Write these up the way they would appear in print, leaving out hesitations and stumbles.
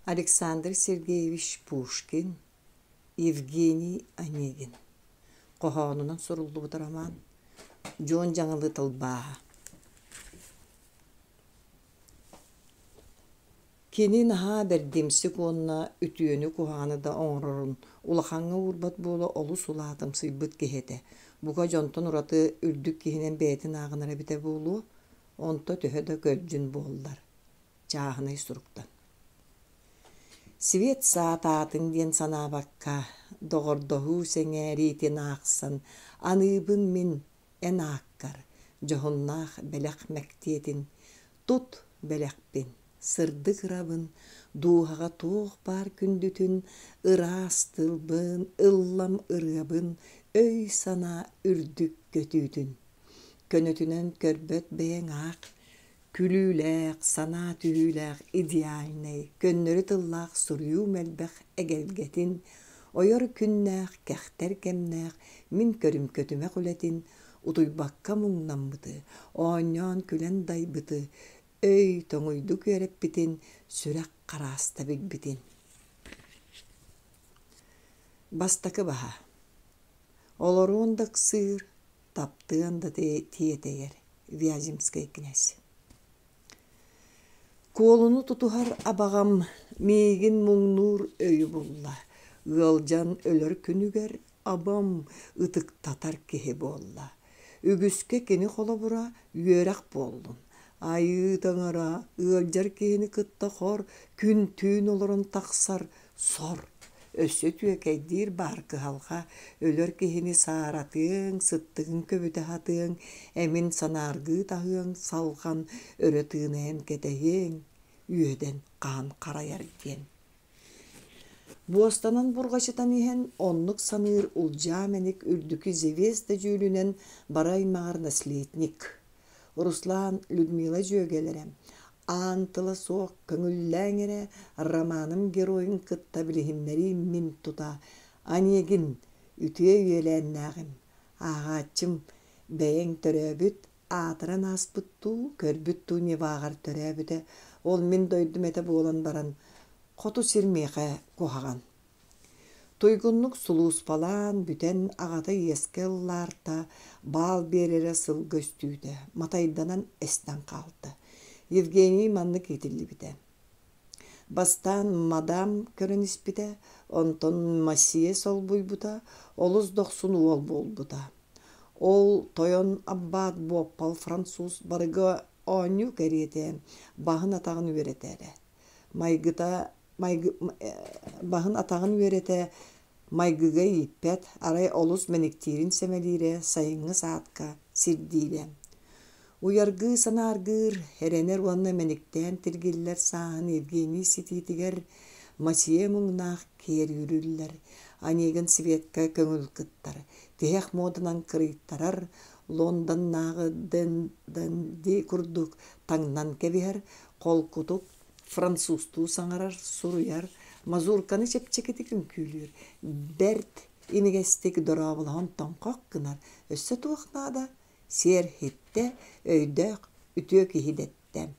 Александр Сергеевич Пушкин, Евгений Онегин хоһоонунан суруллубут роман Дьуон Дьаҥылы тылбааһа Кини наһаа бэрдимсик уонна үтүөнү-куһаҕаны да оҥорорун улахаҥҥа уурбат буола олус улаатымсыйбыт киһи этэ. Бука дьонтон ураты үрдүк киһинэн бэйэтин ааҕынара эбитэ буолуо, онто төһө да көлдьүн буоллар чааһынай суруктан. Свет саатаатын диэн санаабакка, доҕордоһуу сэҥээриитин аахсан, аныыбын мин эн ааккар дьоһуннаах бэлэх мэктиэтин, тут бэлэхпин, сырдык ырабын, дууһаҕа туох баар күндүтүн, ыраас тылбын, ыллам ырыабын, өй-санаа үрдүк көтүүтүн. Көнөтүнэн көрбөт бэйэҥ аах, Күлүүлээх, санаа түһүүлээх идеальнай, көннөрү тыллаах суруйуум элбэх эгэлгэтин, ойор күннээх, кэхтэр кэмнээх мин көрүм көтүмэх үлэтин, утуйбакка муҥнаммыты, оонньоон күлэн дайбыты, өй тоҥуйдук үөрэппитин, сүрэх харааста билбитин. Бастакы баһа. Олоруон да ыксыыр, таптыан да тиэтэйэр Вяземскай князь. Куолуну тутуһар абаҕам миигин муҥнуур өйү булла. Ыалдьан өлөр күнүгэр абам ытыктатар киһи буолла. Үгүскэ кини холобура үөрэх буоллун. Айыы таҥара ыалдьар киһини кытта хор күн-түүн олорон тахсар Сор, өссө түөкэйдиир баар кыһалҕа, өлөр киһини сааратыаҥ, сыттыгын көбүтэ сатыаҥ, эмин санааргыы таһыаҥ, салҕан өрө тыынайан кэтэһиэҥ, үөдэн хаан харайар диэн. Буостанан бурҕачытан иһэн, оннук саныыр улдьаа мэник үрдүкү звезда дьүүлүнэн бары аймаҕар наследник Руслан Людмила дьүөгэлэрэ аан тыла суох көҥүллээҥ эрэ романым геройун кытта билиһиннэриим мин тута Онегин үтүө үөлээннээҕим ааҕааччым бэйэҥ төрөөбүт аатыран ааспыт дуу көрбүт дуу Неваҕар төрөөбүтэ ол мин дойдум этэ буолан баран хоту сир миэхэ куһаҕан Туйгуннук сулууспалаан бүтэн аҕата иэскэ ыллаарта, баал биэрэрэ сылга үстүүтэ, матайданан эстэн хаалта. Евгений маннык иитиллибитэ: Бастаан мадам көрөн испитэ, онтон Масия солбуйбута, олус дохсун уол буолбута. Ол тойон аббаат буоппал француз барыга оонньуу кэриэтэ баһын-атаҕын үөрэтэрэ. Майгыта баһын-атаҕын үөрэтэ, майгыга ииппэт, арай олус мэниктиирин сэмэлиирэ, сайыҥҥы саадка сирдиирэ. Уйаргыы санааргыыр, эрэнэр уонна мэниктээн тиргиллэр сааһын Евгений ситиитигэр Масия муҥнаах киэр үүрүллэр, Онегин Светка көҥүл кыттар, тиһэх муоданан кырыйтарар, Лондоннааҕы Дэнди курдук таҥнан кэбиһэр, холкутук французтуу саҥарар, суруйар, мазурканы чэпчэкитик үҥкүүлүүр, бэрт имигэстик дорооболоһон тоҥхох гынар, өссө туох наада, сиэр иһиттэ, өйдөөх, үтүө киһи дэттэ.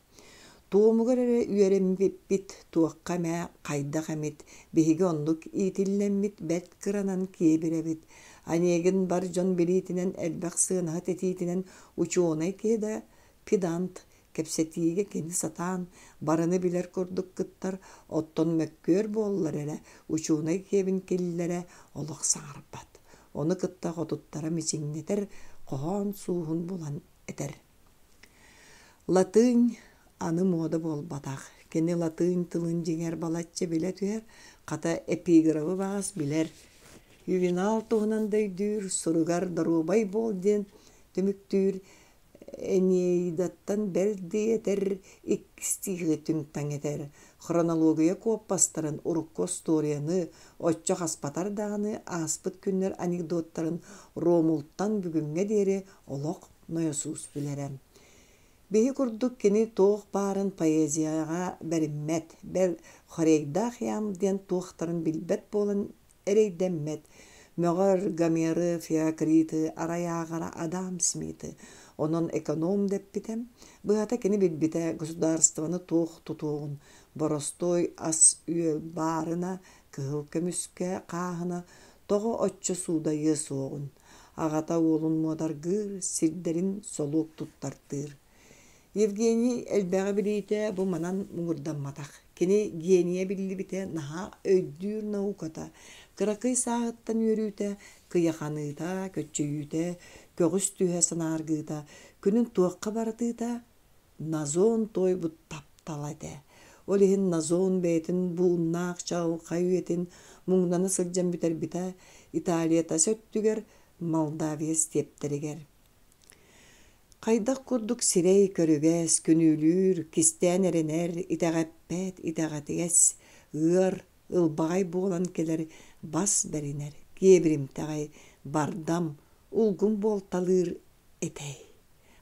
Туомугар эрэ үөрэммиппит туохха эмэ, хайдах эмит, биһиги оннук иитиллэммит бэрт кыранан киэбирэбит. Онегин бар дьон билиитинэн элбэх сыанаһыт этиитинэн учуонай киһи да педант Кэпсэтиигэ кини сатаан барыны билэр курдук кыттар, оттон мөккүөр буоллар эрэ, учуонай киэбин киллэрэ олох саҥарбат. Ону кытта хотуттара мичиҥнэтэр, хоһоон сууһун булан этэр. Латынь аны муода буолбатах. Кини латынь тылын дьиҥэр балачча билэ түһэр, хата эпиграфы баҕас билэр. Ювенал туһунан да өйдүүр, суругар доруобай буол диэн түмүктүүр, Энеидаттан бэл диэтэр иккистиигэ түҥ-таҥ этэр, хронология куоппастарын, урукку остуоруйаны, оччо хаспатар даҕаны ааспыт күннэр анекдоттарын Ромултан бүгүҥҥэ диэри олох нойосуус билэрэ. Биһи курдук кини туох баарын поэзияҕа бэриммэт, бэл хорейдаах ям диэн туохтарын билбэт буолан эрэйдэммэт, мөҕөр Гомеры, Феокриты, арай ааҕара Адам Смиты, онон эконом дэппитэ, быһата кини билбитэ государствоны туох тутуоҕун. Боростуой ас-үөл баарына, кыһыл көмүскэ хааһына тоҕо оччо суудайыа суоҕун. Аҕата уолун муодаргыыр, сирдэрин солуок туттартыыр. Евгений элбэҕи билиитэ бу манан муҥурдамматах. Кини генийэ биллибитэ наһаа өйдүүр науката, кыракый сааһыттан үөрүүтэ, кыйаханыыта, көччүйүүтэ, көҕүс түһэ санааргыыта, күнүн туохха баратыыта Назон туойбут таптала этэ. Ол иһин Назон бэйэтин бууннаах чаҕылхай үйэтин муҥнана сылдьан бүтэрбитэ Италия тас өттүгэр Молдавия стептэригэр. Хайдах курдук сирэй көрүгэс, күнүүлүүр, кистээн эрэнэр, итэҕэппэт, итэҕэтигэс, ыар, ылбаҕай буолан кэлэр бас бэринэр, киэбиримтэҕэй, бардам, улгум буолталыыр этэй?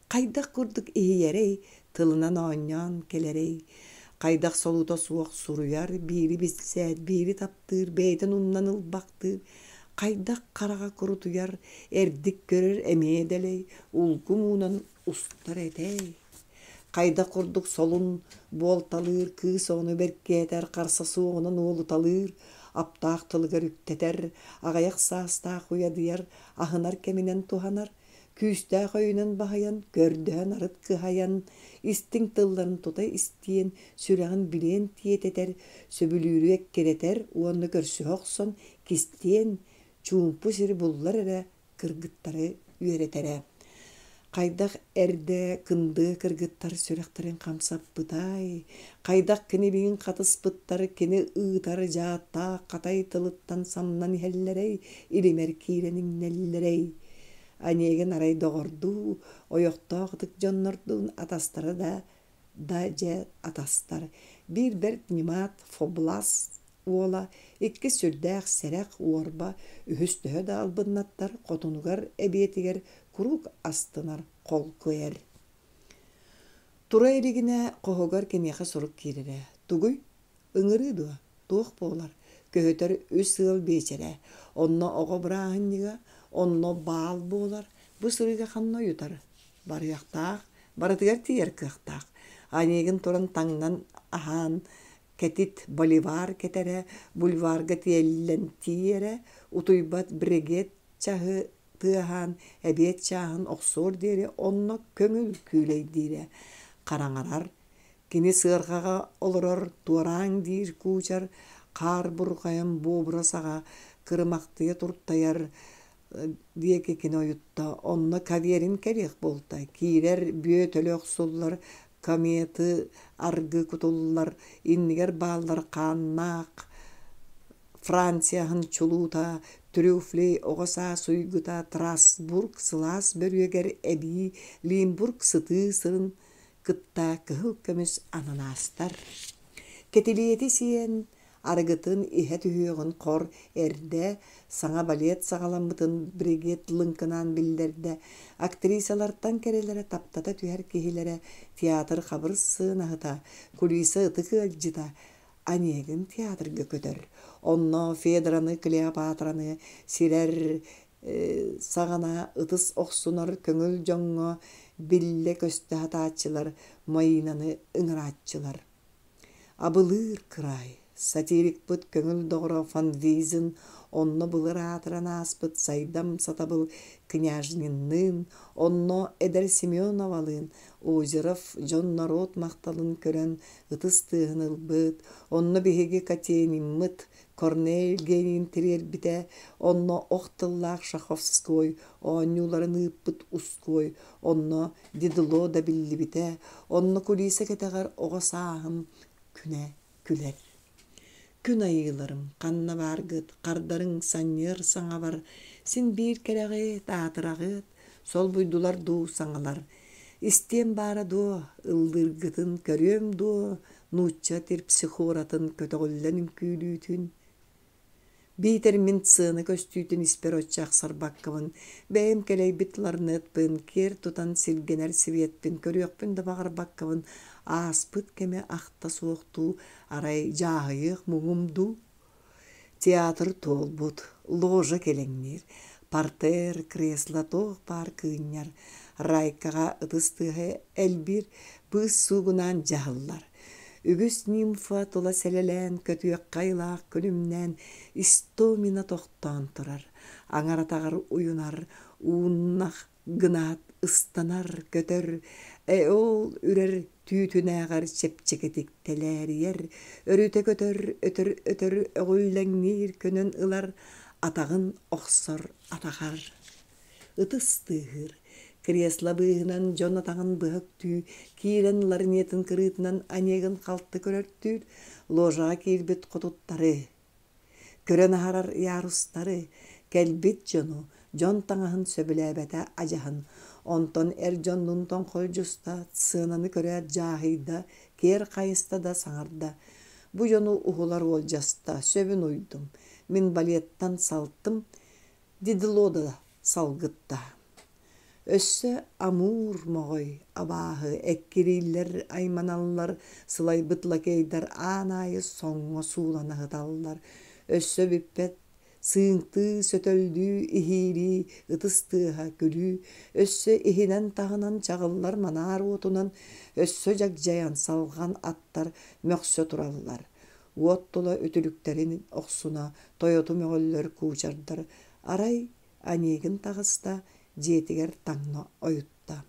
Хайдах курдук иһийэрэй, тылынан оонньоон кэлэрэй, хайдах солуута суох суруйар, биири билсээт, биири таптыыр, бэйэтин умнан ылбахтыыр, хайдах хараҕа курутуйар, эрдик көрөр эмиэ дэлэй, улгум уунан устар этэй? Хайдах курдук солун буолталыыр, кыыс оҕону бэркээтэр, харса суоҕунан уолуталыыр, аптаах тылыгар үктэтэр, аҕыйах саастаах уйадыйар, аһынар кэминэн туһанар, күүстээх өйүнэн баһыйан, көрдөһөн арыт кыһайан, истиҥ тылларын тута истиэн, сүрэҕин билиэн тиэтэтэр, сөбүлүүрү эккирэтэр уонна көрсүһэ охсон кистиэн, чуумпу сири буллар эрэ кыргыттары үөрэтэрэ. Хайдах эрдэ кындыа кыргыттар сүрэхтэрин хамсаппытай, хайдах кинилиин хатыспыттар кини ыытар дьааттаах хатай тылыттан самнан иһэллэрэй, илимэр киирэн иҥнэллэрэй. Онегин арай доҕордуу, ойохтоох ытык дьоннордуун атастара да да дьэ атастар. Биир бэрт ньымаат Фоблас уола, иккис сүрдээх сэрэх уорба, үһүс төһө да албыннаттар хотунугар эбиэтигэр куруук астынар холку эр. Тура илигинэ хоһугар киниэхэ сурук киирэрэ. Тугуй? Ыҥырыы дуо? Туох буолар? Көһүтэр үс ыал биэчэрэ. Онно оҕо бырааһынньыга, онно баал буолар. Бу сырыыга ханна уйутар? Барыахтаах, барытыгар тиийэр кыахтаах. Онегин туран таҥнан аһаан, кэтит боливар кэтэрэ, бульварга тиэллэн тиийэрэ, утуйбат брегет чаһы тыаһаан, эбиэт чааһын охсуор диэри онно көҥүл күүлэйдиирэ. Хараҥарар, Кини сыарҕаҕа олорор туорааҥ диир куучар хаар бурҕайан буобура саҕа кырымахтыйа туртайар диэки кини ойутта. Онно Каверин кэлиэх буолта. Киирэр бүө төлө охсуллар, кометы аргы кутуллар, иннигэр бааллар хааннаах Францияһын чулуута, Трюфли оҕо саас уйгута Трасбург сылаас бөрүөгэр эбии Лимбург сытыы сырын кытта кыһыл көмүс ананаастар. Кэтилиэти сиэн, арыгытын иһэ түһүөҕүн хор эрдэ, саҥа балет саҕаламмытын Бригет лыҥкынаан биллэрдэ. Актрисалартан кэрэлэрэ таптата түһэр киһилэрэ театр хабыр сыанаһыта, кулиса ытык ыалдьыта Онегин театрга көтөр. Онно Федораны, Клеопатраны сирэр саҕана ытыс охсунар көҥүл дьоҥҥо биллэ-көстө сатааччылар Майинаны ыҥырааччылар. Абылыыр кыраай, сатирикпыт көҥүл доҕоро Фанвизин онно былыр аатыран ааспыт Сайдам Сатабыл Княжнинныын, онно эдэр Семеновалыын Озеров дьон-норуот махталын көрөн ытыс тыаһын ылбыт, онно биһиги Катениммыт Корнель Генин тириэрбитэ, онно ох тыллаах Шаховской оонньууларын ыыппыт Ускуой, онно Дидло да биллибитэ, онно кулиса кэтэҕэр оҕо сааһым күнэ күлэр. Күн айыыларым, ханна бааргыт, хардарыҥ санньыар саҥабар, син биир кэрэҕит, аатыраҕыт, солбуйдулар дуу саҥалар. Истиэм баара дуо, ыллыыргытын көрүөм дуо, нуучча терпсихоратын көтөҕүллэн үҥкүүлүүтүн Биитэр мин сыана көстүүтүн испэр оччо ахсарбаккабын, бэйэм кэлэйбит ларнетпын, киэр тутан сиргэнэр сибиэтпин көрүөхпүн да баҕарбаккабын, ааспыт кэми ахта суохтуу арай дьааһыйыах муҥум дуу? Театр туолбут, ложа кэлэҥниир, партер, кресло туох баар кыынньар, райкаҕа ытыс тыаһа элбиир, быыс суугунаан дьаһаллар. Үгүс нимфа тула сэлэлээн, көтүөххэ айылаах күлүмнээн, Истомина тохтоон турар. Аҥар атаҕар уйунар, ууннах гынаат ыстанар, көтөр, эол үрэр түүтүнээҕэр чэпчэкитик тэлээрийэр, өрүтэ көтөр, өтөр-өтөр өҕүллэҥниир көнөн ылар, атаҕын охсор атаҕар. Ытыс тыаһыыр, кресло быыһынан дьон атаҕын быһа үктүү, киирэн ларинетын кырыытынан Онегин халты көрөртүүр, ложаҕа киирбит хотуттары, көрөн аһарар ярустары, кэлбит дьону, дьон таҥаһын сөбүлээбэтэ адьаһын, онтон эр дьоннуун тоҥхолдьуста, сыананы көрөөт дьааһыйда, киэр хайыста да саҥарда: «Бу дьону уһулар уолдьаста, сөбүн уйдум, мин балеттан салтым, Дидлода салгытта. Өссө Амур моҕой абааһы эккирииллэр айманаллар, сылайбыт лакейдар аан аайы соҥҥо суулана сыталлар. Өссө бүппэт сыыҥтыы, сөтөллүү, иһиирии, ытыс тыаһа, күлүү, өссө иһинэн-таһынан чаҕыллар манаар уотунан, өссө дьагдьайан салҕан аттар мөхсө тураллар. Уот тула үтүлүктэрин охсуна, тойоту мөҕөллөр куучардар. Арай Онегин таҕыста, дьиэтигэр таҥна ойутта.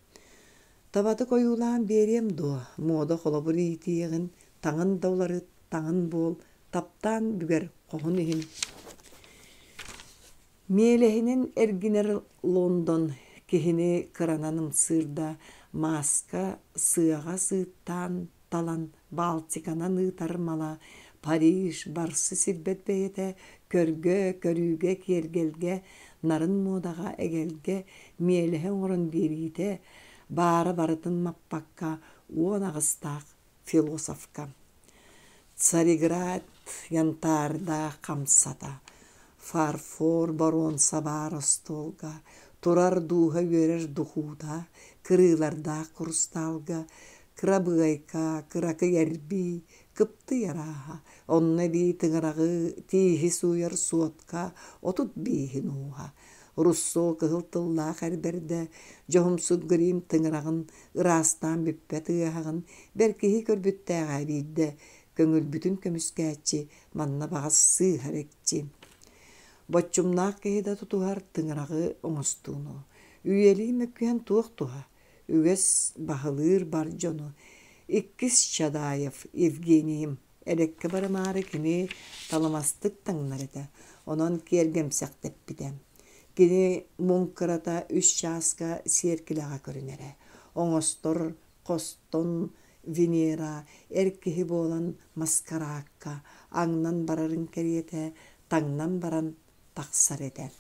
Табатык ойуулаан биэриэм дуо, муода холобур иитиэҕин, таҥын да уларыт, таҥын буол, таптаан бүгэр хоһун иһин. Миэлэһинэн эргинэр Лондон киһини кыранан ымсыырда, мааска сыаҕа сыыттаан талан Балтиканан ыытар мала Париж барсы сирбэт бэйэтэ көргө, көрүүгэ, киэргэлгэ, нарын муодаҕа эгэлгэ миэлэһэ оҥорон биэриитэ баара барытын маппакка 18-таах философка. Цареград янтардаах хамсата, фарфор боруонса баар остуолга, турар дууһа үөрэр духуута, кырыылардаах курустаалга, кырабыайка, кыракый эрбии, кыптый арааһа, онно эбии тыҥыраҕы, тииһи сууйар суотка 35-ин ууһа. Руссо кыһыл тыллаах эр бэрдэ, дьоһумсут грим тыҥыраҕын ыраастаан бүппэт ыаһаҕын бэркиһии көрбүттээҕэ биирдэ көҥүлбүтүн көмүскээччи манна баҕас сыыһар экчи. Боччумнаах киһи да тутуһар тыҥыраҕы оҥостууну. Үйэлии мөккүһэн туох туһа? Үгэс баһылыыр бар дьону. Иккис Чадаев Евгенийим Элеккэ барымаары кини талымастык таҥнар этэ, онон киэргэмсэхтэппитэ. Кини муҥ кырата үс чааска сиэркилэҕэ көрүнэрэ. Оҥостор хостон Венера эр киһи буолан маскараакка аҥнан барарын кэриэтэ таҥнан баран тахсар этэ.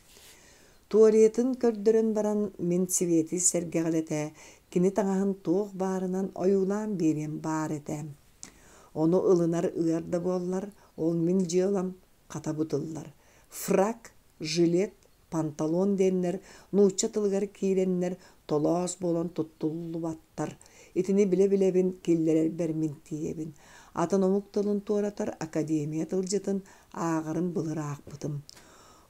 Туалетын көрдөрөн баран мин Свети сэргэҕэлэтэ кини таҥаһын туох баарынан ойуулаан биэриэм баар этэ. Ону ылынар ыар да буоллар, ол мин дьыалам хата бутуллар. Фрак, жилет, панталон диэннэр нуучча тылыгар киирэннэр толоос буолан туттуллубаттар. Итини билэ-билэбин киллэрэрбэр мин тиийэбин. Атын омук тылын туоратар академия тылдьытын ааҕарын былыр аахпытым.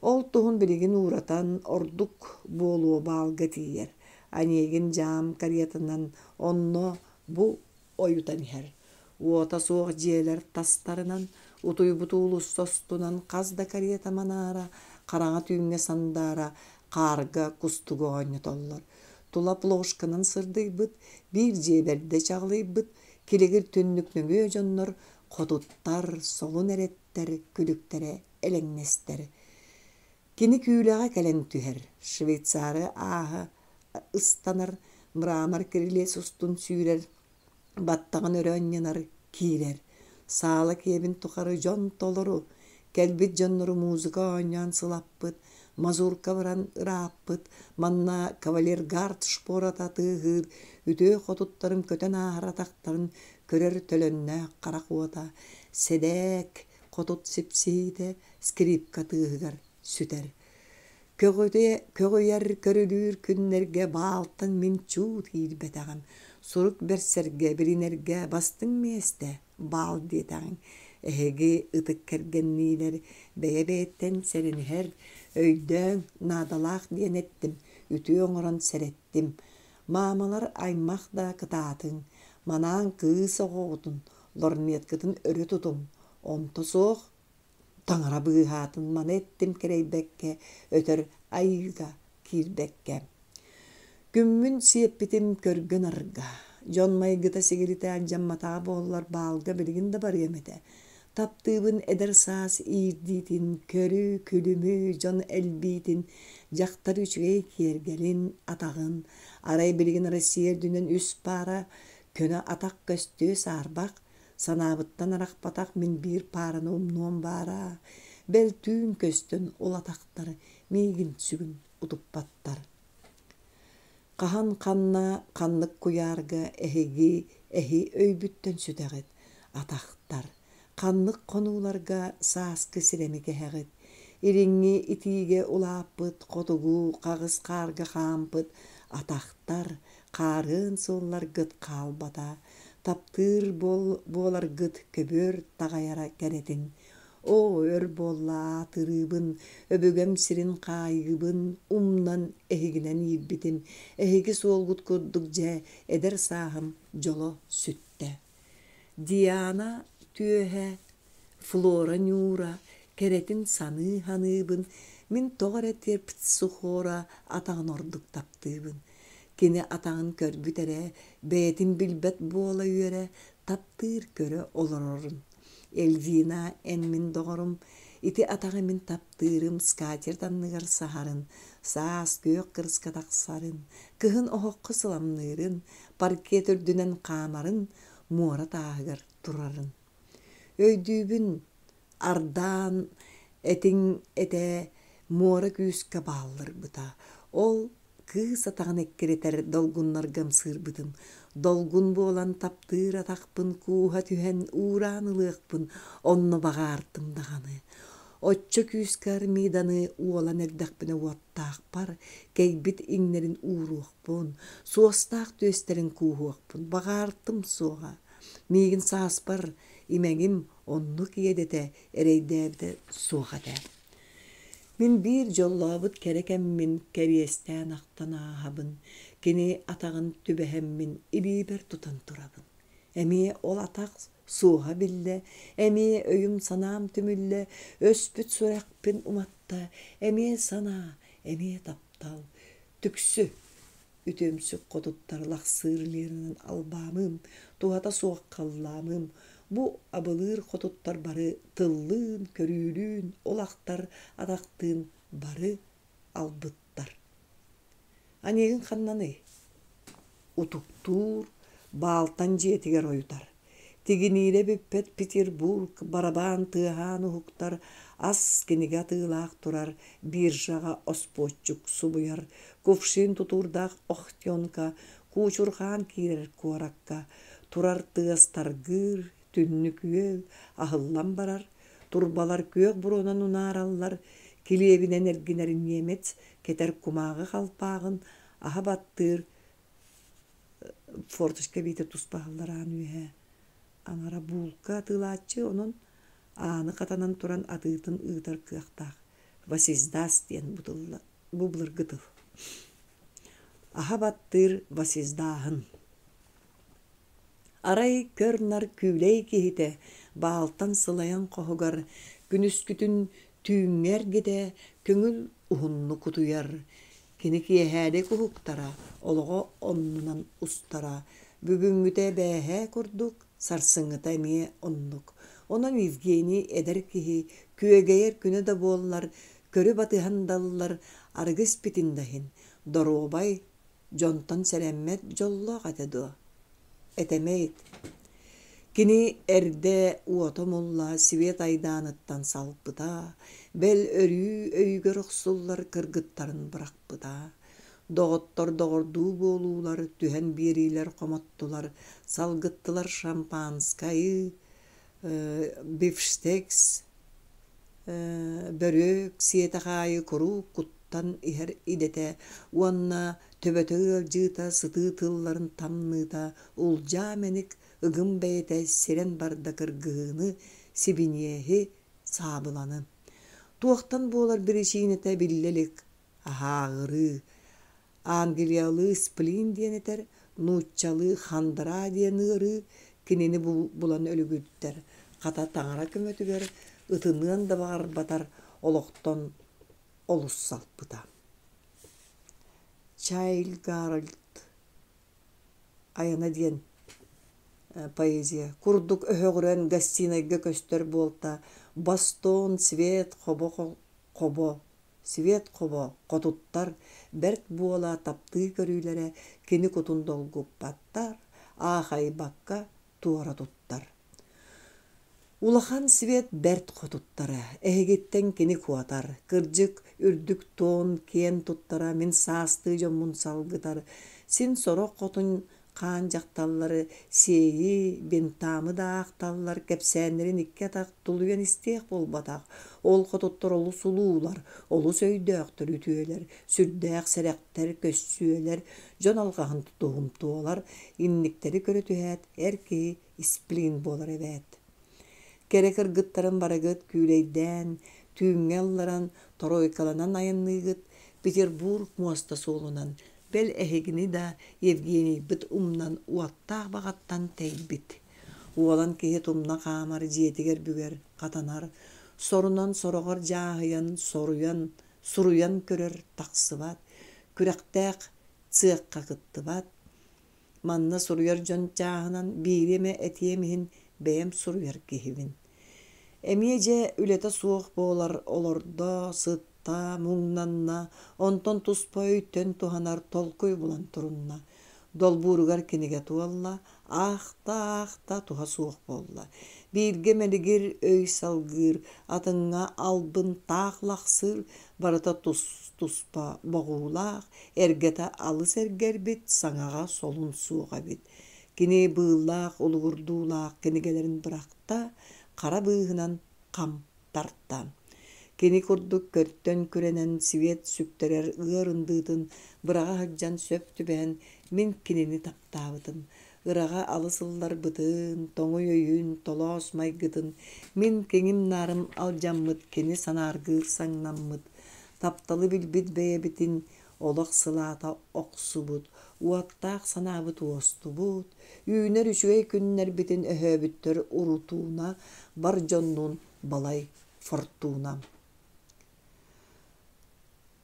Ол туһун билигин ууратан, ордук буолуо баалга тиийэр. Онегин дьаам каретынан онно бу ойутан иһэр. Уота суох дьиэлэр тастарынан, утуйбут уулусса устунан хас да карета манаара, хараҥа түүҥҥэ сандаара, хаарга кустугу оонньотоллор. Тула плошканан сырдыйбыт, биир дьиэ бэрдэ чаҕылыйбыт, килэгир түннүк нөҥүө дьоннор хотуттар, солун эрэттэр күлүктэрэ элэҥнэстэр. Кини күүлэҕэ кэлэн түһэр, Швейцары ааһа ыстанар, мрамор кирилиэс устун сүүрэр, баттаҕын өрө анньынар, киирэр. Саала киэбин тухары дьон толору, кэлбит дьоннору музыка оонньоон сылаппыт, мазурка баран ырааппыт, манна кавалергард шпората тыаһыыр, үтүө хотуттарым көтөн ааһар атахтарын көрөр төлөннөөх харах уота, сэдээк хотут сипсиһиитэ скрипка тыаһыгар сүтэр. Көҕүйэр, көрүлүүр күннэргэ баалтан мин чуут киирбэтэҕим, сурук бэрсэргэ, билинэргэ бастыҥ миэстэ баал диэтэҕиҥ. Эһиги ытык кэргэнниилэр бэйэ-бэйэттэн сэрэниһэр, өйдөөҥ, наадалаах диэн эттим, үтүө оҥорон сэрэттим. Маамалар аймах да кытаатыҥ, манаан кыыс оҕоҕутун, Лорнеткытын өрө тутуҥ, онто суох таҥара быыһаатын маны эттим кэрэйбэккэ, өтөр айыыга киирбэккэ. Күммүн сиэппитим көргө-нарга, дьон майгыта-сигилитэ алдьамматаҕа буоллар баалга билигин да барыам этэ. Таптыыбын эдэр саас иирдиитин, көрү, күлүмү, дьон элбиитин, дьахтар үчүгэй киэргэлин, атаҕын. Арай билигин Россия үрдүнэн үс паара көнө атах көстүө саарбах, санаабыттан арахпатах мин биир паараны умнуом баара, бэл түүн көстөн ол атахтар миигин сүгүн утуппаттар. Хаһан ханна ханнык куйаарга эһиги эһи өйбүттэн сүтэҕит, атахтар, ханнык хонууларга сааскы сирэми кэһэҕит, илиҥҥи итиигэ улааппыт хотугу хаҕыс хаарга хаампыт атахтар, хаарыан суолларгыт хаалбата, таптыыр буоларгыт көбүөр таҕайара кэрэтин Оо, өр буолла аатырыыбын, өбүгэм сирин хаайыыбын умнан эһигинэн иирбитим, эһиги суолгут курдук дьэ эдэр сааһым дьоло сүттэ. Диана түөһэ, Флора Нюра кэрэтин саныы-саныыбын, мин тоҕо эрэ Терпсихора атаҕын ордук таптыыбын. Кини атаҕын көрбүт эрэ, бэйэтин билбэт буола үөрэ, таптыыр көрө олорорун. Эльвина, эн мин доҕорум, ити атаҕы мин таптыырым, скатерть анныгар саһарын, саас күөх кырыска тахсарын, кыһын оһоххо сыламныырын, паркет үрдүнэн хаамарын, муора тааһыгар турарын. Өйдүүбүн, ардаан этиҥ этэ муора күүскэ бааллырбыта. Ол Кыыс атаҕын эккирэтэр долгуннарга ымсыырбытым, долгун буолан таптыыр атахпын кууһа түһэн уураан ылыахпын онно баҕаартым даҕаны. Оччо күүскэ Армиданы уолан эрдэхпинэ уоттаахпар кэйбит иҥнэрин ууруохпун, суостаах түөстэрин кууһуохпун баҕаартым суоҕа. Миигин сааспар имэҥим оннук иэдэтэ эрэйдээбитэ суох этэ. Мин биир дьоллообут кэрэ кэммин кэриэстээн ахтан ааһабын, кини атаҕын түбэһэммин илиибэр тутан турабын. Эмиэ ол атах суоһа биллэ, эмиэ өйүм-санаам түмүллэ, өспүт сүрэхпин уматта, эмиэ санаа, эмиэ таптал. Түксү, үтүөмсүк хотуттар лахсыыр лиэринэн албаамыым, туһата суох халлаамыым, бу абылыыр хотуттар бары тыллыын, көрүүлүүн, ол ахтар атахтыын бары албыттар. Анегин ханнаный? Утуктуур, баалтан дьиэтигэр ойутар. Тигиниирэ бүппэт Петербург барабаан тыаһаан уһуктар, ас кинигэ атыылаах турар, биржаҕа оспуоччук субуйар, кувшин тутуурдаах охтенка куучурҕаан киирэр куоракка, турар тыас таргыыр, түннүк үөл аһыллан барар, турбалар күөх буруонан унаараллар, килиэбинэн эргинэр немец кэтэр кумааҕы халпааҕын аһа баттыыр форточка биитэ туспа аһыллар аан үөһэ аҥара буулка атыылааччы онон ааны хатанан туран атыытын ыытар кыахтаах васиздас диэн бу тылла бу былыргы тыл аһа баттыыр васиздааһын Арай көр-нар күүлэй киһитэ баалтан сылайан хоһугар күнүскүтүн түүҥҥү эргитэ көҥүл уһуннук утуйар. Кини киэһээлик уһуктара, олоҕо оннунан устара. Бүгүҥҥүтэ бээһээ курдук, сарсыҥҥыта эмиэ оннук. Онон Евгений эдэр киһи күөгэйэр күнэ да буоллар, көрү батыһан да ыллар, арыгы испитин да иһин, доруобай, дьонтон сэрэммэт дьоллоох этэ дуо? Этэмэйит. Кини эрдэ уота умулла свет айдааныттан салпыта, бэл өрүү өйүгэр охсуллар кыргыттарын бырахпыта. Доҕоттор доҕордуу буолуулар, түһэн биэриилэр хомоттулар, салгыттылар шампанскайы, бифштекс, бөрүөк сиэтэх аайы куруук куттан иһэр идэтэ уонна төбөтө ыалдьыыта сытыы тылларын тамныыта улдьаа мэник ыгым бэйэтэ сирэн барда кыргыһыыны, сибиниэһи, саабыланы. Туохтан буолар биричиинэтэ биллэ илик аһааҕырыы Англиялыы сплин диэн этэр, нууччалыы хандра диэн ыарыы. Кинини булан өлүгүрдэр, хата таҥара көмөтүгэр ытыныан да баҕарбатар олохтон олус салпыта. Чайльд Гарольд айана диэн поэзия курдук өһөҕүрэн гостинайга көстөр буолта бастон свет хобо хобо свет хобо хотуттар бэрт буола таптыы көрүүлэрэ кини кутун долгуппаттар аахайбакка туора туттар Улахан свет бэрт хотуттара, эһигиттэн кини куотар, кырдьык, үрдүк туон киэн туттара мин саастыы дьоммун салгытар, син сорох хотун хаан дьахталлары сиэйи, бинтаамы да аахталлар, кэпсээннэрин икки атах тулуйан истиэх буолбатах, ол хотуттар олус улуулар, олус өйдөөхтөр үтүөлэр, сүрдээх сэрэхтэр, көссүөлэр, дьон алҕаһын тутуһумтуолар, инниктэри көрө түһээт, эр киһи исплин буолар эбээт. Кэрэ кыргыттарым барыгыт күүлэйдээн, түүҥҥэ ылларан, тройкаланан айанныыгыт, Петербург муоста суолунан, бэл эһигини да Евгенийбит умнан уоттаах баҕаттан тэйбит. Уолан киһи тумна хаамар дьиэтигэр бүгэр, хатанар, сорунан сороҕор дьааһыйан, соруйан, суруйан көрөр тахсыбат, күрэхтээх цехха кыттыбат, Манна суруйар дьон чааһынан биири эмэ этиэм иһин бэйэм суруйар киһибин. Эмиэ дьэ үлэтэ суох буолар олордо, сытта, муҥнанна, онтон туспа өйтөн туһанар толкуй булан турунна. Долбууругар кинигэ туолла, аахта-аахта туһа суох буолла. Бииргэ мэлигир өй салгыыр, атыҥҥа албын таах лахсыыр, барыта тус-туспа боҕуулаах, эргэтэ алыс эргэрбит, саҥаҕа солун суох эбит. Кини быыллаах, улугурдуулаах кинигэлэрин бырахта, хара быыһынан хам тарта. Кини курдук көртөн күрэнэн свет сүктэрэр ыар ындыытын быраҕа сылдьан сөп түбэһэн мин кинини таптаабытым. Ыраҕа алыс ылларбытын, тоҥуй өйүн, толоос майгытын, мин киҥим-наарым алдьаммыт, кини санааргыыр саҥнаммыт, тапталы билбит бэйэбитин олох сылаата охсубут, уоттаах санаабыт уостубут, үүнэр үчүгэй күннэрбитин өһөөбүттэр урутууна, бар дьоннуун балай фортуна.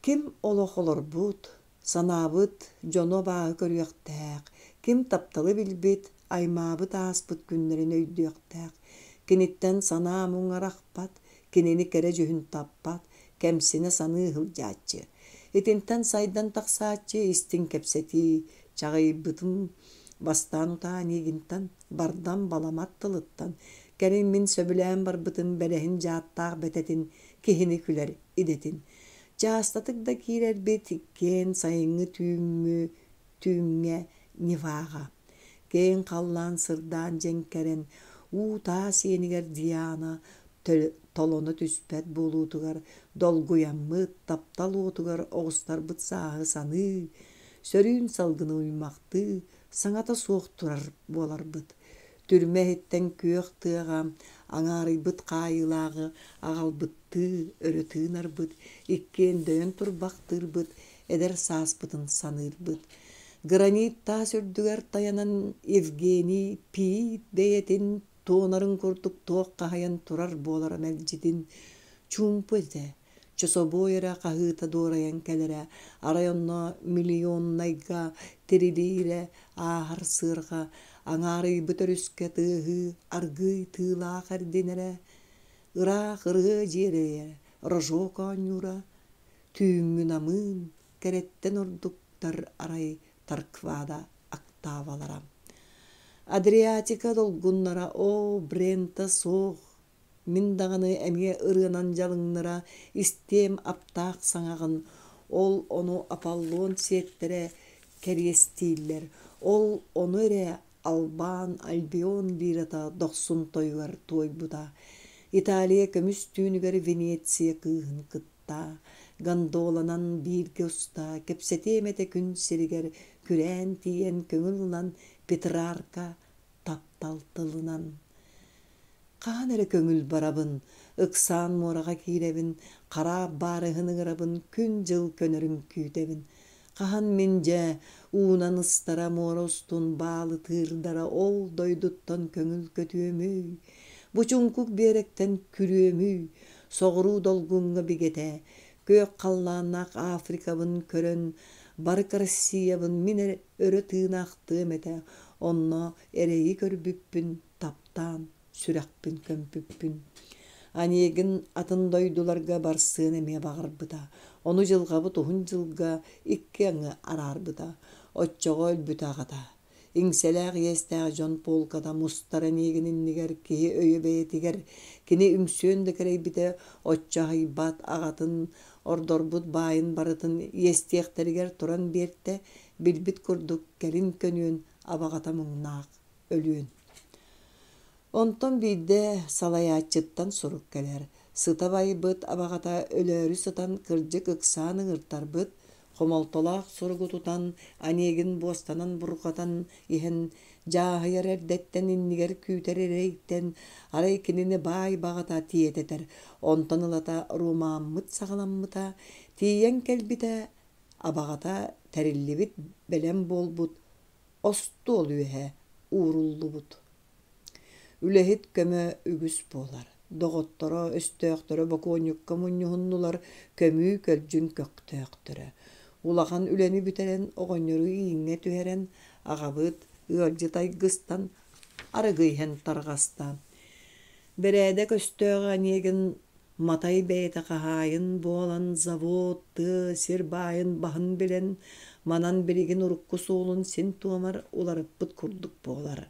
Ким олох олорбут, санаабыт дьону абааһы көрүөхтээх, ким тапталы билбит, аймаабыт ааспыт күннэрин өйдүөхтээх, киниттэн санаа муҥ арахпат, кинини кэрэ дьүһүн таппат, кэмсинэ саныы сылдьааччы. Итинтэн сайдан тахсааччы истиҥ кэпсэтии, чаҕыйбытым бастаан утаа Онегинтан, бардам баламат тылыттан, кэлин мин сөбүлээн барбытым бэлэһин дьааттаах бэтэтин, киһини күлэр идэтин. Чаастатык да киирэрбит иккиэн сайыҥҥы түүҥҥү түүҥҥэ Неваҕа. Киэҥ халлаан сырдаан дьэҥкэрэн, уу таас иэнигэр Диана толоно түспэт буолуутугар долгуйаммыт, таптал уотугар оҕустарбыт сааһы саныы, сөрүүн салгыны уймахтыы, саҥата суох турар буоларбыт. Түрмэ иһиттэн күөх тыаҕа аҥаарыйбыт хаайыылааҕы аҕалбыттыы өрө тыынарбыт, иккиэн дөйөн турбахтыырбыт, эдэр сааспытын саныырбыт. Гранит таас үрдүгэр тайанан Евгений Пиит бэйэтин туонарын курдук туох хаһыйан турар буолара мэлдьитин чуумпу этэ. Чособуой эрэ хаһыыта дуорайан кэлэрэ, арай онно миллионнайга тирилиирэ, ааһар сыарҕа, аҥаарыйбыт өрүскэ тыаһыы аргыый тыылаах эрдинэрэ, ыраах ырыа дьиэрэйэ, рожок оонньуура, түүҥҥү намыын, кэрэттэн ордуктар арай Тарквада октавалара. Адриатика долгуннара оо, Брента суох, мин даҕаны эмиэ ырыанан дьалыҥнара истиэм аптаах саҥаҕын, ол ону Аполлон сиэттэрэ кэриэстииллэр, ол ону эрэ Албан Альбион лирата дохсун тойугар туойбута. Италия көмүс түүнүгэр Венеция кыыһын кытта гондоланан бииргэ уста кэпсэтиэм этэ күн сиригэр күрээн тиийэн көҥүл ылан Петрарка таптал тылынан Хаһан эрэ көҥүл барабын, ыксаан муораҕа киирэбин, хараап баарыһын ыҥырабын, күн-дьыл көнөрүн күүтэбин. Хаһан мин дьэ уунан ыстара муора устун баалы тыырдара ол дойдуттан көҥүл көтүөмүй, бу чуҥкук биэрэктэн күрүөмүй, соҕуруу долгуҥҥа бигэтэ, күөх халлааннаах Африкабын көрөн барык Россиябын мин эрэ өрө тыынаахтыам этэ, онно эрэйи көрбүппүн таптаан сүрэхпин көмпүппүн. Онегин атын дойдуларга барсыан эмиэ баҕарбыта. Ону дьылҕабыт уһун дьылга икки аҥы араарбыта. Оччоҕо өлбүтэ аҕата. Иҥсэлээх иэстээх дьон полката мустар Онегин иннигэр киһи өйө бэйэтигэр кини үҥсүөн да кэрэйбитэ оччо аһыйбат аҕатын ордорбут баайын барытын иэстиэхтэригэр туран биэртэ, билбит курдук кэлин көнүөн абаҕата муҥнаах өлүөн. Онтон биирдэ салайааччыттан сурук кэлэр: сыта байбыт абаҕата өлөөрү сытан кырдьык ыксаан ыҥыртарбыт, хомолтолоох суругу тутан Онегин буостанан бурҕатан иһэн дьааһыйар эрдэттэн иннигэр күүтэр эрэйтэн арай кинини баай баҕата тиэтэтэр. Онтон ылата ромаммыт саҕаламмыта, тиийэн кэлбитэ абаҕата тэриллибит бэлэм буолбут остуол үөһэ ууруллубут. Үлэһит көмө үгүс буолар. Доҕотторо, өстөөхтөрө бокуонньукка мунньуһуннулар, көмүү көлдьүн көхтөөхтөрө. Улахан үлэни бүтэрэн, оҕонньору ииҥҥэ түһэрэн, аҕабыт ыалдьыт айгыстан, арыгы иһэн тарҕаста. Бэрээдэк өстөөҕө Онегин Матай бэйэтэ хаһаайын буолан завод, тыа, сир баайын баһын билэн, манан билигин урукку суолун син туомар уларыппыт курдук буолар.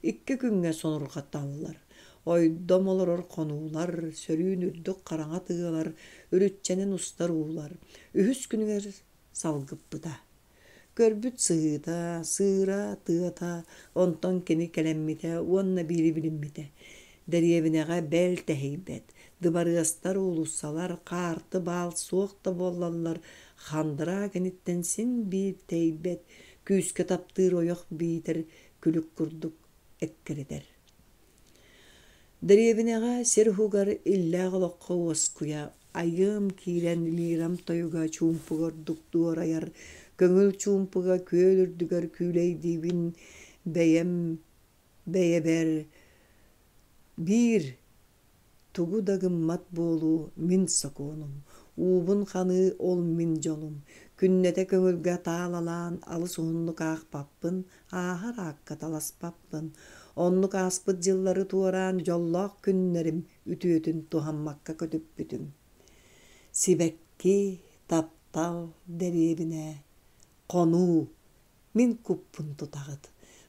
Икки күҥҥэ сонурҕаталлар. Ойдом олорор хонуулар, сөрүүн үрдүк хараҥа тыалар, үрүччэнэн устар уулар. Үһүс күнүгэр салгыппыта. Көрбүт сыһыыта, сыыра, тыата, онтон кини кэлэммитэ уонна биири билиммитэ: дэриэбинэҕэ бэл тэһийбэт, дыбарыастар, уулуссалар, хаарты баал суох да буоллаллар, хандра киниттэн син биир тэйбэт, күүскэ таптыыр ойох биитэр күлүк курдук эккирэтэр. Дэриэбинэҕэ сир уһугар иллээх олоххо уоскуйа, айыам киирэн лирам тойуга чуумпуга ордук дуорайар, көҥүл чуумпуга күөл үрдүгэр күүлэйдиибин, бэйэм бэйэбэр биир Тугу да гыммат буолуу мин сокуонум, уубун ханыы ол мин дьолум, күннэтэ көҥүлгэ таалалаан алыс уһуннук аахпаппын, ааһар аакка таласпаппын, оннук ааспыт дьыллары туораан дьоллоох күннэрим үтүөтүн туһаммакка көтүппүтүм. Сибэкки, таптал, дэриэбинэ, хонуу, Мин куппун тутаҕыт.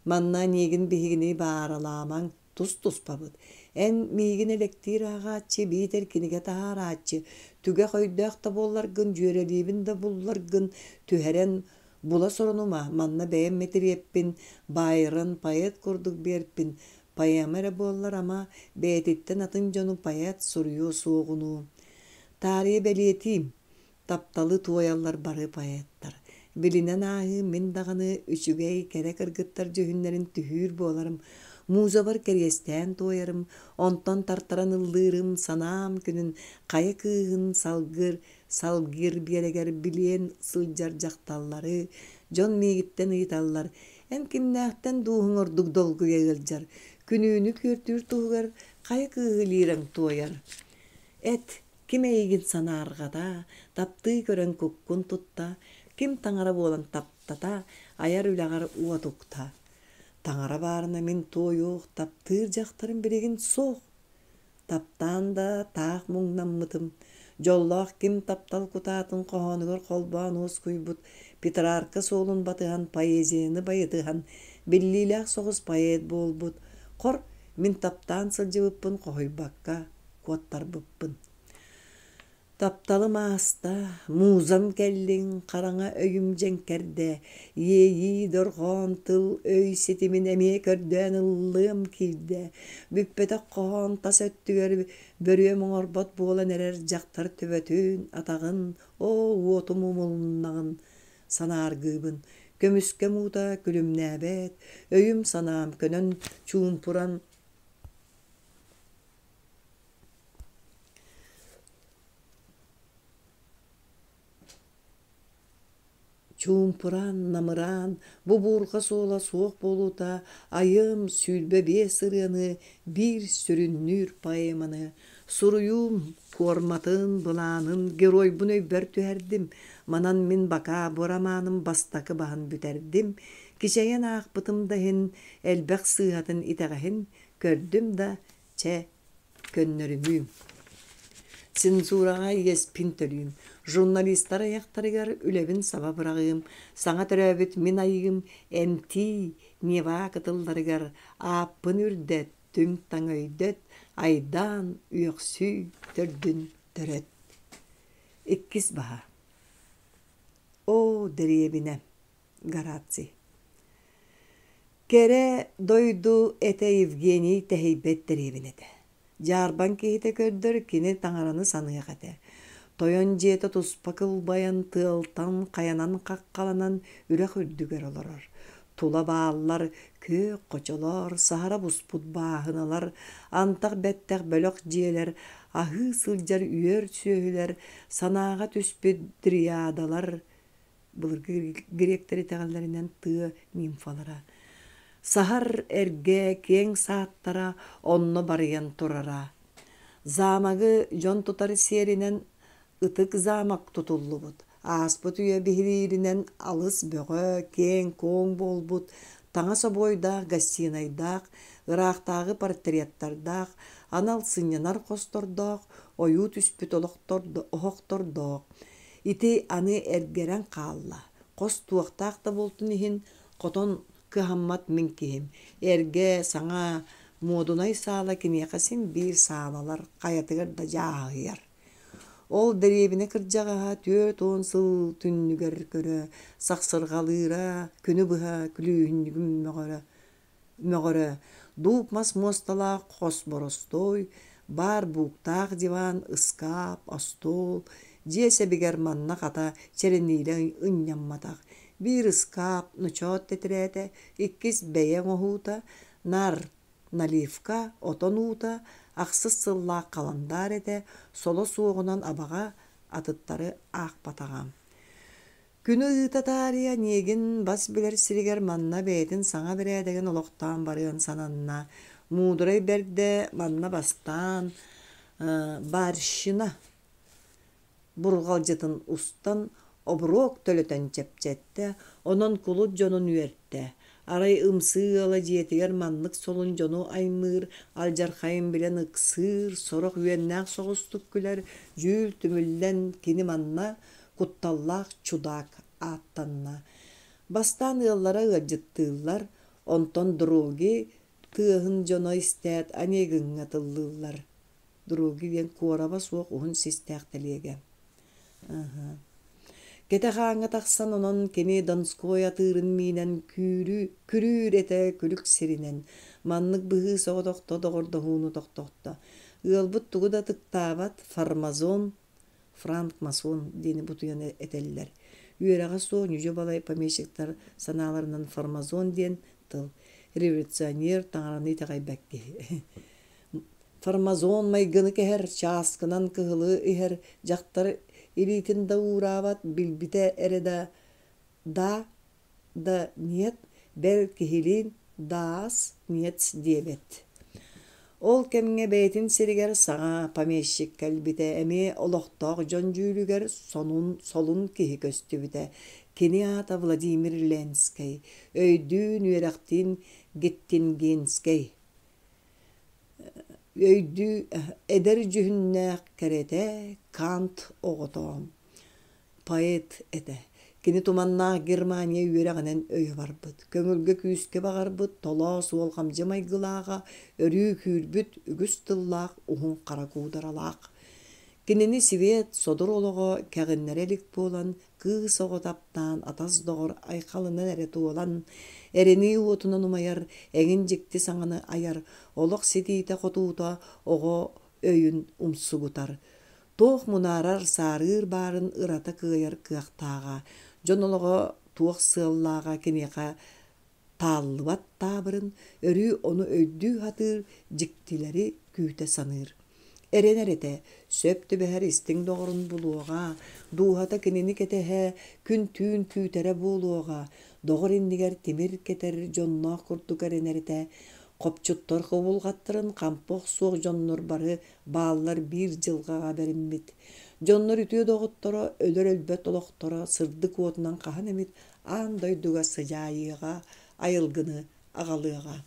Манна эйигин биһигини бааралаамаҥ, тус-туспабыт. Эн миигин элэктиир ааҕааччы биитэр кинигэ таһаарааччы, түгэх өйдөөх да буолларгын, дьүөрэлиибин да булларгын түһэрэн була сорунума, манна бэйэм мэтириэппин, Байрон поэт курдук биэрпин, поэма эрэ буоллар ама, бэйэтиттэн атын дьону поэт суруйуо суоҕунуу. Таарыйа бэлиэтиим, Тапталы туойаллар бары поэттар. Билинэн ааһыы мин даҕаны үчүгэй, кэрэ кыргыттар дьүһүннэрин түһүүр буоларым, музабар кэриэстээн туойарым, онтон тартаран ыллыырым, санаам күнүн хайа кыыһын салгыр, салгыр биэрэгэр билиэн сылдьар дьахталлары, дьон миигиттэн ыйыталлар: «Эн кимнээхтэн дууһуҥ ордук долгуйа ыалдьар, күнүүнү күөртүүр туһугар хайа кыыһы лиирэҥ туойар?» Эт, Ким эйигин санаарҕата, таптыы көрөн куккун тутта, ким таҥара буолан таптата, айар үлэҕэр уот укта. Таҥара баарына мин туойуох, таптыыр дьахтарым билигин суох. Таптаан да таах муҥнаммытым, дьоллоох ким таптал кутаатын хоһоонугар холбоон уоскуйбут Петрарка суолун батыһан поэзияны байытыһан биллиилээх соҕус поэт буолбут, хор мин таптаан сылдьыбыппын хоһуйбакка куоттарбыппын. Тапталым ааста, музам кэллиҥ, хараҥа өйүм дьэҥкэрдэ, иэйии дорҕоон тыл өй ситимин эмиэ көрдөөн ыллыам киирдэ, бүппэтэх хоһоон тас өттүгэр бөрүөм оҥорбот буолан эрэр дьахтар төбөтүн, атаҕын, оо, уотум умулуннаҕын санааргыыбын, көмүскэм уута күлүмнээбэт, өйүм-санаам көнөн чуумпуран Чуумпуран, намыраан, бу буурҕа суола суох буолуута айыам 25 ырыаны, биир сүрүннүүр поэманы, суруйуум куорматын, былаанын, геройбун өйбөр түһэрдим. Манан мин бакаа бу романым бастакы баһын бүтэрдим. Кичэйэн аахпытым да иһин, элбэх сыыһатын итэҕэһин көрдүм да, чэ, көннөрүнүүм. Цензураҕа иэспин төлүүм, журналистар айахтарыгар үлэбин саба быраҕыым, саҥа төрөөбүт мин айыым эмтии Нева кытылларыгар ааппын үрдэт, түҥ-таҥ өйдөт, айдаан, үөхсүү төрдүн төрөт. Иккис баһа. Оо, дэриэбинэ, Гораций. Кэрэ дойду этэ Евгений тэһийбэт дэриэбинэтэ. Дьаарбаҥ киһитэ көрдөр кини таҥараны саныах этэ. Тойон дьиэтэ туспа кылбайан, тыалтан, хайанан хаххаланан үрэх үрдүгэр олорор. Тула бааллар күөх хочолор, саһара буспут бааһыналар, антах бэттэх бөлөх дьиэлэр, аһыы сылдьар үөр сүөһүлэр, санааҕа түспүт дриадалар, былыргы гректэр итэҕэллэринэн тыа нимфалара саһар эргэ киэҥ сааттара онно барыйан турара замогы дьон тутар сиэринэн ытык замок тутуллубут ааспыт үйэ биһирииринэн алыс бөҕө киэҥ-куоҥ буолбут таҥас обуойдаах гостинайдаах ыраахтааҕы портреттардаах анал сынньанар хостордоох ойуу түспүт оһохтордоох Ити аны эргэрэн хаалла, хос туохтаах да буолтун иһин хотон кыһаммат мин киһим, эргэ, саҥа, муодунай саала киниэхэ син биир саалалар хайатыгар да дьааһыйар. Ол дэриэбинэ кырдьаҕаһа 40 сыл түннүгэр көрө, сахсырҕалыыра, күнү быһа күлүүһүнньүгүм мөҕөрө мөҕөрө, дууп мас муосталаах хос боростуой, баар бууктаах диван, ыскаап, остуол, дьиэ сэбигэр манна хата чэрэниилэ ынньамматах, биир ыскаап, ночоот тэтэрээтэ, иккис бэйэ оҥоһуута, нар, наливка, отон уута, ахсыс сыллаах халандаар этэ, соло суоҕунан абаҕа атыттары аахпатаҕа. Күнү ыыта таарыйа Онегин бас билэр сиригэр манна бэйэтин саҥа бэрээдэгин олохтоон барыан сананна. Муударай бэрдэ манна бастаан барщина бурҕалдьытын устан обуруок төлөтөн чэпчэттэ, онон кулут дьонун үөртэ. Арай ымсыы ыала дьиэтигэр маннык солун дьону аймыыр, алдьархайын билэн ыксыыр, сорох үөннээх соҕустук күлэр, дьүүл түмүллэн кини манна кутталлаах чудаак ааттанна. Бастаан ыаллара ыалдьыттыыллар, онтон Дроги тыаһын дьоно истээт Онегиҥҥа тыллыыллар. Дроги диэн куораба суох уһун систээх тэлиэгэ. Кэтэх ааҥҥа тахсан онон кини Донской атыырын миинэн күүрүү, күрүүр этэ күлүк сиринэн. Маннык быһыы соҕотохто доҕордоһууну тохтотто. Ыалбыт тугу да ытыктаабат фармазон франк-масон диэни бутуйан этэллэр. Үөрэҕэ суох ньүдьү-балай помещиктар санааларынан фармазон диэн тыл революционер таҥараны итэҕэйбэт киһи. Фармазон майгыны кэһэр, чааскынан кыһылы иһэр дьахтар илиитин да уураабат, билбитэ эрэ да да да нет, бэл киһилиин даас нет диэбэт. Ол кэмҥэ бэйэтин сиригэр саҥа помещик кэлбитэ, эмиэ олохтоох дьон дьүүлүгэр сонун солун киһи көстүбүтэ. Кини аата Владимир Ленскэй, өйдүүн үөрэхтиин Геттингенскэй. Өйдүү эдэр дьүһүннээх кэрэтэ Кант оҕотоон Поэт этэ. Кини туманнаах Германия үөрэҕинэн өйө барбыт, көҥүлгэ күүскэ баҕарбыт, толоос уолҕамдьы майгылааҕа, өрүү күүрбүт, үгүс тыллаах уһун хара куударалаах. Кинини Свет содур олоҕо кэҕиннэрэ илик буолан, кыыс оҕо таптаан, атас-доҕор айхалынан эрэ туолан, эрэнии уотунан умайар, эҥин дьикти саҥаны айар, олох ситиитэ-хотуута оҕо өйүн умсугутар. Туох мунаарар, саарыыр баарын ырата кыайар кыахтааҕа, дьон олоҕо туох сыаллааҕа киниэхэ тааллыбат таабырын, өрүү ону өйдүү сатыыр, дьиктилэри күүтэ саныыр. Эрэнэр этэ, сөп түбэһэр истиҥ доҕорун булуоҕа, дууһата кинини кэтэһэ, күн-түүн күүтэрэ буолуоҕа, доҕор иннигэр тимир кэтэр дьонноох курдук эрэнэр этэ. Хопчуттар хобулҕаттарын хампы охсуох дьоннор бары бааллар биир дьылҕаҕа бэриммит. Дьоннор үтүө доҕотторо, өлөр-өлбөт олохторо сырдык уотунан хаһан эмит аан дойдуга сыдьаайыаҕа, айылгыны аҕалыаҕа.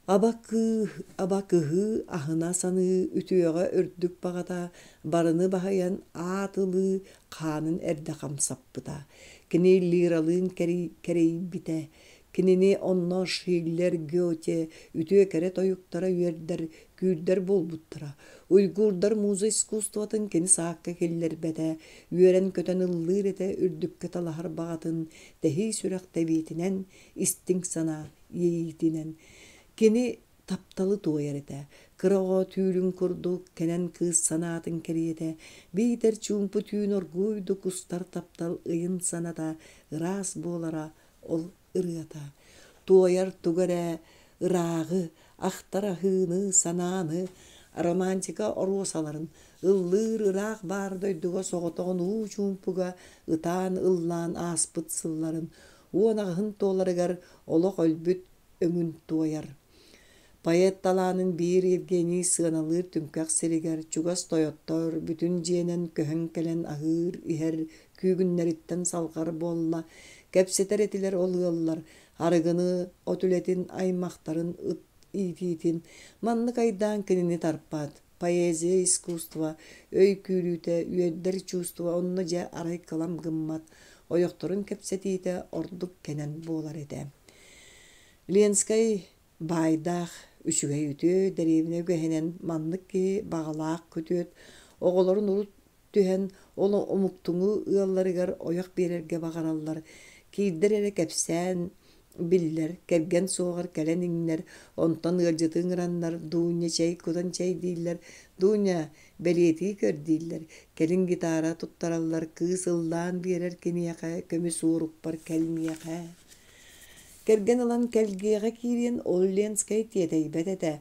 Аба кыһыы, аһына саныы, үтүөҕэ үрдүк баҕата барыны баһыйан аат ылыы хаанын эрдэ хамсаппыта. Кини Лиралыын кэрийбитэ. Кинини онно Шиллер, Гёте үтүө-кэрэ тойуктара үөрдэр, күүрдэр буолбуттара. Уйгурдар муза искусствотын кини саакка киллэрбэтэ, үөрэн-көтөн ыллыыр этэ үрдүккэ талаһар баҕатын тэһии сүрэх тэбиитинэн, истиҥ санаа иэйиитинэн. Кини тапталы туойар этэ, кыра оҕо түүлүн курдук кэнэн кыыс санаатын кэриэтэ, биитэр чуумпу түүн оргууйдук устар таптал ыйын саната ыраас буолара ол ырыата. Туойар тугу эрэ ырааҕы, ахтар аһыыны, санааны, романтика оруосаларын, ыллыыр ыраах баар дойдуга соҕотоҕун уу чуумпуга ытаан ыллаан ааспыт сылларын 18-ын туоларыгар олох өлбүт өҥүн туойар. Поэт талаанын биир Евгений сыаналыыр түҥкэх сиригэр чугас тойоттор бүтүн дьиэнэн көһөн кэлэн аһыыр, иһэр күүгүннэриттэн салҕар буолла. Кэпсэтэр этилэр ол ыаллар арыгыны, от үлэтин, аймахтарын ыт иитиитин. Маннык айдаан кинини тарпат. Поэзия, искусство, өй күүрүүтэ, үөрдэр чувство онно дьэ арай кылам гыммат, ойохторун кэпсэтиитэ ордук кэнэн буолар этэ. Ленскэй баайдаах, үчүгэй үтүө дэриэбинэ үгэһинэн маннык киһи баҕалаах күтүөт оҕолорун урут түһэн ол омуктуҥу ыалларыгар ойох биэрэргэ баҕараллар, киирдэр эрэ кэпсээн биллэр, кэргэн суоҕар кэлэн иҥнэр, онтон ыалдьыты ыҥыраннар Дуня чэй кутан чэйдииллэр, Дуня бэлиэтии көр дииллэр, кэлин гитара туттараллар, кыыс ыллаан биэрэр киниэхэ, көмүс уорукпар кэл миэхэ. Кэргэн ылан кэлгиэҕэ киириэн ол Ленскэй тиэтэйбэт этэ,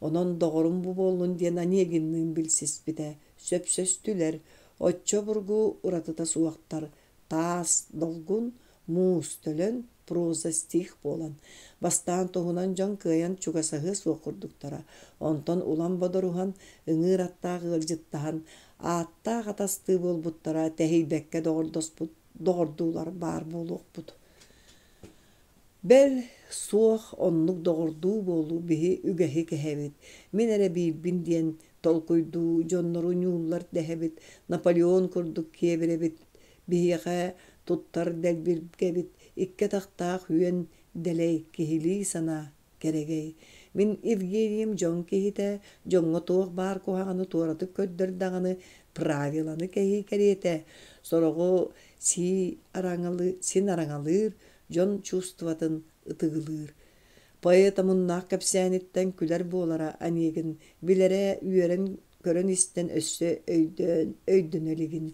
онон доҕорум бу буоллун диэн Онегинныын билсиспитэ, сөпсөстүлэр, оччо обургу уратыта суохтар, таас долгун, муус төлөн, проза стих буолан, бастаан туһунан дьон кыайан чугасаһыа суох курдуктара, онтон улам бодоруһан, ыҥыыр аттаах ыалдьыттаһан, ааттаах атастыы буолбуттара тэһийбэккэ доҕордоспут доҕордуулар баар буолуохпут. Бэл, суох оннук доҕордуу буолуу биһи үгэһи кэһэбит, мин эрэ биирбин диэн толкуйдуу дьоннору ньууллар дэһэбит, Наполеон курдук киэбирэбит, биһиэхэ туттар дэлбиргэбит, икки атахтаах үөн дэлэй, киһилии санаа кэрэгэй. Мин Евгением дьон киһитэ, дьоҥҥо туох баар куһаҕаны туоратык көрдөр даҕаны правиланы кэһии кэриэтэ, сороҕу сии араҥалы, син араҥалыыр, дьон чувствотын ытыгылыыр. Поэт омуннаах кэпсээниттэн күлэр буолара Онегин билэрэ үөрэн көрөн-истэн өссө өйдөөн өйдөнө илигин.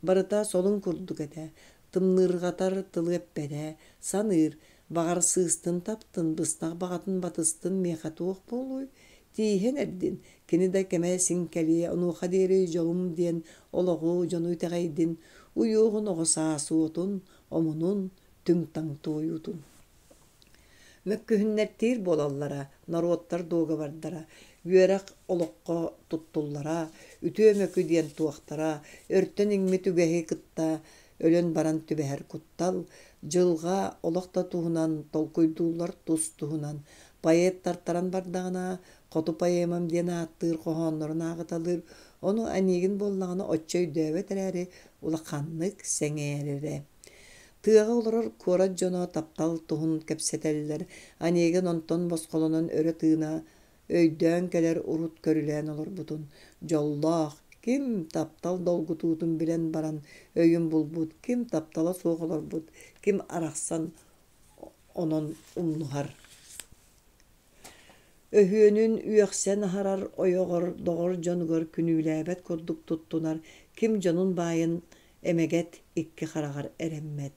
Барыта солун курдук этэ, тымныырҕатар тылы эппэтэ, саныыр, баҕар сыыстын таптын, быстах баҕатын батыстын миэхэ туох буолуой? Тииһэн эрдин, кини да кэмэ син кэлиэ, онуоха диэри дьолум диэн олоҕу, дьону итэҕэйдин, уйуоҕун оҕо саас уотун, омунун, түҥ-таҥ туойуутун. Мөккүһүннэртиир буолаллара, норуоттар дуогабардара, үөрэх олоххо туттуллара, үтүө мөкү диэн туохтара, өртөн иҥмит үгэһи кытта өлөн баран түбэһэр куттал, дьылҕа олох да туһунан толкуйдууллар тус-туһунан. Поэт тартаран бардаҕына, хоту поэмам диэн ааттыыр хоһооннорун ааҕыталыыр, ону Онегин буоллаҕына оччо өйдөөбөт эрээри улаханнык сэҥээрэрэ. Тыаҕа олорор куорат дьоно таптал туһун кэпсэтэллэр, Онегин онтон босхолонон өрө тыына өйдөөн кэлэр урут көрүлээн олорбутун, дьоллоох, ким таптал долгутуутун билэн баран өйүн булбут, ким таптала суох олорбут, ким арахсан онон умнуһар. Өһүөнүн үөхсэн аһарар ойоҕор доҕор дьонугар күнүүлээбэт курдук туттунар, ким дьонун баайын эмэгэт икки хараҕар эрэммэт.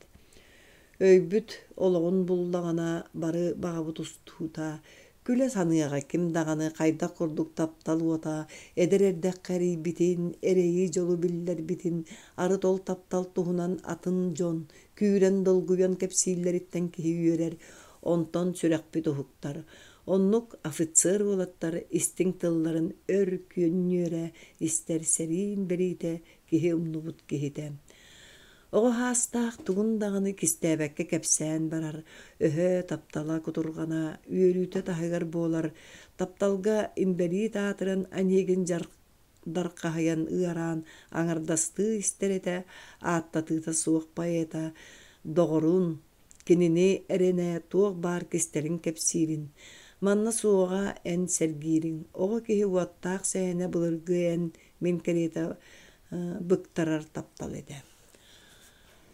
Өйбүт олоҕун буллаҕына бары баҕабыт устуута, Күлэ саныаҕа ким даҕаны хайдах курдук таптал уота эдэр эрдэххэ эрийбитин, эрэйи-дьолу биллэрбитин, арыт ол таптал туһунан атын дьон күүрэн долгуйан кэпсииллэриттэн киһи үөрэр, онтон сүрэхпит уһуктар. Оннук офицер уолаттар истиҥ тылларын өр күөнньүөрэ истэр сэриин бэриитэ киһи умнубут киһитэ. Оҕо саастаах тугун даҕаны кистээбэккэ кэпсээн барар, өһө, таптала, кутурҕана, үөрүүтэ таһыгар буолар, тапталга инбэлиит аатыран Онегин дархаһыйан ыараан аҥардастыы истэр этэ, ааттатыыта суох поэта, доҕорун, кинини эрэнэ туох баар кистэлин кэпсиирин, манна суоҕа эн сэргиириҥ, оҕо киһи уоттаах сэһэнэ былыргы эн мин кэриэтэ быктарар таптал этэ.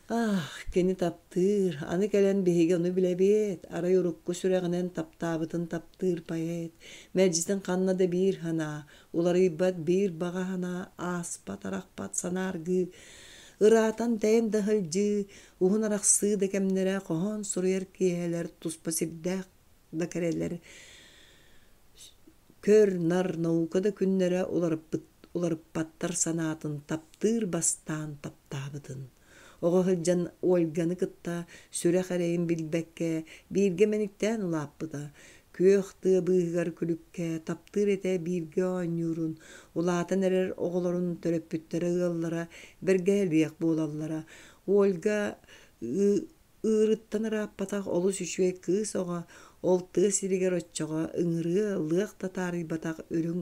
Ах, кини таптыыр, аны кэлэн биһиги ону билэбиэт, арай урукку сүрэҕинэн таптаабытын таптыыр поэт, мэлдьитин ханна да биир санаа, уларыйбат биир баҕа санаа, ааспат-арахпат санааргыы, ыраатан тэйэн да сылдьыы, уһун арахсыы да кэмнэрэ хоһоон суруйар киэһэлэр туспа сирдээх да кэрэлэр көр-нар наука да күннэрэ уларыппыт уларыппаттар санаатын таптыыр бастаан таптаабытын. Оҕо сылдьан Ольганы кытта сүрэх эрэйин билбэккэ бииргэ мэниктээн улааппыта. Күөх тыа быыһыгар күлүккэ таптыыр этэ бииргэ оонньуурун, улаатан эрэр оҕолорун төрөппүттэрэ ыаллара бэргэһэлиэх буолаллара. Ольга Ыырыттан ырааппатах олус үчүгэй кыыс оҕо ол тыа сиригэр оччоҕо ыҥырыа лыах да таарыйбатах үрүҥ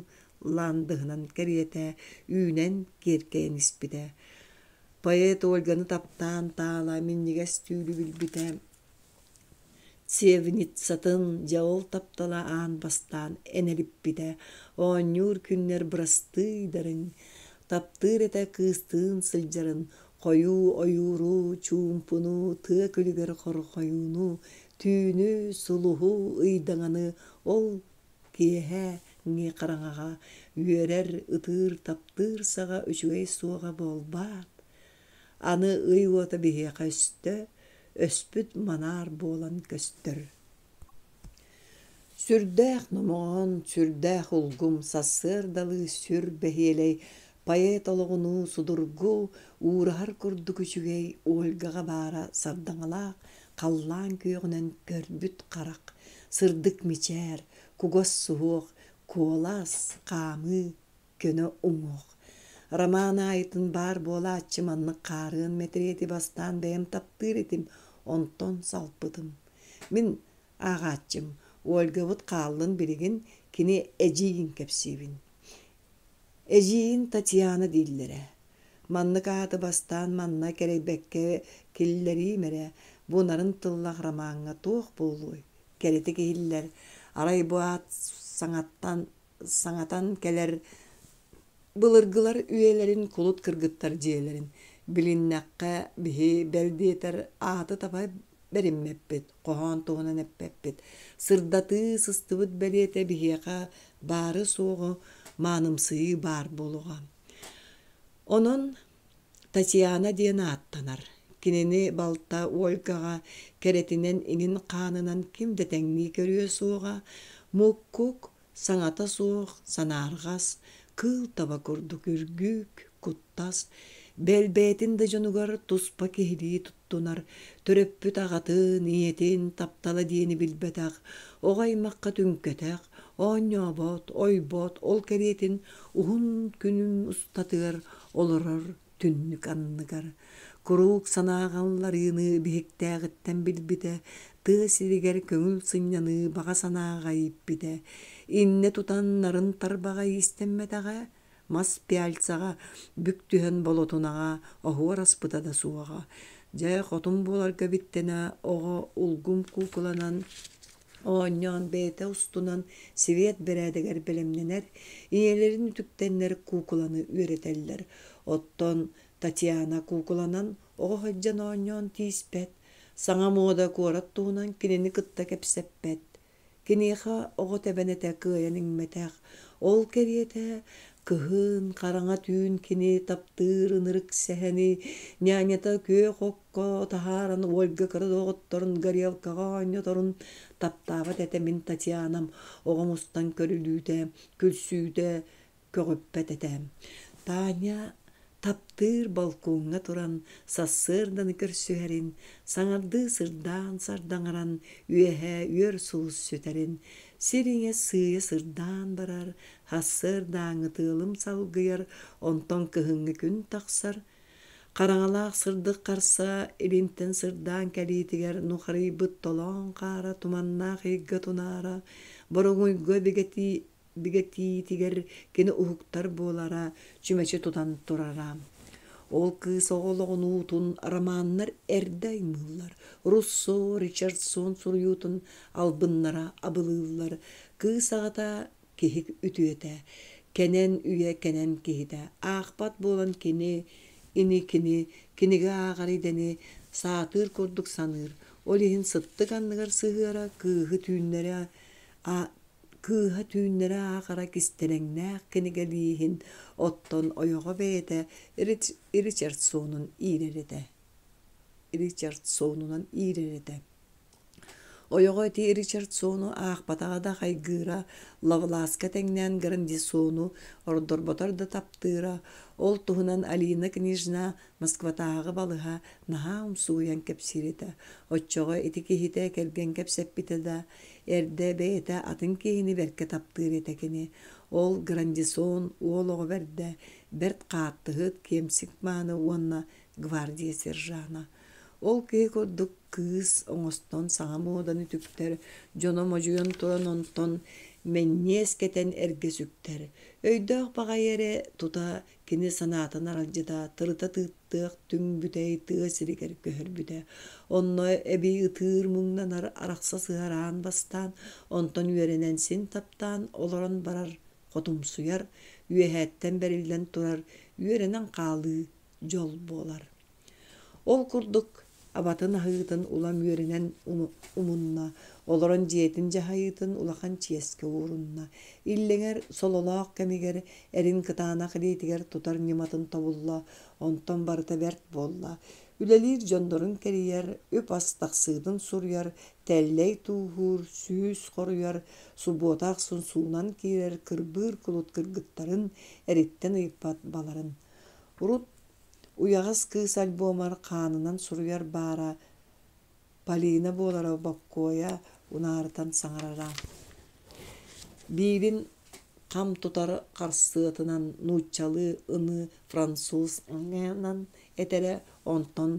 лаандыһынан кэриэтэ үүнэн киэркэйэн испитэ. Поэт Ольганы таптаан таала минньигэс түүлү билбитэ. Цевницатын дьэ ол таптала аан бастаан энэлиппитэ. Оонньуур күннэр бырастыйдарын, таптыыр этэ кыыстыын сылдьарын, Хойуу ойууру, чуумпуну, тыа күлүгэр хорхойууну, түүнү, сулуһу, ыйдаҥаны ол киэһээҥҥи хараҥаҕа үөрэр, ытыыр, таптыыр саҕа үчүгэй суоҕа буолбаат? Аны ый уота биһиэхэ өстө, өспүт манаар буолан көстөр. Сүрдээх номоҕон, сүрдээх улгум, сарсыардалыы сүр бэһиэлэй, поэт олоҕунуу судургу, уураһар курдук үчүгэй Ольгаҕа баара сардаҥалаах халлаан күөҕүнэн көрбүт харах, сырдык мичээр, кугас суһуох, куолас, хаамыы, көнө уҥуох. Роман аайытын баар буолааччы маннык хаарыан мэтириэти бастаан бэйэм таптыыр этим, онтон салпытым. Мин ааҕааччым, Ольгабыт хааллын билигин кини эдьиийин кэпсиибин. Эдьиийин Татьяна дииллэрэ. Маннык ааты бастаан манна кэрэйбэккэ киллэриим эрэ, бу нарын тыллаах ромаҥҥа туох буолуой? Кэрэтик иһиллэр, арай бу аат саҥаттан саҥатан кэлэр былыргылар үйэлэрин кулут кыргыттар дьиэлэрин билиннэххэ биһи бэл диэтэр ааты таба бэриммэппит, хоһоон туһунан эппэппит. Сырдатыы сыстыбыт бэлиэтэ биһиэхэ баары-суоҕу маанымсыйыы баар буолуоҕа. Онон Татьяна диэн ааттанар. Кинини балта Ольгаҕа кэрэтинэн иҥин хаанынан ким да тэҥнии көрүө суоҕа, муккук, саҥата суох, санаарҕас, кыыл таба курдук үргүк, куттас, бэл бэйэтин да дьонугар туспа киһилии туттунар, төрөппүт аҕатын, ийэтин таптала диэни билбэтэх, оҕо аймахха түҥкэтэх, оонньообот, ойбот, ол кэриэтин уһун күнүн устатыгар олорор түннүк анныгар куруук санааҕа ылларыыны биһиктээҕиттэн билбитэ, тыа сиригэр көҥүл сынньаныы баҕа санааҕа ииппитэ, иннэ тутан нарын тарбаҕа иистэммэтэҕэ, мас пяльцаҕа бүк түһэн болотунаҕа оһуор аспыта да суоҕа. Дьэ, хотун буоларга биттэнэ оҕо улгум куукуланан оонньоон бэйэтэ устунан свет бэрээдэгэр бэлэмнэнэр, ийэлэрин үтүктэннэр куукуланы үөрэтэллэр. Оттон Татьяна куукуланан оҕо сылдьан оонньоон тииспэт, саҥа муода куорат туһунан кинини кытта кэпсэппэт. Киниэхэ оҕо тэбэнэтэ кыайан иҥмэтэх, Ол кэриэтэ кыһын хараҥа түүн кини таптыыр ынырык сэһэни нянята күөх окко таһааран Ольга кыра доҕотторун горелкаҕа оонньоторун таптаабат этэ мин Татьянам оҕом устан көрүлүүтэ, күлсүүтэ көҕүппэт этэ. Таня таптыыр балкоҥҥа туран сарсыарданы көрсүһэрин, саҥардыы сырдаан сардаҥаран үөһээ үөр сулус сүтэрин, сир ийэ сыыйа сырдаан барар, сарсыардааҥҥы тыалым салгыйар, онтон кыһыҥҥы күн тахсар, Хараҥалаах сырдык харса илинтэн сырдаан кэлиитигэр нухарыйбыт толоон хаара туманнаах ыйга тунаара, боруҥуйга бигэтии бигэтиитигэр кини уһуктар буолара, чүмэчи тутан турара. Ол кыыс оҕо олоҕун уутун романнар эрдэ аймыыллар, Руссо, Ричардсон суруйуутун албыннара абылыыллар. Кыыс аҕата киһи үтүөтэ, кэнэн үйэ кэнэн киһитэ, аахпат буолан кини ини кини кинигэ ааҕар идэни саатыыр курдук саныыр, ол иһин сыттык анныгар сыһыара кыыһы түүннэри Кыыһа түүннэри аахара кистэлэҥнээх кинигэлииһин, оттон ойоҕо бэйэтэ Ричардсонун иирэр этэ. Ричардсонунан иирэр этэ. Ойоҕо ити Ричардсону аахпатаҕа да хайгыыра, Лавласка тэҥнээн Грандисону ордорботор да таптыыра, ол туһунан Алина княжна Москватааҕы балыһа наһаа умсугуйан кэпсиир этэ. Оччоҕо ити киһитэ кэргэн кэпсэппитэ да, эрдэ бэйэтэ атын киһини бэркэ таптыыр этэ кини. Ол Грандисон уол оҕо бэрдэ, бэрт хааттыһыт, киэмсик мааны уонна гвардия сержана. Ол киһи курдук кыыс оҥостон саҥа муоданы үтүктэр, дьоно модьуйан туран онтон мэнньиэс кэтэн эргэ сүктэр. Өйдөөх баҕайы эрэ тута Кини санаатын аралдьыта, тырыта тыыттыах түҥ бүтэй тыа сиригэр көһөрбүтэ. Онно эбии ытыыр муҥнанар арахса сыһар аан бастаан, онтон үөрэнэн син таптаан олорон барар хотумсуйар, үөһээттэн бэриллэн турар үөрэнэн хаалыы дьол буолар. Ол курдук абатын аһыытын улам үөрэнэн умунна, олорон дьиэтин дьаһайыытын улахан чиэскэ уурунна. Иллэҥэр сололоох кэмигэр эрин кытаанах илиитигэр тутар ньыматын тобулла, онтон барыта бэрт буолла. Үлэлиир дьоннорун кэрийэр, үп-ас тахсыытын суруйар, тэллэй тууһуур, сүүс хоруйар, субуота ахсын суунан киирэр кырбыыр кулут кыргыттарын эриттэн ыйыппат баларын. Урут Уйаҕас кыыс альбомар хаанынан суруйар баара Полина буолара Боккуойа унаарытан саҥарара. Биирин хам тутар харсыатынан нууччалыы ыныы француз ҥ-нан этэрэ, онтон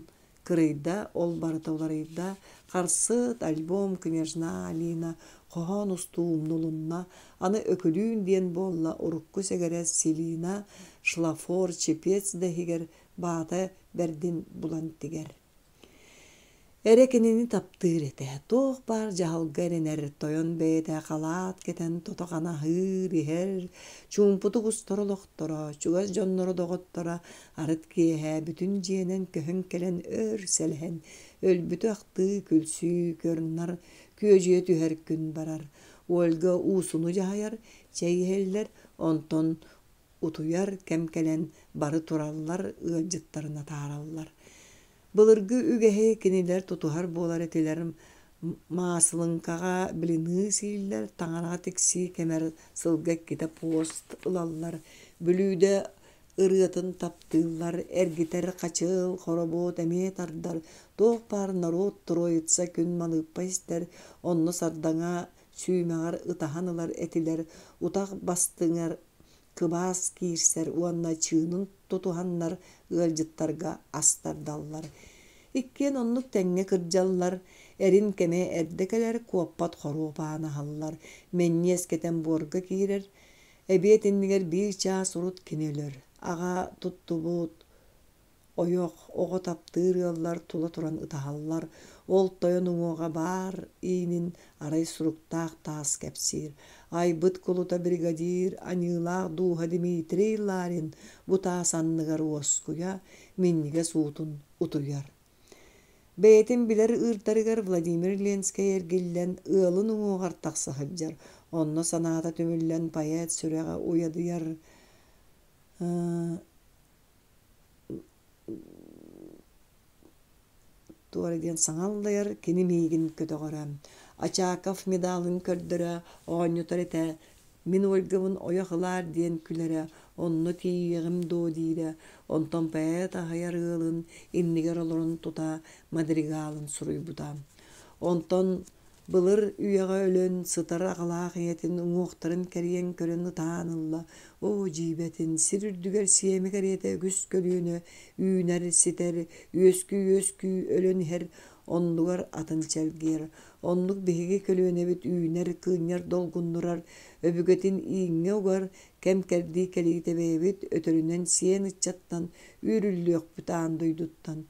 кырыйда, ол барыта уларыйда, харсыат, альбом, княжна Алина хоһоон устуу умнулунна, аны Өкүлүүн диэн буолла урукку сэгэрэ Селина Шлафор чепец да иһигэр баата бэрдин булан тигэр. Эрэ кинини таптыыр этэ, туох баар дьаһалга эрэнэр, тойон бэйэтэ халаат кэтэн тото-хана аһыыр, иһэр, чуумпутук устар олохторо, чугас дьонноро доҕотторо арыт киэһэ бүтүн дьиэнэн көһөн кэлэн өр сэлэһэн, өлбүтү ахтыы, күлсүү, көр-нар, күөдьүйэ түһэр күн барар. Ольга уусуну дьаһайар, чэй иһэллэр, онтон утуйар кэм кэлэн бары тураллар, ыалдьыттарын атаараллар. Былыргы үгэһи кинилэр тутуһар буолар этилэр маасылыҥкаҕа блины сииллэр, таҥараҕа тиксии кэмэр сылга иккитэ пост ылаллар, бүлүүдэ ырыатын таптыыллар, эргитэр хачыал, хоробуот эмиэ тардар, туох баар норуот троица күн малыыппа истэр, онно сардаҥа сүүмэҕэр ытаһан ылар этилэр, утах бастыҥар кыбаас киирсэр уонна чыынын тутуһаннар ыалдьыттарга ас тардаллар. Иккиэн оннук тэҥҥэ кырдьаллар, эрин кэмэ эрдэ кэлэр, куоппат хоруоп аан аһаллар, мэнньиэс кэтэн буорга киирэр, эбиэт иннигэр биир чаас урут кини өлөр. Аҕа туттубут Ойох, оҕо таптыыр ыаллар тула туран ытаһаллар, ол тойон уҥуоҕа баар иинин арай суруктаах таас кэпсиир. Айбыт кулута бригадир, аньыылаах дууһа Дмитрий Ларин бу таас анныгар уоскуйа, минньигэс уутун утуйар. Бэйэтин билэр ыырдарыгар Владимир Ленскэй эргиллэн ыалын уҥуоҕар тахса сылдьар. Онно санаата түмүллэн поэт сүрэҕэ уйадыйар Туора диэн саҥа аллайар, кини миигин көтөҕөрө. Очаков медалын көрдөрө, оонньотор этэ, мин Ольгабын ойох ылаар диэн күлэрэ, онно тиийиэҕим дуо диирэ, онтон поэт аһыйар ыалын иннигэр олорон тута мадригалын суруйбута. Онтон Былыр үйэҕэ өлөн сытар аҕалаах ийэтин уҥуохтарын кэрийэн көрөн ытаан ылла: «Оо, дьиибэтин, сир үрдүгэр сиэмэ кэриэтэ үгүс көлүөнэ үүнэр, ситэр, үөскүү-үөскүү өлөн иһэр, оннугар атын чэлгийэр. Оннук биһиги көлүөнэбит үүнэр, кыынньар долгуннурар, өбүгэтин ииҥҥэ угар, кэм-кэрдии кэлиитэ бэйэбит өтөрүнэн сиэн ыччаттан үүрүллүөхпүт аан дойдуттан.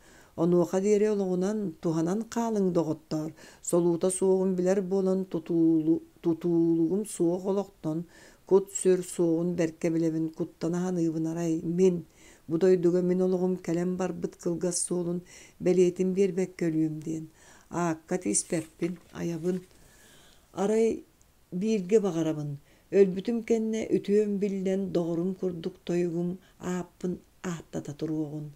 Онуоха диэри олоҕунан туһанан хаалыҥ, доҕоттоор, солуута суоҕун билэр буолан тутуулугум суох олохтон, кут-сүр суоҕун бэркэ билэбин, куттана саныыбын арай, мин, бу дойдуга мин олоҕум кэлэн барбыт кылгас суолун бэлиэтин биэрбэккэ өлүөм диэн, аакка тииспэппин, айабын. Арай бииргэ баҕарабын, өлбүтүм кэннэ үтүөм биллэн доҕорум курдук тойугум ааппын ааттата туруоҕун.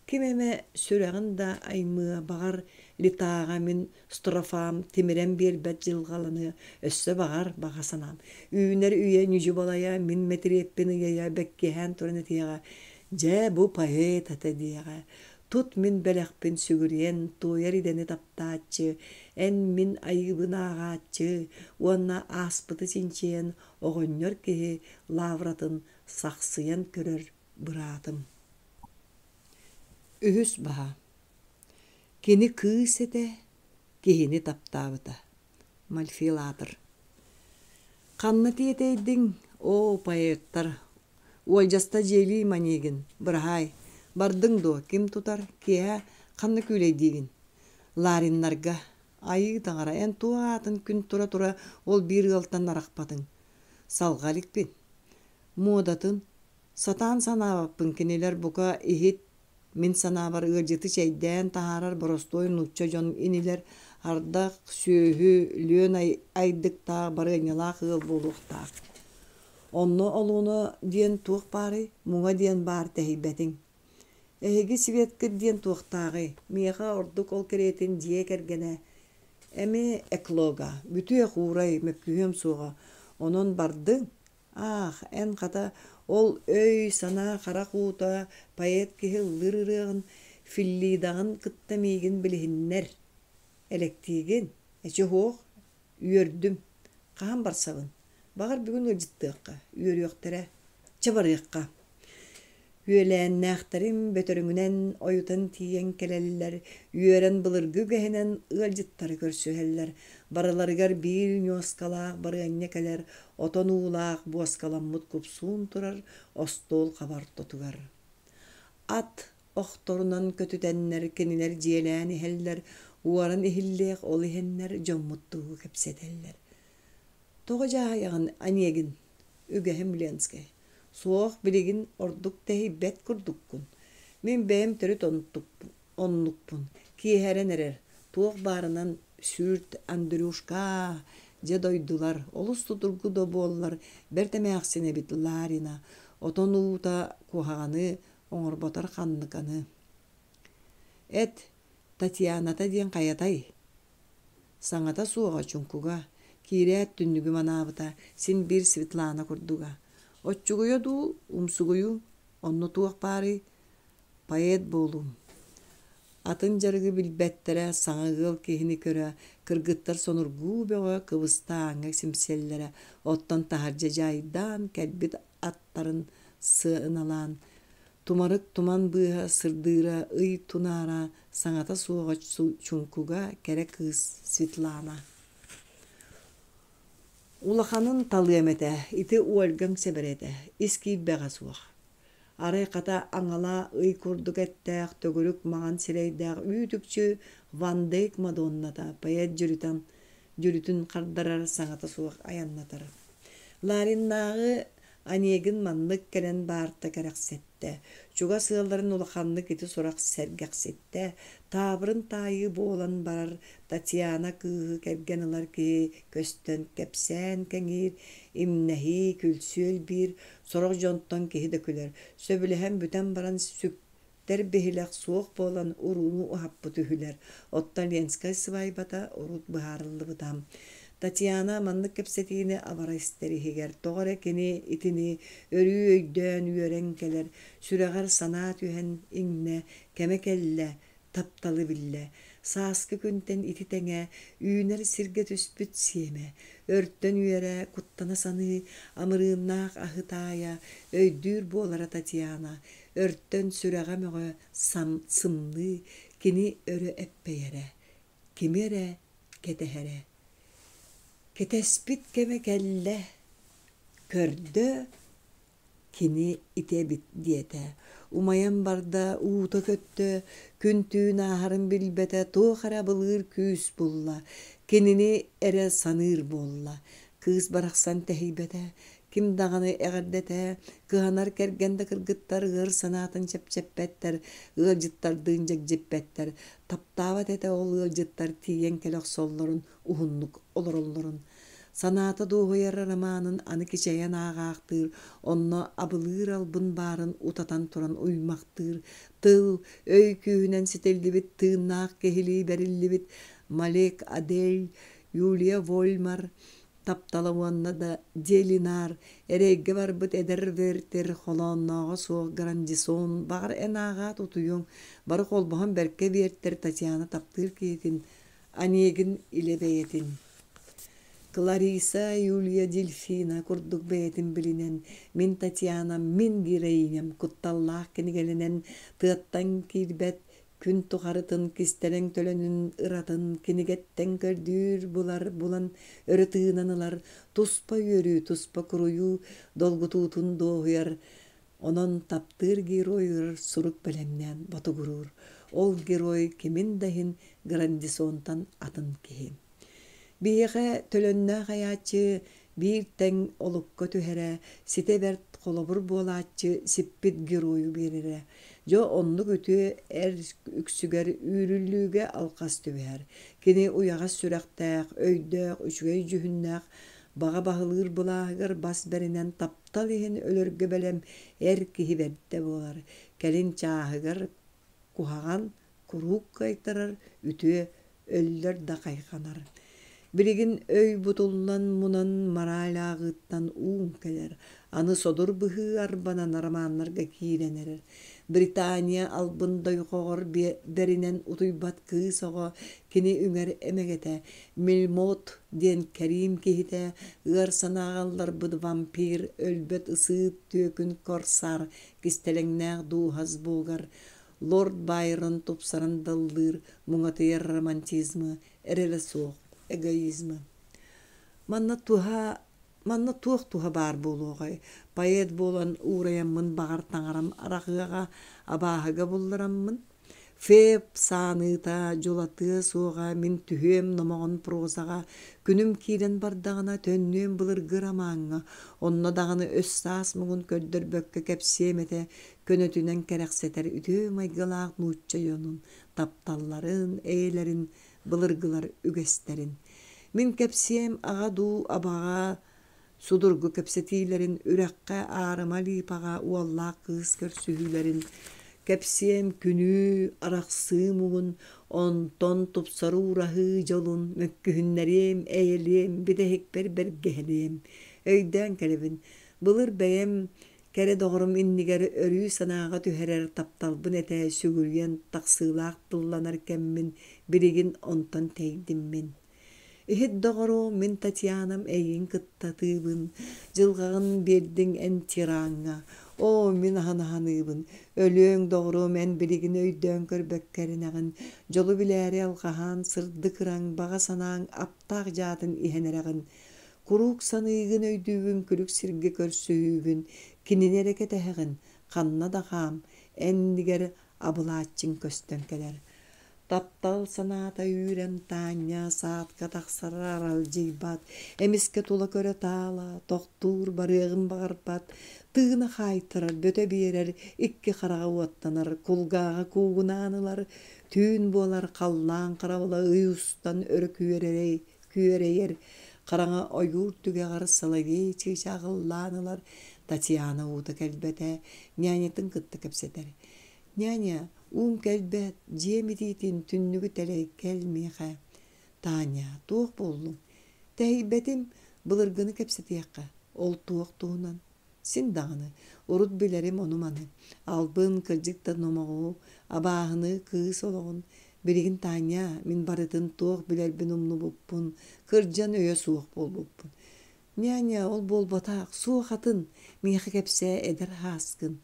Ким эмэ сүрэҕин да аймыа, баҕар, литааҕа мин строфам тимирэн биэрбэт дьылҕаланыа, өссө баҕар, баҕа санаам, үүнэр үйэ ньүдьү-балайа мин мэтириэппин ыйайа бэккиһээн туран этиэҕэ, дьэ, бу поэт этэ диэҕэ, тут мин бэлэхпин сүгүрүйэн туойар идэни таптааччы, эн мин айыыбын ааҕааччы уонна ааспыты чинчийэн оҕонньор киһи лавратын сахсыйан көрөр быраатым. Үһүс баһа. Кини кыыс этэ, киһини таптаабыта. Мальфилатор. Ханна тиэтэйдиҥ, оо, поэттар, уолдьаста дьиэлии маньыгын, быраһаай, бардыҥ дуо, ким тутар, киэһэ ханна күүлэйдиигин? Лариннарга, айыы таҥара, эн туох аатын күн тура-тура ол биир ыалтан арахпатыҥ? Салҕа иликпин. Муодатын, Сатаан санаабаппын кинилэр бука иһит, мин санаабар ыалдьыты чэйдээн таһаарар боростуой нуучча дьон инилэр, ардах, сүөһү, лүөн айдыктаах, барыанньалаах ыал буолуохтаах. Онно олуона диэн туох баарый, муҥа диэн баар тэһийбэтиҥ. Эһиги Светкыт диэн туохтааҕый, миэхэ ордук ол кэриэтин дьиэ кэргэнэ эмиэ эклога, бүтүөх уурай, мөккүһүөм суоҕа, онон бардыҥ, Аах, эн хата ол өй-санаа харах уута поэт киһи ыллыыр ырыаҕын Филлидаҕын кытта миигин билиһиннэр. Элэктиигин? Эчи уһуох, үөрдүм. Хаһан барсабын? Баҕар бүгүн ыалдьыттыахха, үөрүөхтэрэ. Чэ барыахха. Үөлээннээхтэрим бөтөрөҥүнэн ойутан тиийэн кэлэллэр, үөрэн былыргы үгэһинэн ыалдьыттары көрсүһэллэр. Барыларыгар биир ньуоскалаах барыанньа кэлэр, отон уулаах буоскаламмыт купсуун турар остуол хаба ортотугар. Ат охторунан көтүтэннэр кинилэр дьиэлээн иһэллэр, уоран иһиллиэх ол иһэннэр дьоммут тугу кэпсэтэллэр. Тоҕо дьаһайаҕын Онегин? Үгэһим Ленскэй. Суох, билигин ордук тэһийбэт курдуккун. Мин бэйэм төрүт оннукпун. Киэһэрэн эрэр, туох баарынан сүүрт Андрюшка, дьэ дойдулар, олус судургу да буоллар, бэрт эмээхсин эбит Ларина, отон уута куһаҕаны оҥорботор ханныканы. Эт, Татьяната диэн хайатай? Саҥата суоҕа чуҥкуга, киирээт түннүгү манаабыта, син биир Светлана курдуга. Оччугуйа дуу, умсугуйуу, онно туох баарый, поэт буолуум. Атын дьарыгы билбэттэрэ, саҥа ыал киһини көрө, кыргыттар сонургуу бөҕө кыбыста ааҥҥа симсэллэрэ, оттон таһырдьа дьаайдаан кэлбит аттарын сыаналаан, тумарык туман быыһа сырдыыра ый тунаара саҥата суоҕа чуҥкуга кэрэ кыыс Светлана. Улаханын талыам этэ, ити Ольгаҥ сэбэрэтэ, ис киирбэҕэ суох. Арай хата аҥала ый курдук эттээх, төгүрүк маҥан сирэйдээх үүт-үкчү Ван Дейк Мадонната поэт дьүрүтэн дьүрүтүн хардарар саҥата суох айаннатар. Лариннааҕы Онегин маннык кэлэн баарта кэрэхсэттэ. Чугас ыалларын улаханнык ити сурах сэргэхситтэ. Таабырын таайыы буолан барар Татьяна кыыһы кэргэн ылар киһи көстөн кэпсээн кэҥиир, имнэһии, күлсүү элбиир, сорох дьонтон киһи да күлэр. Сөбүлэһэн бүтэн баран сүктэр биһилэх суох буолан урууну уһаппыт үһүлэр. Оттон Ленскэй сыбаайбата урут быһаарыллыбыта. Татьяна маннык кэпсэтиини абара истэр иһигэр тоҕо эрэ кини итини өрүү өйдөөн үөрэн кэлэр, сүрэҕэр санаа түһэн иҥнэ, кэмэ кэллэ, тапталы биллэ. Сааскы күнтэн ити тэҥэ үүнэр сиргэ түспүт сиэмэ, өртөн үөрэ, куттана саныы, амырыыннаах аһы таайа, өйдүүр буолара Татьяна, өртөн сүрэҕэ мөҕө сымныы, кини өрө эппэйэрэ, кими эрэ кэтэһэрэ. Кэтэспит кэмэ кэллэ, көрдө Кини ити эбит диэтэ, умайан барда, уута көттө, күн-түүн ааһарын билбэтэ, туох эрэ абылыыр күүс булла, кинини эрэ саныыр буолла. Кыыс барахсан тэһийбэтэ, ким даҕаны эҕэрдэтэ, кыһанар кэргэн да кыргыттар ыар санаатын чэпчэппэттэр, ыалдьыттардыын дьэгдьиппэттэр, таптаабат этэ ол ыалдьыттар тиийэн кэлэ охсоллорун, уһуннук олороллорун. Санаата дуоһуйар романын аны кичэйэн ааҕаахтыыр, онно абылыыр албын баарын утатан туран уймахтыыр, тыл, өй күүһүнэн ситиллибит тыыннаах киһилии бэриллибит Малек Адель, Юлия Вольмар таптала уонна да Делинар, эрэйгэ барбыт эдэр Вертер холооннооҕо суох Грандисон, баҕар эн ааҕаат утуйуоҥ, бары холбоһон бэркэ биэртэр Татьяна таптыыр киһитин Онегин илэ бэйэтин Клариса Юлия Дельфина курдук бэйэтин билинэн, мин Татьянам, мин героиням кутталлаах кинигэлэнэн тыаттан киирбэт күн тухарытын кистэлэҥ төлөнүн ыратын кинигэттэн көрдүүр булар булан өрө тыынан ылар туспа үөрүү туспа куруйуу долгутуутун дуоһуйар Онон таптыыр геройугар сурук бэлэмнээн ботугуруур. Ол герой кимин да иһин Грандисонтан атын киһи. Биһиэхэ төлөннөөх айааччы биир тэҥ олукка түһэрэ, ситэ бэрт холобур буолааччы сиппит геройу биэрэрэ. Дьэ оннук үтүө эр үксүгэр үүрүллүүгэ алҕас түбэһэр. Кини уйаҕас сүрэхтээх, өйдөөх, үчүгэй дьүһүннээх, баҕа баһылыыр былааһыгар бас бэринэн таптал иһин өлөргө бэлэм эр киһи бэрдэ буолар, кэлин чааһыгар куһаҕан куруук кыайтарар, үтүө өллөр да хайҕанар. Билигин өй бутуллан мунан мораль ааҕыыттан уум кэлэр, аны содур быһыы арбанан романнарга киирэн эрэр. Британия албын дойҕоҕор бэринэн утуйбат кыыс оҕо кини үҥэр эмэгэтэ Мельмот диэн кэриим киһитэ ыар санааҕа ылларбыт вампир өлбөт ысыып түөкүн корсар кистэлэҥнээх дууһа сбогар лорд Байрон тупсаран даллыыр муҥатыйар романтизмы эрэлэ суох эгоизмы. Манна туһа Манна туох туһа баар буолуоҕай, поэт буолан уурайаммын баҕар таҥарам араҕыаҕа, абааһыга буллараммын? Феб сааныыта дьулатыа суоҕа мин түһүөм номоҕон прозаҕа, күнүм киирэн бардаҕына төннүөм былыргы ромаҥҥа, онно даҕаны өс-саас муҥун көрдөрбөккө кэпсиэм этэ, көнөтүнэн кэрэхсэтэр үтүө майгылаах нуучча дьонун, тапталларын, эйэлэрин, былыргылар үгэстэрин. Мин кэпсиэм аҕа дуу, абаҕа судургу кэпсэтиилэрин, үрэххэ аарыма липаҕа уоллаах кыыс көрсүһүүлэрин, кэпсиэм күнүү, арахсыы муҥун, онтон тупсарыы уураһыы дьолун, мөккүһүннэриэм, эйэлиэм, бүтэһикпэр бэргэһэлиэм. Өйдөөн кэлэбин, былыр бэйэм Кэрэ доҕорум иннигэр өрүү санааҕа түһэрэр тапталбын этэ сүгүрүйэн тахсыылаах тылланар кэммин билигин онтон тэйдим мин. Иһит доҕоруом, мин Татьянам эйигин кытта тыыбын, дьылҕаҕын биэрдиҥ эн тираҥҥа. Оо, мин аһын аһаныыбын, өлүөҥ доҕоруом эн билигин өйдөөн көрбөккө эрэнэҕин, дьолу билээри алҕаһаан сырдык ыраҥ, баҕа санааҥ аптаах дьаатын иһэн эрэҕин. Куруук саныыгын, өйдүүгүн күлүк сиргэ көрсүһүүгүн, кинини эрэ кэтэһэҕин, ханна да хаам, эн иннигэр абылааччыҥ көстөн кэлэр. Таптал санаата үүрэн Таанньа саадка тахсара аралдьыйбат, эмискэ тула көрө таала, тохтуур барыаҕын баҕарбат, тыына хаайтарар, бөтө биэрэр, икки хараҕа уоттанар, кулгааҕа куугунаан ылар, түүн буолар, халлаан харабыла ый устан өрө күөрэрэй, күөрэйэр, хараҥа ойуур түгэҕэр соловей чыычаах ыллаан ылар, Татьяна уута кэлбэтэ, нянятын кытта кэпсэтэр. Няня, уум кэлбэт, дьиэм итиитин түннүгү тэлэй кэл миэхэ. Таня, туох буоллуҥ? Тэһийбэтим, былыргыны кэпсэтиэххэ. Ол туох туһунан? Син даҕаны, урут билэрим ону-маны. Албын, кырдьык да номоҕу, абааһыны, кыыс олоҕун. Билигин Таня, мин барытын туох билэрбин умнубуппун, кырдьан өйө суох буолбуппун. Няня, ол буолбатах, суох атын, миэхэ кэпсээ эдэр һааскын,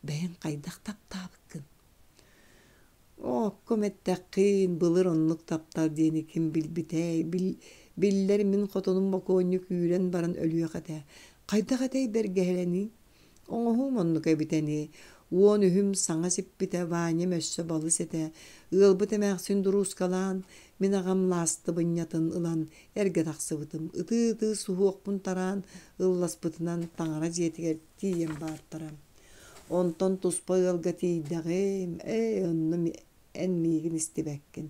бэйэҥ хайдах таптаабыккын. Оокком эттэххин, былыр оннук таптал диэни ким билбитэй, биллэр мин хотонум бокуонньук үүрэн баран өлүөх этэ. Хайдах этэй бэргэһэлэнии? Оҥоһуум оннук эбитэ ини. 13-үм саҥа сиппитэ, Ваням өссө балыс этэ. Ыалбыт эмээхсин дуруускалаан, мин аҕам лаастыбынньатын ылан эргэ тахсыбытым. Ытыы-ытыы суһуохпун тараан, ылласпытынан таҥара дьиэтигэр тиийэн баартара. Онтон туспа ыалга тиийдэҕим, ээ, онно эн миигин истибэккин.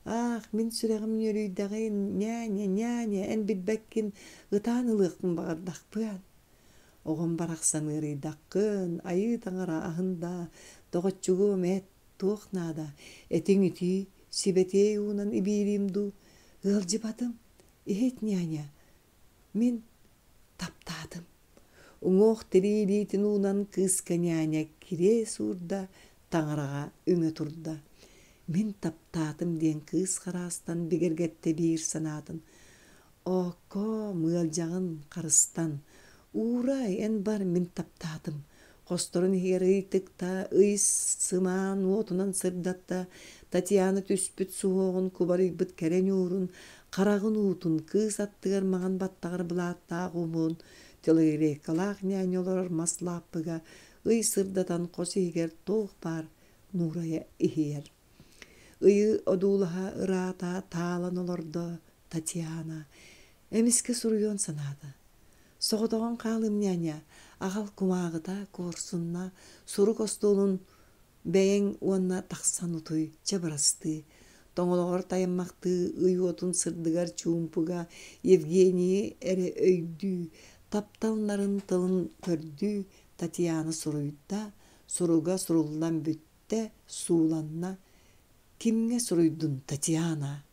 Аах, мин сүрэҕим нүөлүйдэҕин, няня, няня, эн билбэккин, ытаан ылыахпын баҕардахпыан. Оҕом барахсан ыарыйдаххын, айыы таҥара аһын даа, доҕоччугуом эт, туох наада, этиҥ итии, сибэтиэй уунан ибиириим дуу, ыалдьыбатым, иһит няня, мин таптаатым. Уҥуох тирии илиитин уунан кыыска няня кириэс уурда, таҥараҕа үҥэ турда. Мин таптаатым диэн кыыс хараастан бигэргэттэ биир санаатын. Ооккоо, мыалдьаҕын харыстан, уурай, эн бар, мин таптаатым. Хосторун иһигэр ый тыкта, ый сымаан уотунан сырдатта, Татьяна түспүт суһуоҕун кубарыйбыт кэрэ ньуурун, хараҕын уутун, кыыс аттыгар маҥан баттаҕар былааттаах уһун, телогрейкалаах няня олорор мас лааппыга ый сырдатан хос иһигэр туох баар нуурайа иһийэр. Ыйы одуулаһа ыраата таалан олордо Татьяна. Эмискэ суруйуон санаата. Соҕотоҕун хаалым няня, аҕал кумааҕыта, куорсунна, сурук остуолун бэйэҥ уонна тахсан утуй, чэ бырастыы. Тоҥолоҕор тайаммахтыы ый уотун сырдыгар чуумпуга Евгенийи эрэ өйдүү, таптал нарын тылын көрдүү Татьяна суруйда, суруга суруллан бүттэ, сууланна. Кимҥэ суруйдун, Татьяна?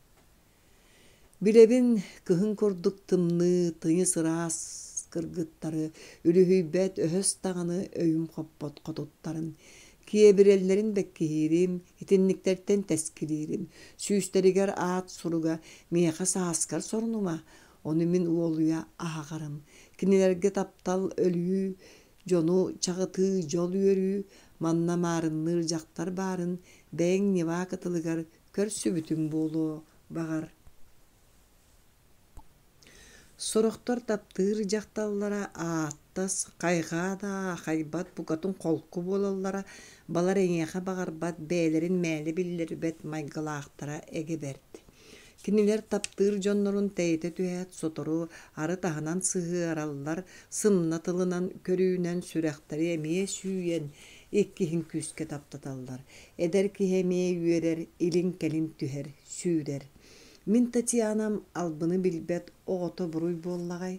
Билэбин, кыһын курдук тымныы, тыйыс ыраас кыргыттары, үлүһүйбэт өһөс даҕаны өйүм хоппот хотуттарын, киэбирэллэрин бэккиһиирим, итинниктэртэн тэскилиирим, сүүстэригэр аат суруга «Миэхэ сааскар сорунума, ону мин уолуйа ааҕарым, кинилэргэ таптал, өлүү, дьону чаҕытыы, дьол үөрүү, манна маарынныыр дьахтар баарын бэйэҥ Нева кытылыгар көрсүбүтүҥ буолуо, баҕар. Сорохтор таптыыр дьахталлара ааттас, хайҕаа да аахайбат букатын холку буолаллара, балар эйиэхэ баҕарбат, бэйэлэрин мээлэ биллэрбэт майгылаахтара эгэ бэрт. Кинилэр таптыыр дьоннорун тэйитэ түһээт сотору ары таһынан сыһыараллар, сымна тылынан көрүүнэн сүрэхтэри эмиэ сүүйэн, иккиһин күүскэ таптаталлар. Эдэр киһи эмиэ үөрэр, илин-кэлин түһэр, сүүрэр. Мин Татьянам албыны билбэт оҕото буруй буоллаҕай?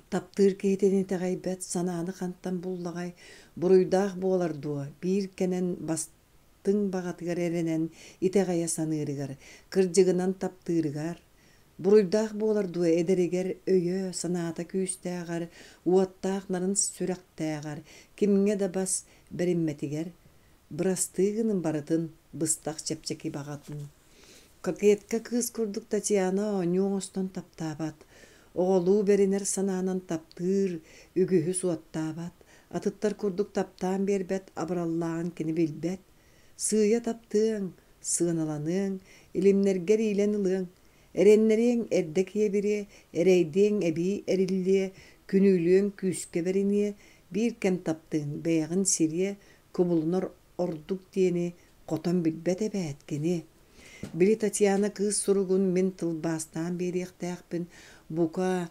Таптыыр киһитин итэҕэйбэт санааны хантан буллаҕай? Буруйдаах буолар дуо? Биир кэнэн бастыҥ баҕатыгар эрэнэн итэҕэйэ саныырыгар, кырдьыгынан таптыырыгар. Буруйдаах буолар дуо эдэригэр өйө, санаата күүстээҕэр, уоттаах нарын сүрэхтээҕэр, кимҥэ да бас бэриммэтигэр, бырастыы гынын барытын быстах чэпчэки баҕатын. Кокетка кыыс курдук Татьяна оонньуу оҥостон таптаабат, оҕолуу бэринэр санаанан таптыыр, үгүһү суоттаабат, атыттар курдук таптаан биэрбэт абыраллааҕын кини билбэт. Сыыйа таптыаҥ, сыаналаныаҥ, илимнэргэр иилэн ылыаҥ, эрэннэриэҥ эрдэ киэбириэ, эрэйдиэҥ эбии эриллиэ, күнүүлүөҥ күүскэ бэриниэ, биир кэм таптыаҥ, бэйэҕин сириэ, кубулунар ордук диэни Хотон билбэт эбээт кини. Били Татьяна кыыс суругун мин тылбаастаан биэриэхтээхпин, бука,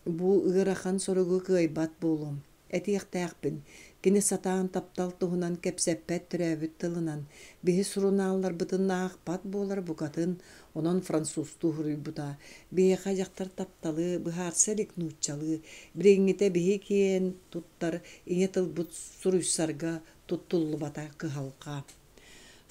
бу ыарахан соругу кыайбат буолуом. Этиэхтээхпин, кини сатаан таптал туһунан кэпсэппэт төрөөбүт тылынан, биһи сурунаалларбытын аахпат буолар букатын, онон французтуу суруйбута. Биһиэхэ дьахтар тапталы быһаарса илик нууччалыы, билиҥҥитэ биһи киэн туттар ийэ тылбыт суруйсарга туттуллубата кыһалҕа.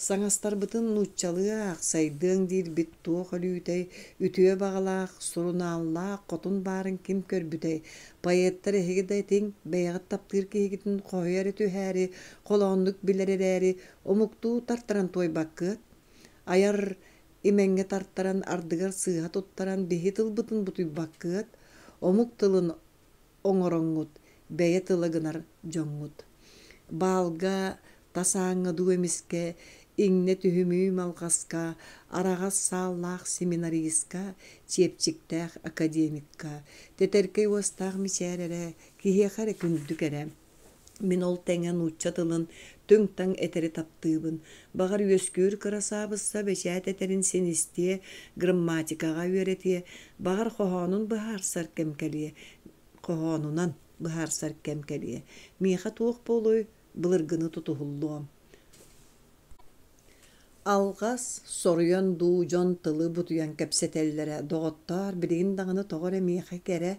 Саҥастарбытын нууччалыы аах, сайдыаҥ диирбит туох өлүүтэй, үтүө баҕалаах, сурунааллаах хотун баарын ким көрбүтэй, поэттар эһиги да этиҥ, бэйэҕит таптыыр киһигитин хоһуйа эрэ түһээри, холооннук билэр эрээри, омуктуу тартаран туойбаккыат? Айар имэҥҥэ тартаран, ардыгар сыыһа туттаран биһи тылбытын бутуйбаккыат? Омук тылын оҥороҥҥут, бэйэ тыла гынар дьоҥҥут. Баалга, тас ааҥҥа дуу эмискэ, иҥнэ түһүмүүм алҕаска, араҕас сааллаах семинаристка, чиэпчиктээх академикка, тэтэркэй уостаах мичээр эрэ, киһиэхэ эрэ күндү кэрэ. Мин ол тэҥэ нуучча тылын түҥ-таҥ этэри таптыыбын. Баҕар үөскүүр кырасаабысса бэчээт этэрин син истиэ, грамматикаҕа үөрэтиэ, баҕар хоһоонун быһаарсар кэм кэлиэ, хоһоонунан быһаарсар кэм кэлиэ. Миэхэ туох буолуой, былыргыны тутуһуллуом. Алҕас, соруйан дуу дьон тылы бутуйан кэпсэтэллэрэ, доҕоттоор, билигин даҕаны тоҕо эрэ миэхэ кэрэ,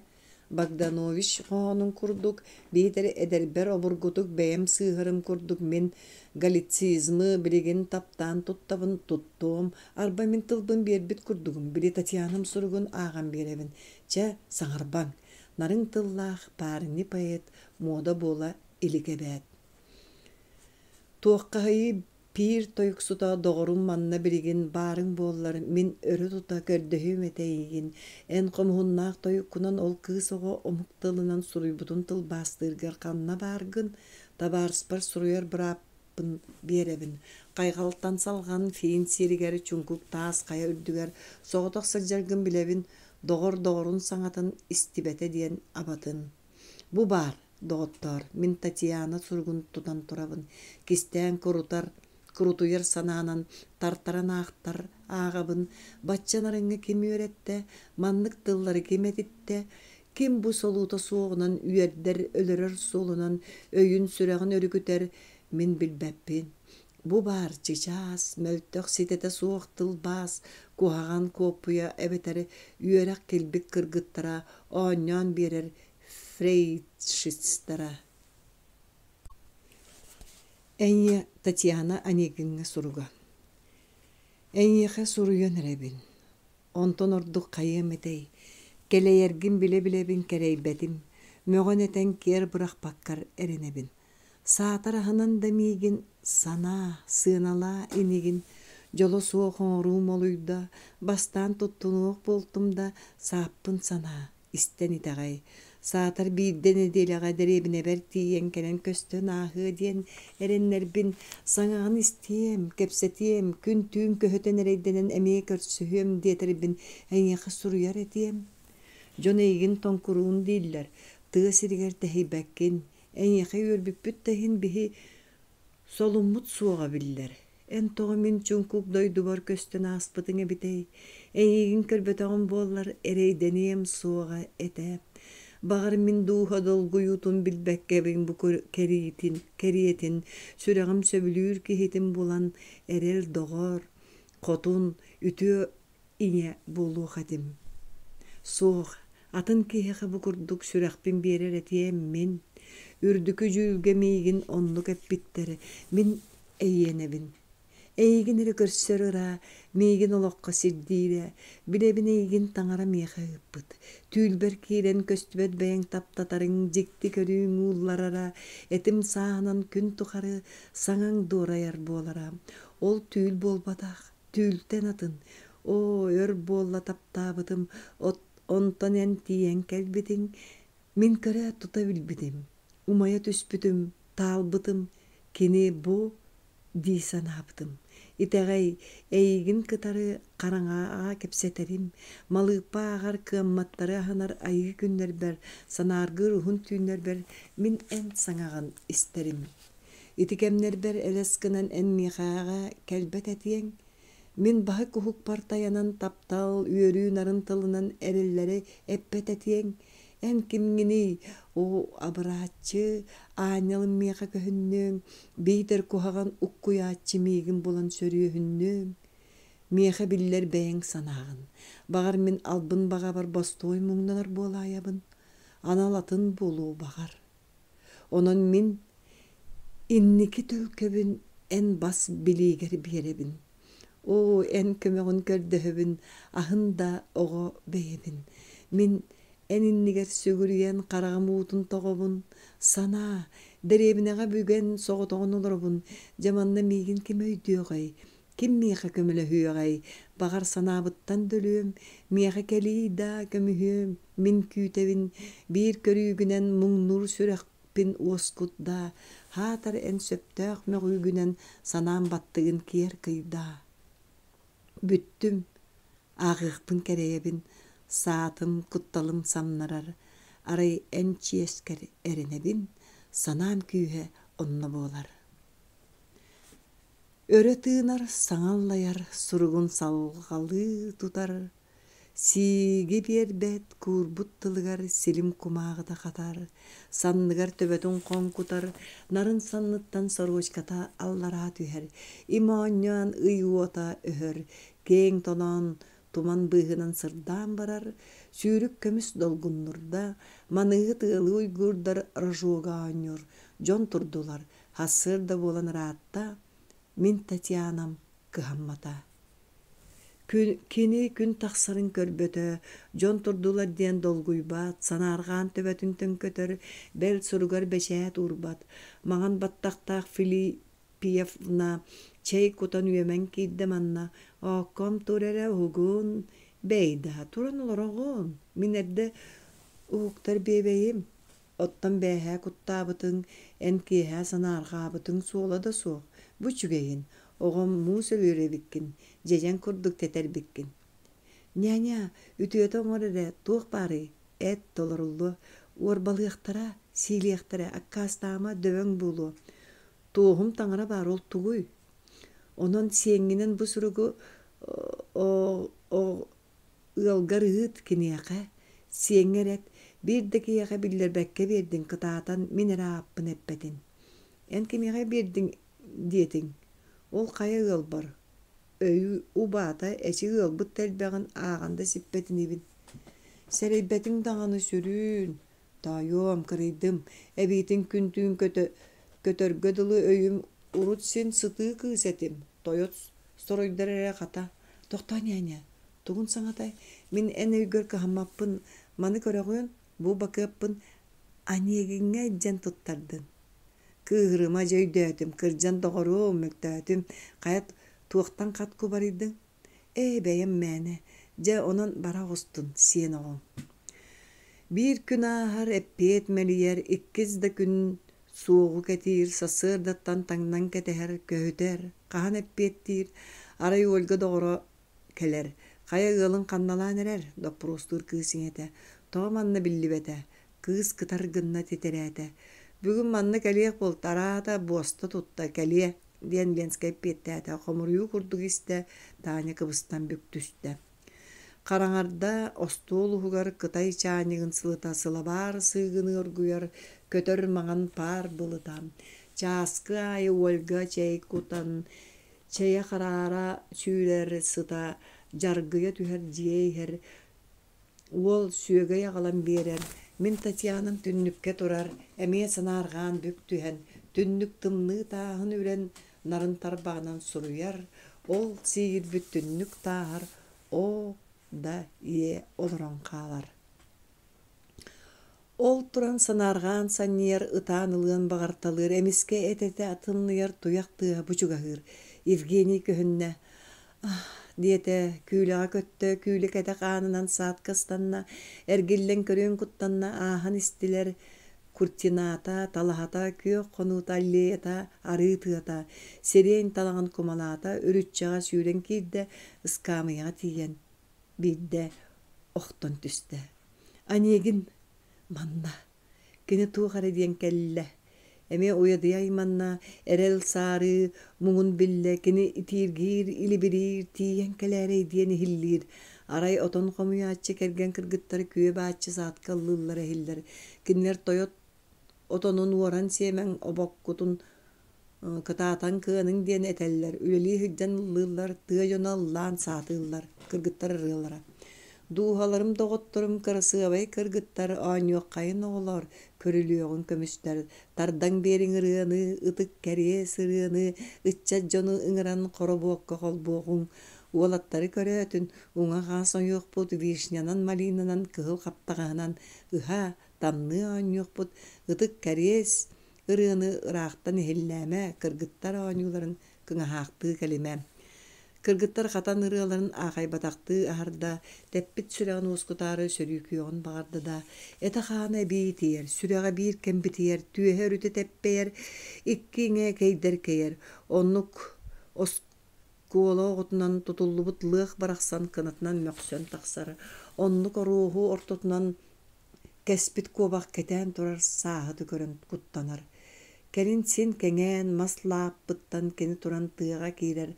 Богданович хоһоонун курдук, биитэр эдэрбэр обургутук бэйэм сыыһарым курдук мин галлицизмы билигин таптаан туттабын, туттуом, арба мин тылбын биэрбит курдугум, били Татьянам суругун ааҕан биэрэбин, чэ, саҥарбаҥ, нарын тыллаах парни поэт муода буола илик эбээт. Туоххаһыйыы Пиир тойуксута доҕорум манна билигин баарыҥ буоллар, мин өрө тута көрдөһүөм этэ эйигин, эн хомуһуннаах тойуккунан ол кыыс оҕо омук тылынан суруйбутун тылбаастыыргар ханна бааргын, табаарыспар суруйар бырааппын биэрэбин. Хайҕалтан салҕан фин сиригэр чуҥкук таас хайа үрдүгэр соҕотох сылдьаргын билэбин, доҕор доҕорун саҥатын истибэтэ диэн абатын. Бу баар, доҕоттоор, мин Татьяна суругун тутан турабын, кистээн курутар, курутуйар санаанан тартаран аахтар ааҕабын, бачча нарыҥҥа ким үөрэттэ, маннык тыллары ким этиттэ, ким бу солуута суоҕунан үөрдэр, өлөрөр суолунан өйүн-сүрэҕин өрүкүтэр, мин билбэппин. Бу баар чычаас, мөлтөх ситэтэ суох тылбаас, куһаҕан куоппуйа эбэтэр үөрэх килбик кыргыттара оонньоон биэрэр фрейдшицтара. Эйиэ Татьяна Онегиҥҥа суруга Эйиэхэ суруйан эрэбин, онтон ордук хайыам этэй, кэлэйэргин билэ-билэбин кэрэйбэтим, мөҕөн-этэн киэр бырахпаккар эрэнэбин. Саатар аһынан да миигин санаа, сыаналаа инигин, дьоло суох оҥоруум олуйда, бастаан туттунуох буолтум да, сааппын санаа, истэн итэҕэй. Саатар биирдэ нэдиэлэҕэ дэриэбинэбэр тиийэн кэлэн көстөн ааһыа диэн эрэннэрбин, саҥаҕын истиэм, кэпсэтиэм, күн-түүн көһүтэн эрэйдэнэн эмиэ көрсүһүөм диэтэрбин эйиэхэ суруйар этиэм. Дьон эйигин тоҥкуруун дииллэр, тыа сиригэр тэһийбэккин, Эйиэхэ үөрбүппүт да иһин биһи солуммут суоҕа биллэр. Эн тоҕо мин чуҥкук дойдубар көстөн ааспытыҥ эбитэй? Эйиигин көрбөтөҕүм буоллар, эрэйдэниэм суоҕа этэ. Баҕар, мин дууһа долгуйуутун билбэккэбин бу кэриитин, кэриэтин, сүрэҕим сөбүлүүр киһитин булан, эрэл доҕор, хотун, үтүө ийэ буолуох этим. Суох, атын киһиэхэ бу курдук сүрэхпин биэрэр этиэм мин. Үрдүкү дьүүлгэ миигин оннук эппиттэр, мин эйиэнэбин. Эйигин эрэ көрсөр ыраа, миигин олоххо сирдиирэ, билэбин эйигин таҥара миэхэ ыыппыт. Түүлбэр киирэн көстүбэт бэйэҥ таптатарыҥ, дьикти көрүүҥ уулларара, этим сааһынан күн тухары саҥаҥ дуорайар буолара. Ол түүл буолбатах, Түүлтэн атын, оо, өр буолла таптаабытым, от онтон эн тиийэн кэлбитиҥ, мин көрөөт тута билбитим, умайа түспүтүм, таалбытым, кини бу дии санаабытым. Итэҕэй, эйигин кытары хараҥаҕа кэпсэтэрим, малыыппа ааҕар кыамматтары аһынар айыы күннэрбэр, санааргыыр уһун түүннэрбэр мин эн саҥаҕын истэрим. Ити кэмнэрбэр элэс гынан эн миэхэҕэ кэлбэт этиэҥ. Мин баһык уһукпар тайанан таптал, үөрүү нарын тылынан эрэллэри эппэт этиэҥ. Эн кимҥиний, оо, абырааччы, аанньалым миэхэ көһүннүөҥ, биитэр куһаҕан уккуйааччы миигин булан сөрүөһүннүөҥ. Миэхэ биллэр бэйэҥ санааҕын. Баҕар мин албын баҕабар бостуой муҥнанар буолаайабын. Анал атын буолуо баҕар. Онон мин инники төлкөбүн эн бас билиигэр биэрэбин. Оо, эн көмөҕүн көрдөһөбүн, аһын да оҕо бэйэбин. Мин эн иннигэр сүгүрүйэн хараҕым уутун тоҕобун. Санаа, дэриэбинэҕэ бүгэн соҕотоҕун олоробун. Дьэ манна миигин ким өйдүөҕэй? Ким миэхэ көмөлөһүөҕэй? Баҕар санаабыттан да өлүөм, миэхэ кэлиий да көмүһүөм, мин күүтэбин, биир көрүүгүнэн муҥнуур сүрэхпин уоскут даа, һаатар эн сөптөөх мөҕүүгүнэн санаам баттыгын киэр кыйдаа. Бүттүм, ааҕыахпын кэрэйэбин, саатым, кутталым самнарар, арай эн чиэскэр эрэнэбин, санаам күүһэ онно буолар. Өрө тыынар, саҥа аллайар, суругун салҕалыы тутар, сииги биэрбэт, куурбут тылыгар силим кумааҕыта хатар, санныгар төбөтүн хоҥкутар, нарын санныттан сорочката аллараа түһэр, им оонньоон ый уота өһөр, киэҥ толоон туман быыһынан сырдаан барар, сүүрүк көмүс долгуннурда, маныыһыт ыалыы уйгуурдар рожога оонньуур, дьон турдулар, Сарсыарда буолан ыраатта, мин Татьянам кыһаммата. Кини күн тахсарын көрбөтө, дьон турдулар диэн долгуйбат, санаарҕаан төбөтүн төҥкөтөр, бэл суругар бэчээт уурбат. Маҥан баттахтаах Филиппьевна чэй кутан үөмэн киирдэ манна, «Оокком тур эрэ уһугун, бэй да, туран олороҕун, мин эрдэ уһуктар биэбэйим, Оттон бээһээ куттаабытыҥ, эн киэһээ санаарҕаабытыҥ суола да суох. Бу үчүгэйин, оҕом муус өлүөр эбиккин, дьэдьэн курдук тэтэрбиккин. Няня, үтүөтэ оҥор эрэ, туох баарый? Эт толоруллуо. Уорбалыахтара, сиилиэхтэрэ, аккаастаама, дөбөҥ буолуо. Туоһум таҥара баар ол тугуй? Онон сиэҥҥинэн бу суругу Ыалгар ыыт киниэхэ, сиэҥҥэр эт, биир да киһиэхэ биллэрбэккэ биэрдиҥ, кытаатан мин эрэ ааппын эппэтин. Эн кимиэхэ биэрдиҥ диэтиҥ? Ол хайа ыалбар? Өйүү убаата эчи ыалбыт да элбэҕин ааҕан да сиппэт инибин. Сэрэйбэтиҥ даҕаны сүрүүн, тоойуом, кырыйдым, эбиитин күн-түүн көтө көтөргө дылы өйүм урут син сытыы кыыс этим, тойот соруйдар эрэ хата, тохтоо няня, тугун саҥатай, мин эн өйгөр кыһаммаппын, маны көрөҕүөн, бу бакыаппын Онегиҥҥа илдьэн туттардын. Кыыһырыма дьэ өйдөөтүм, кырдьан доҕоруом, мөлтөөтүм, хайа туохтан хат кубарыйдыҥ? Ээ, бэйэм мээнэ, дьэ онон бара оҕустун, сиэн оҕоҥ. Биир күн ааһар, эппиэт мэлийэр, иккис да күн суоҕу кэтиир, сарсыардаттан таҥнан кэтэһэр, көһүтэр, хаһан эппиэттиир, арай Ольга доҕоро кэлэр, хайа ыалын ханналаан эрэр, доппуруостуур кыыс ийэтэ, тоҕо манна биллибэтэ, кыыс кытар гынна титэрээтэ. Бүгүн манна кэлиэх буолта, араата буоста тутта, кэлиэ, диэн Ленскэй эппиэттээтэ, хомуруйуу курдук истэ, Таня кыбыстан бүк түстэ. Хараҥарда остуол уһугар кытай чаанньыгын сылыта сылабаар сыыгыныы оргуйар көтөр маҥан паар былыта. Чааскы аайы Ольга чэй кутан, чэйэ хараара сүүрэр сыта дьаргыйа түһэр дьиэ иһэр Уол сүөгэй аҕалан биэрэр, мин Татьянам түннүккэ турар, эмиэ санаарҕаан бүк түһэн, түннүк тымныы тааһын үрэн нарын тарбаҕынан суруйар, ол сиигирбит түннүк тааһар оо да ийэ олорон хаалар. Ол туран санаарҕаан санньыйар, ытаан ылыан баҕарталыыр, эмискэ эт-этэ атынныйар туйах тыаһа бу чугаһыыр. Евгений көһүннэ: «Ах!» диэтэ, күүлэҕэ көттө, күүлэ кэтэх аанынан саадка ыстанна, эргиллэн көрүөн куттанна, ааһан истилэр куртината, талаһата, күөх хонуута, аллеята, арыы тыата, сирень талаҕын кумалаата, үрүччэҕэ сүүрэн киирдэ, ыскаамыйаҕа тиийэн биирдэ охтон түстэ. Онегин манна. Кини туох эрэ диэн кэллэ. Эмиэ уйадыйа айманна, эрэл саарыы муҥун биллэ, кини итииргиир, илибириир, тиийэн кэлээрэй диэн иһиллиир. Арай отон хомуйааччы кэргэн кыргыттар күө бааччы саатка ыллыыллара иһиллэр. Кинилэр тойот отонун уоран сиэмэҥ обоккутун кытаатан кыаныҥ диэн этэллэр, үлэлии сылдьан ыллыыллар, тыа дьоно ыллаан саатыыллар, кыргыттар ырыалара. Дууһаларым доҕотторум кырасыабай кыргыттар, оонньуоххайын оҕолоор, көрүлүөҕүҥ көмүстэр, тардаҥ биэриҥ ырыаны, ытык кэриэс ырыаны, ыччат дьону ыҥыран хоробуокка холбуоҕуҥ, уолаттары көрөөтүн, уҥа-хаҥас ойуохпут, вишнянан, малинанан, кыһыл хаптаҕаһынан ыһа, тамныы оонньуохпут, ытык кэриэс ырыаны ыраахтан иһиллээмэ, кыргыттар оонньууларын кыҥаһаахтыы кэлимэ. Кыргыттар хатан ырыаларын аахайбатахтыы аһарда, тэппит сүрэҕин уоскутаары сөрүүкүөҕүн баҕарда да, этэ-хаана эбии итийэр, сүрэҕэ биир кэм битийэр, түөһэ өрүтэ тэппэйэр, икки иҥэ кэйдэр кэйэр. Оннук оскуола оҕотунан тутуллубут лыах барахсан кынатынан мөхсөн тахсар, оннук оруоһу ортотунан Кэспит куобах кэтээн турар сааһыты көрөн куттанар. Кэлин син кэҥээн мас лааппыттан кини туран тыаҕа киирэр,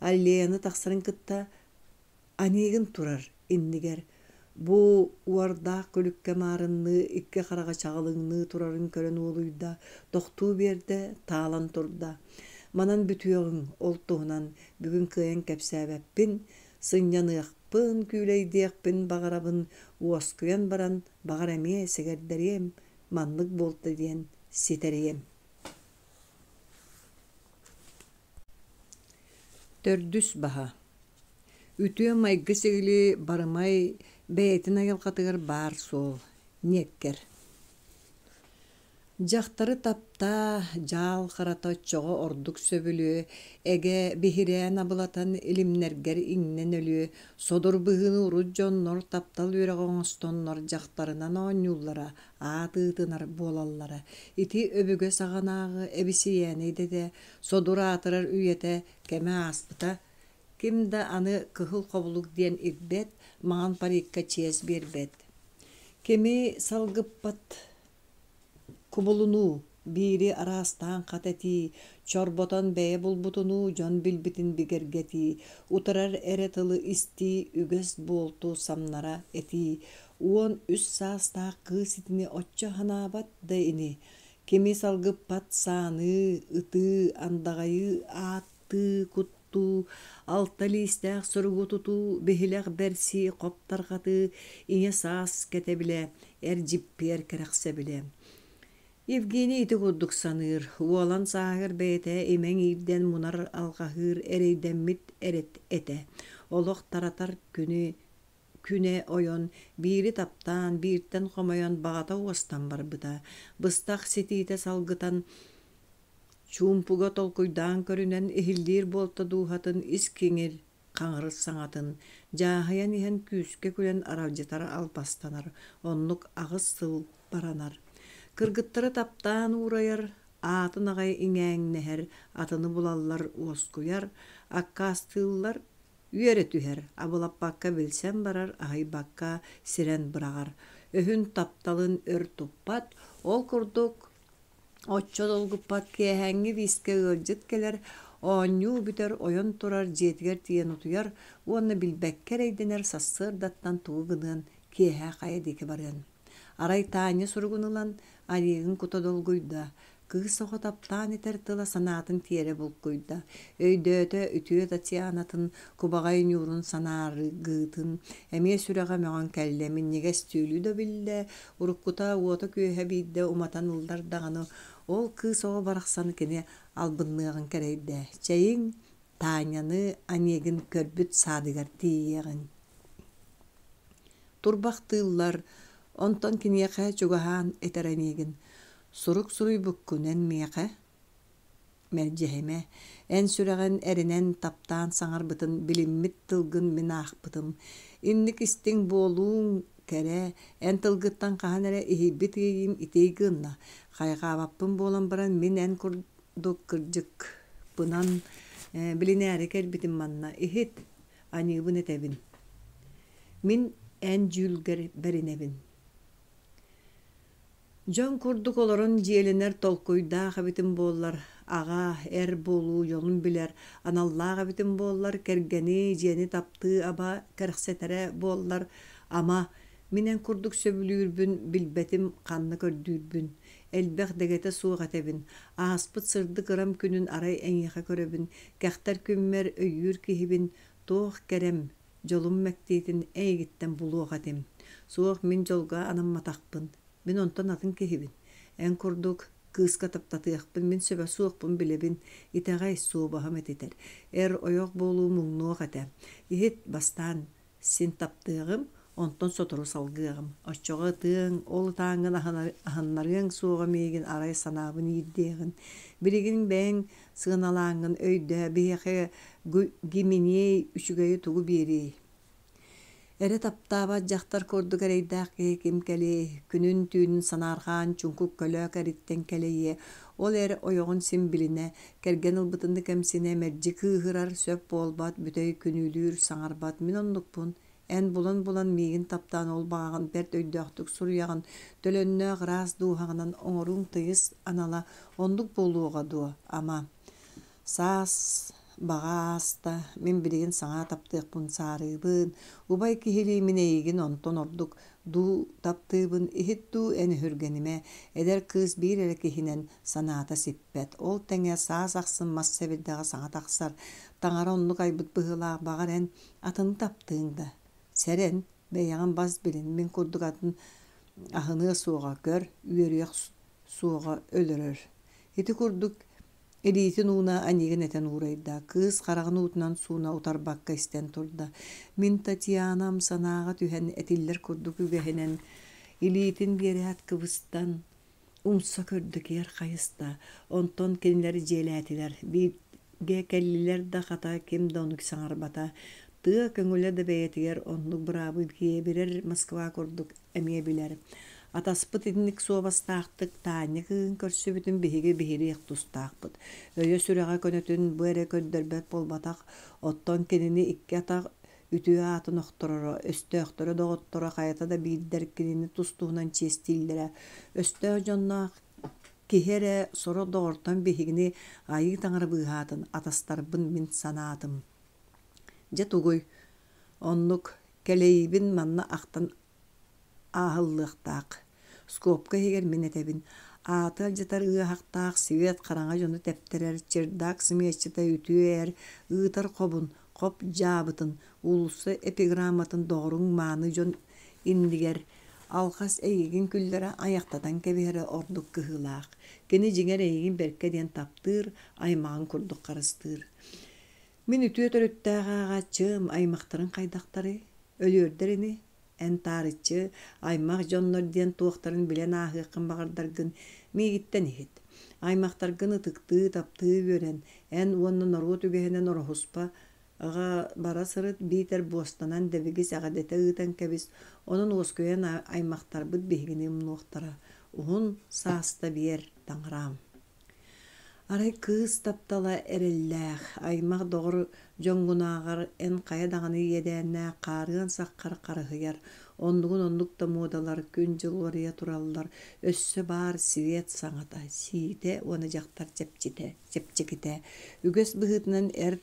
аллеяны тахсарын кытта Анегин турар иннигэр бу уордаах күлүккэ маарынныы икки хараҕа чаҕылыҥныы турарын көрөн уолуйда, тохтуу биэрдэ, таалан турда. Манан бүтүөҕүҥ, ол туһунан бүгүн кыайан кэпсээбэппин, сынньаныахпын, күүлэйдиэхпин баҕарабын, уоскуйан баран, баҕар эмиэ сэгэрдэриэм, маннык буолта диэн ситэриэм. Төрдүс баһа. Үтүө майгы-сигили барымай бэйэтин айылҕатыгар баар суол, ниэккэр. Дьахтары таптаа, дьаал харата оччоҕо ордук сөбүлүө, эгэ, биһирээн абылатан илимнэргэр иҥнэн өлүө, содур быһыыны урут дьоннор таптал үөрэҕэ оҥостоннор дьахтарынан оонньууллара, аат ыытынар буолаллара. Ити өбүгэ саҕанааҕы эбисийээнэ идэтэ, содур аатырар үйэтэ кэмэ ааспыта. Ким да аны кыһыл хобулук диэн ирбэт, маҥан парикка чиэс биэрбэт. Кими салгыппат Кубулунуу, биири араастаан хат этии, чорботон бэйэ булбутунуу дьон билбитин бигэргэтии, утарар эрэ тылы истии, үгэс буолту самнара этии, 13 саастаах кыыс итини оччо санаабат да ини, кими салгыппат сааныы, ытыы, андаҕайыы аат тыы, куттуу, алта илиистээх суругу тутуу, биһилэх бэрсии, хоп тарҕатыы, ийэ саас кэтэбилэ, эр дьиппиэр кэрэхсэбилэ. Евгений ити курдук саныыр, уолан сааһыгар бэйэтэ имэҥ иирдэн мунар алҕаһыыр эрэйдэммит эрэт этэ. Олох таратар күнү күнэ ойон, биири таптаан, бииртэн хомойон баҕата уостан барбыта. Быстах ситиитэ салгытан Чуумпуга толкуйдаан көрүнэн иһиллиир буолта дууһатын ис киҥир, хаҥырыр саҥатын, дьааһыйан иһэн күүскэ күлэн аралдьытар албастанар, оннук аҕыс сыл баранар. Кыргыттары таптаан уурайар, аатын аҕай иҥээҥнэһэр, атыны булаллар уоскуйар, аккаастыыллар үөрэ түһэр, абылаппакка билсэн барар, аһыйбакка сирэн быраҕар. Өһүн тапталын өр туппат, ол курдук Оччо долгуппат киэһээҥҥи биискэ ыалдьыт кэлэр, оонньуу бүтэр, ойон турар, дьиэтигэр тиийэн утуйар уонна билбэккэ эрэйдэнэр сарсыардаттан тугу гыныан, киэһэ хайа диэки барыан. Арай Таня суругун ылан, Айыыгын кута долгуйда, кыыс оҕо таптаан этэр тыла санаатын тиэрэ булкуйда, өйдөөтө үтүө Татьянатын кубаҕай ньуурун санааргыытын, эмиэ сүрэҕэ мөҕөн кэллэ, минньигэс түүлү да биллэ, Уруккута уота-күөһэ биирдэ уматан ыллар даҕаны, ол кыыс оҕо барахсан кини албынныаҕын кэрэйдэ: «Чэйиҥ, Таняны Онегин көрбүт саадыгар тиийиэҕиҥ» Турбахтыыллар, онтон киниэхэ чугаһаан этэр Онегин: «Сурук суруйбуккун эн миэхэ?» Мэлдьэһимэ, эн сүрэҕин эрэнэн таптаан саҥарбытын билиммит тылгын мин аахпытым. Инник истиҥ буолууҥ кэрэ, эн тылгыттан хаһан эрэ иһийбит иэйиим итий гынна. Хайҕаабаппын буолан баран мин эн курдук кырдьыкпынан билинээри кэлбитим манна. Иһит, аньыыбын этэбин. Мин эн дьүүлгэр бэринэбин. Дьон курдук олорон дьиэлэнэр толкуйдаах эбитим буоллар, аҕа, эр буолуу дьолун билэр аналлаах эбитим буоллар, кэргэни, дьиэни таптыы аба кэрэхсэтэрэ буоллар, ама, мин эн курдук сөбүлүүрбүн билбэтим ханна көрдүүрбүн. Элбэх дэгэтэ суох этэбин, ааспыт сырдык ырам күнүн арай эйиэхэ көрөбүн, кэхтэр күммэр өйүүр киһибин, туох кэрэм, дьолум мэктиэтин эйигиттэн булуох этим. Суох, мин дьолго анамматахпын. Мин онтон атын киһибин. Эн курдук кыыска таптатыахпын мин сөбө суохпун билэбин. Итэҕэй, суобаһым этитэр. Эр ойох буолуу муҥнуох этэ. Иһит, бастаан син таптыаҕым, онтон сотору салгыаҕым. Оччоҕо ытыаҥ, ол ытааҥҥын аһыннарыаҥ суоҕа миигин арай санаабын иирдиэҕин. Билигин бэйэҥ сыаналааҥҥын өйдөө, биһиэхэ Гименей үчүгэйи тугу биэриэй? Эрэ таптаабат дьахтар курдук эрэйдээх киһи ким кэлиэй, күнүн-түүнүн санаарҕаан чуҥкук көлөөк эриттэн кэлэйиэ, ол эр ойоҕун син билинэ, кэргэн ылбытын да кэмсинэ, мэлдьи кыыһырар, сөп буолбат, бүтэй күнүүлүүр, саҥарбат мин оннукпун, эн булан-булан миигин таптаан ол баҕаҕын бэрт өйдөөхтүк суруйаҕын, төлөннөөх ыраас дууһаҕынан оҥорууҥ тыйыс анала оннук буолуоҕа дуо, ама Саас баҕа ааста, мин билигин саҥа таптыахпын саарыыбын, убай киһилии мин эйигин онтон ордук дуу таптыыбын, иһит дуу эн өһүргэнимэ, эдэр кыыс биир эрэ киһинэн санаата сиппэт, ол тэҥэ саас ахсын мас сэбирдэҕэ саҥа тахсар, таҥара оннук айбыт быһыылаах баҕар эн атыны таптыыҥ да, сэрэн, бэйэҕин бас билин, мин курдук атын аһыныа суоҕа, көр, үөрүйэх суоҕа өлөрөр. Ити курдук Илиитин ууна аньыгын этэн уурайда, кыыс хараҕын уутунан сууна утарбакка истэн турда. Мин Татьянам санааҕа түһэн этиллэр курдук үгэһинэн илиитин биэрээт кыбыстан, умса көрдө киэр хайыста. Онтон кинилэр дьиэлээтилэр. Бииргэ кэллилэр да хата ким да ону саҥарбата. Тыа көҥүлэ да бэйэтигэр оннук быраабы киэбирэр Москва курдук эмиэ билэр. Атаспыт итинник суобастаахтык Таанньа кыыһын көрсүбүтүн биһиги биһириэх тустаахпыт. Өйө-сүрэҕэ көнөтүн бу эрэ көрдөрбөт буолбатах, оттон кинини икки атах үтүө аатын охтороро, өстөөхтөрө доҕотторо хайата да биирдэр кинини тус-туһунан чиэстииллэрэ. Өстөөх дьонноох киһи эрэ сорох доҕортон биһигини айыы таҥара быыһаатын, атастарбын мин санаатым. Дьэ тугуй, оннук кэлэйиибин манна ахтан ааһыллыахтаах. Скобка иһигэр мин этэбин, ааты алдьатар ыаһахтаах свет хараҥа дьону тэптэрэр чердак сымыйаччыта үтүө эр ыытар хобун, хоп дьаабытын, уулусса эпиграмматын доҕоруҥ мааны дьон иннигэр алҕас эйигин күллэрэ айахтатан кэбиһэрэ ордук кыһыылаах. Кини дьиҥэр эйигин бэркэ диэн таптыыр, аймаҕын курдук харыстыыр. Мин үтүө төрүттээх ааҕааччым, аймахтарыҥ хайдахтарый? Өлүөрдэр ини, эн таарыччы, аймах дьоннор диэн туохтарын билэн ааһыаххын баҕардаргын миигиттэн иһит. Аймахтаргын ытыктыы, таптыы үөрэн, эн уонна норуот үгэһинэн ороһуспа аҕа бара сырыт биитэр буостанан дэбигис эҕэрдэтэ ыытан кэбис, онон уоскуйан аймахтарбыт биһигини умнуохтара. Уһун сааста биэр, таҥараам. Арай кыыс таптала эрэллээх, аймах доҕор дьоҥҥунааҕар эн хайа даҕаны иэдээннээх хаарыан саххар харыһыйар, оннугун оннук да муодалар күн-дьыл уларыйа тураллар, өссө баар свет саҥата, сиитэ уонна дьахтар чэпчитэ, чэпчэкитэ. Үгэс быһыытынан эр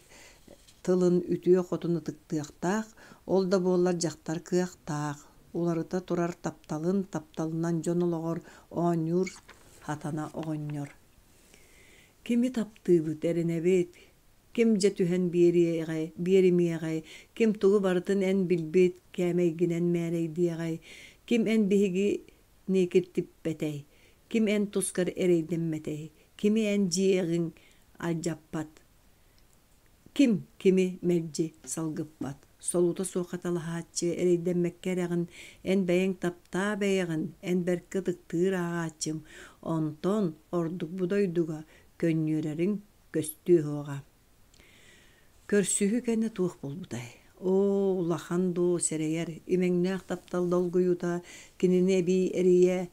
тылын үтүө хотун ытыктыахтаах, ол да буоллар дьахтар кыахтаах, уларыта турар тапталын тапталынан дьон олоҕор оонньуур Хатана оҕонньор: «Кими таптыыбыт, эрэнэбит, ким дьэ түһэн биэриэҕэй, биэримиэҕэй, ким тугу барытын эн билбит кээмэйгинэн мээрэйдиэҕэй, ким эн биһигини киртиппэтэй, ким эн тускар эрэйдэммэтэй, кими эн дьиэҕиҥ алдьаппат, Ким кими мэлдьи салгыппат, солуута суох хатылаһааччы эрэйдэммэккэ эрэҕин, эн бэйэҥ таптаа бэйэҕин, эн бэркэ ытыктыыр ааҕааччым, онтон ордук бу дойдуга көнньүөрэриҥ көстүө суоҕа. Көрсүһүү кэннэ туох буолбутай? Оо, улахан дуу, сэрэйэр, имэҥнээх таптал долгуйуута кинини эбии эрийэ,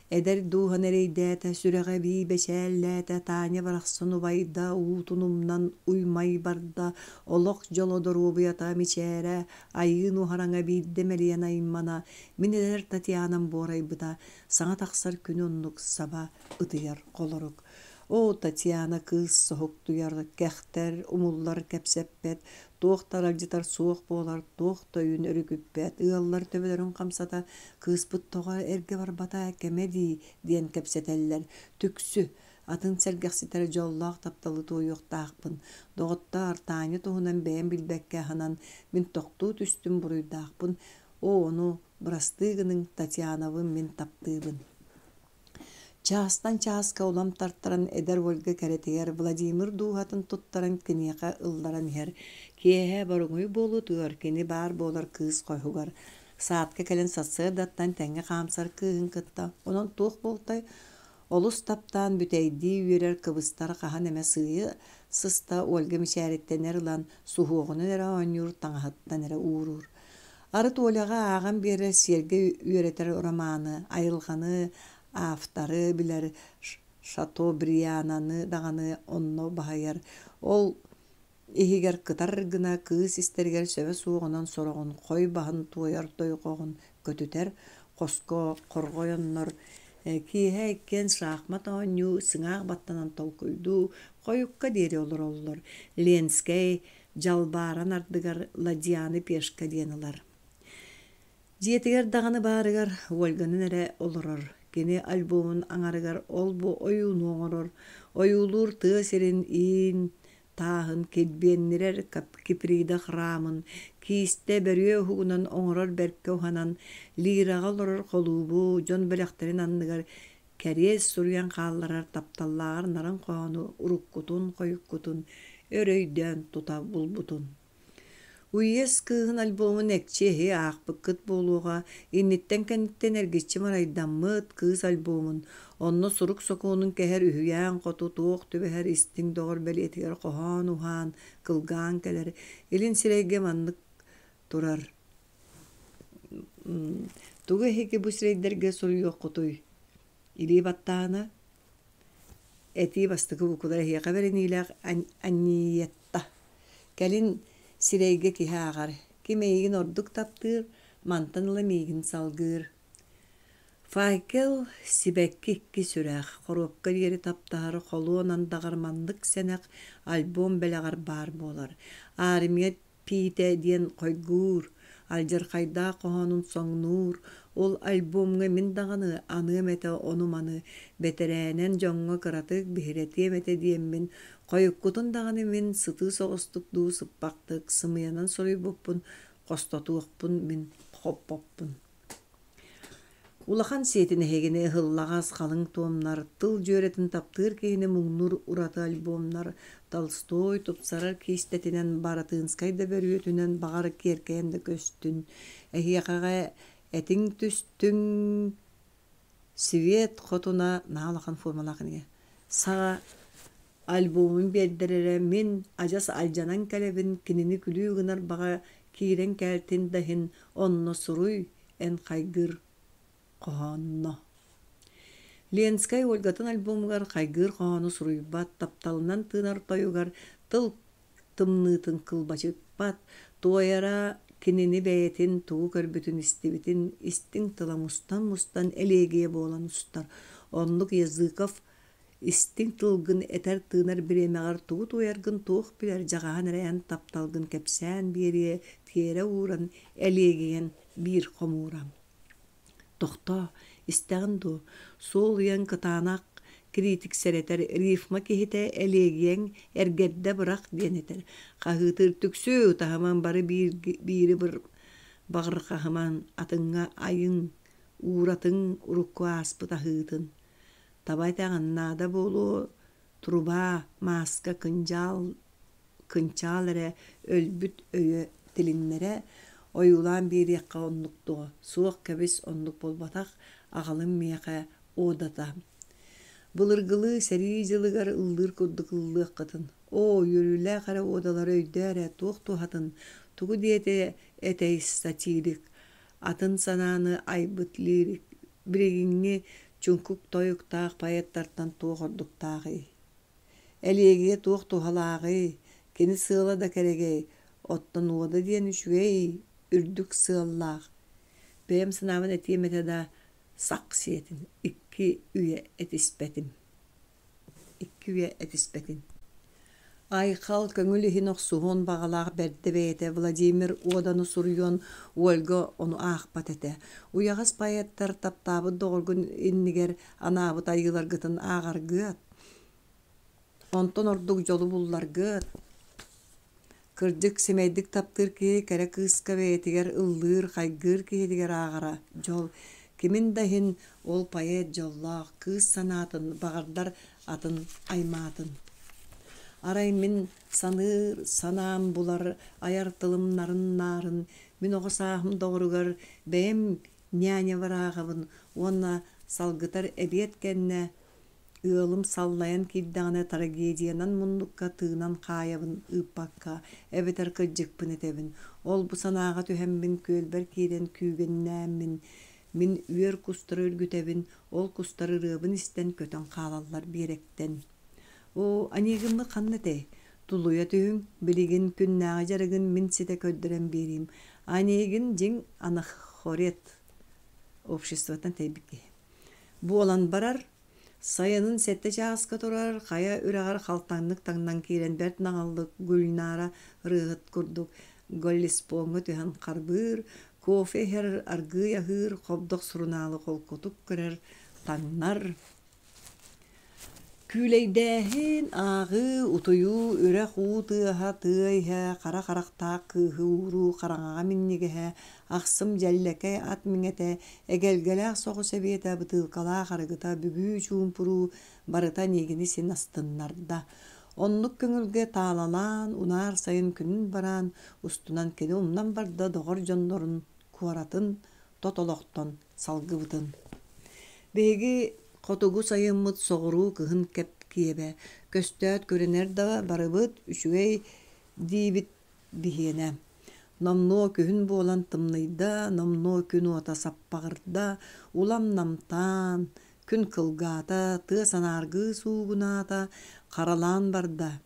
Эдэр дууһаны эрэйдээтэ, сүрэҕэ эбии бэчээллээтэ, Таня барахсан убайда, уутун умнан уймай барда, олох дьоло доруобуйата мичээрэ, айыы нуһараҥа биирдэ мэлийэн аймана, мин эдэр Татьянам буорайбыта, саҥа тахсар күнү оннук саба ытыйар холорук. Оо, Татьяна кыыс соһуктуйар, кэхтэр, умуллар кэпсэппэт, туох да аралдьытар суох буолар, туох да өйүн өрүкүппэт, ыаллар төбөлөрүн хамсата, кыыспыт тоҕо эргэ барбата кэмэ дии диэн кэпсэтэллэр. Түксү, атын сэргэхситэр дьоллоох тапталы туойуохтаахпын. Доҕоттоор, Таня туһунан бэйэм билбэккэ аһынан, мин тохтуу түстүм буруйдаахпын. Оо, ону бырастыы гыныҥ, Татьянабын мин таптыыбын. Чаастан чааска улам тартаран эдэр Ольга кэрэтигэр Владимир дууһатын туттаран киниэхэ ылларан иһэр. Киэһэ боруҥуй буолуутугар кини баар буолар кыыс хоһугар. Саадка кэлэн сарсыардаттан тэҥҥэ хаамсар кыыһын кытта онон туох буолтай олус таптаан бүтэйдии үөрэр кыбыстар хаһан эмэ сыыйа сыста Ольга мичээриттэн эр ылан суһуоҕунан эрэ оонньуур таҥаһыттан эрэ ууруур. Арыт Оляҕа ааҕан биэрэр сиэргэ үөрэтэр романы, айылҕаны, авторы билэр Шатобриананы даҕаны онно баһыйар. Ол иһигэр кытар гына кыыс истэригэр сөбө суоҕунан сороҕун хой баһын туойар дойҕоҕун көтүтэр, хоско хорҕойоннор киэһэ иккиэн шахмат оонньуу, сыҥаах баттанан толкуйдуу, хойукка диэри олороллор. Ленскэй дьалбааран ардыгар Ладьяны пешка диэн ылар. Дьиэтигэр даҕаны баарыгар Ольганын эрэ олорор. Кини альбомун аҥарыгар ол-бу ойууну оҥорор, ойуулуур тыа сирин иин тааһын килбиэннирэр Киприда храмын, киистэ бөрүө уһугунан оҥорор бэркэ уһанан, лираҕа олорор холуубу дьон бэлэхтэрин анныгар кэриэс суруйан хаалларар тапталлааҕар нарын хоһоону уруккутун-хойуккутун өр өйдөөн тута булбутун. Уйес кыыһын альбомун экчи эһи аахпыккыт буолуоҕа, инниттэн-кэнниттэн эргиччи марайдаммыт кыыс альбомун, онно сурук сокуонун кэһэр үһүйээн хоту туох түбэһэр истиҥ доҕор бэлиэтигэр хоһоон уһаан, кылгаан кэлэр, илин сирэйгэ маннык турар Тугу эһиги бу сирэйдэргэ суруйуоххутуй? Илии баттаана этии бастакы буквалара эһиэхэ бэриниилээх Анниетта. Кэлин сирэйгэ киһи ааҕар. Ким эйигин ордук таптыыр, мантан ыла миигин салгыыр. Факел сибэкки икки сүрэх, хоруопка диэри таптаһар холуон андаҕар маннык сэнэх альбом бэлэҕэр баар буолар. Армия Пиитэ диэн хойгуур, алдьархайдаах хоһоонун соҥнуур, ол альбомҥа мин даҕаны аныам этэ ону-маны, бэтэрээнэн дьоҥҥо кыратык биһирэтиэм этэ диэммин, хойуккутун даҕаны мин сытыы соҕустук дуу сыппахтык сымыйанан суруйбуппун хостотуохпун мин хоппоппун. Улахан сиэтин эһигини ыһыллаҕас халыҥ туомнар, тыл дьүөрэтин таптыыр киһини муҥнуур ураты альбомнар, Толстой тупсарар киистэтинэн, Баратынскай да бөрүөтүнэн баҕар киэркэйэн да көстүн, эһиэхэҕэ этиҥ түстүҥ, Свет хотуна наһаа улахан формалаах кинигэ. Саҕа альбомун биэрдэр эрэ мин адьас алдьанан кэлэбин, кинини күлүү гынар баҕа киирэн кээлтин да иһин онно суруй, эн хайгыыр хоһоонно. Ленскэй Ольгатын альбомугар хайгыыр хоһоону суруйбат, тапталынан тыынар тойугар тыл тымныытын кылбачыппат, туойара кинини бэйэтин тугу көрбүтүн-истибитин истиҥ тыла мустан-мустан элиэгийэ буолан устар. Оннук Языков истиҥ тылгын этэр-тыынар бириэмэҕэр тугу туойаргын туох билэр дьаҕаһан эрэ эн тапталгын кэпсээн биэриэ, тиэрэ ууран элиэгийэн биир хомуура. Тохтоо, истэҕин дуо, суол ыйан кытаанах критик сэрэтэр, рифма киһитэ элиэгийэҥ эргэрдэ бырах диэн этэр. Хаһыытыыр түксүү, таһыман бары биири баҕырҕаһыман, атыҥҥа айыҥ, ууратыҥ урукку ааспыт аһыытын. Таба этэҕин, наада буолуо труба, мааска, кындьаал кынчаал эрэ өлбүт өйө тилиннэрэ ойуулаан биэриэххэ оннук дуо, суох кэбис оннук буолбатах, аҕалым миэхэ одата. Былыргылыы сэрии дьылыгар ыллыыр курдук ыллыаххытын, оо, үөрүүлээх эрэ одалары өйдөө эрэ туох туһатын, тугу диэтэ этэй сатирик, атын санааны айбыт лирик, билигиҥҥи Чуҥкук тойуктаах поэттартан туох ордуктааҕый? Элиэгийэ туох туһалааҕый? Кини сыала да кэрэгэй, оттон уода диэн үчүгэй, үрдүк сыаллаах. Бэйэм санаабын этиэм этэ да, сах сиэтин, икки үйэ этиспэтим. Икки үйэ этиспэтин. Айхал көҥүл иһин охсуһуон баҕалаах бэрдэ бэйэтэ Владимир Уоданы суруйуон Ольга ону аахпат этэ. Уйаҕас поэттар таптаабыт доҕоргун иннигэр анаабыт айыыларгытын ааҕаргыат, онтон ордук дьолу булларгыт. Кырдьык, сэмэйдик таптыыр киһи кэрэ кыыска бэйэтигэр ыллыыр, хайгыыр киһитигэр ааҕара дьол. Кимин да иһин ол поэт дьоллоох, кыыс санаатын, баҕардар атын аймаатын. Арай мин саныыр санаам булар айар тылым нарын-наарын, мин оҕо сааһым доҕоругар бэйэм нянябар ааҕабын уонна салгытар эбиэт кэннэ Ыалым саллайан киирдэҕинэ трагедиянан муннукка тыынан хаайабын ыыппакка, эбэтэр кырдьыкпын этэбин. Ол-бу санааҕа түһэммин күөлбэр киирэн күүгэннээммин, мин үөр кустары үргүтэбин, ол кустар ырыабын истэн көтөн хаалаллар биэрэктэн. Оо, Онегиммыт ханна этэй? Тулуйа түһүҥ, билигин күннээҕи дьарыгын мин ситэ көрдөрөн биэриим. Онегин дьиҥ анахорет обществоттан тэйбит киһи. Буолан барар, сайынын сэттэ чааска турар хайа үрэҕэр халтаҥнык таҥнан киирэн бэрт наҕыллык Гульнара ырыаһыт курдук Голлиспоҥҥа түһэн харбыыр, кофе иһэр, аргыый аһыыр, хобдох сурунаалы холкутук көрөр, таҥнар. Күүлэйдээһин, ааҕыы, утуйуу, үрэх уу тыаһа, тыа иһэ, хара харахтаах кыыһы ууруу хараҥаҕа минньигэһэ, ахсым дьэллэкэй ат миҥэтэ, эгэлгэлээх соҕус эбиэтэ, бытыылкалаах арыгыта, бүгүү чуумпуруу барыта эйигини син астыннарда. Оннук көҥүлгэ таалалаан, унаар сайын күнүн бараан, устунан кини умнан барда доҕор дьоннорун, куоратын, тот олохтон салгыбытын. Биһиги хотугу сайыммыт соҕуруу кыһын кэп киэбэ, көстөөт көрүнэр да барыбыт үчүгэй диибит биһиэнэ. Номнуо күһүн буолан тымныйда, номнуо күн уота саппаҕырда, улам намтаан, күн кылгаата, тыа санааргыы суугунаата, харалаан барда.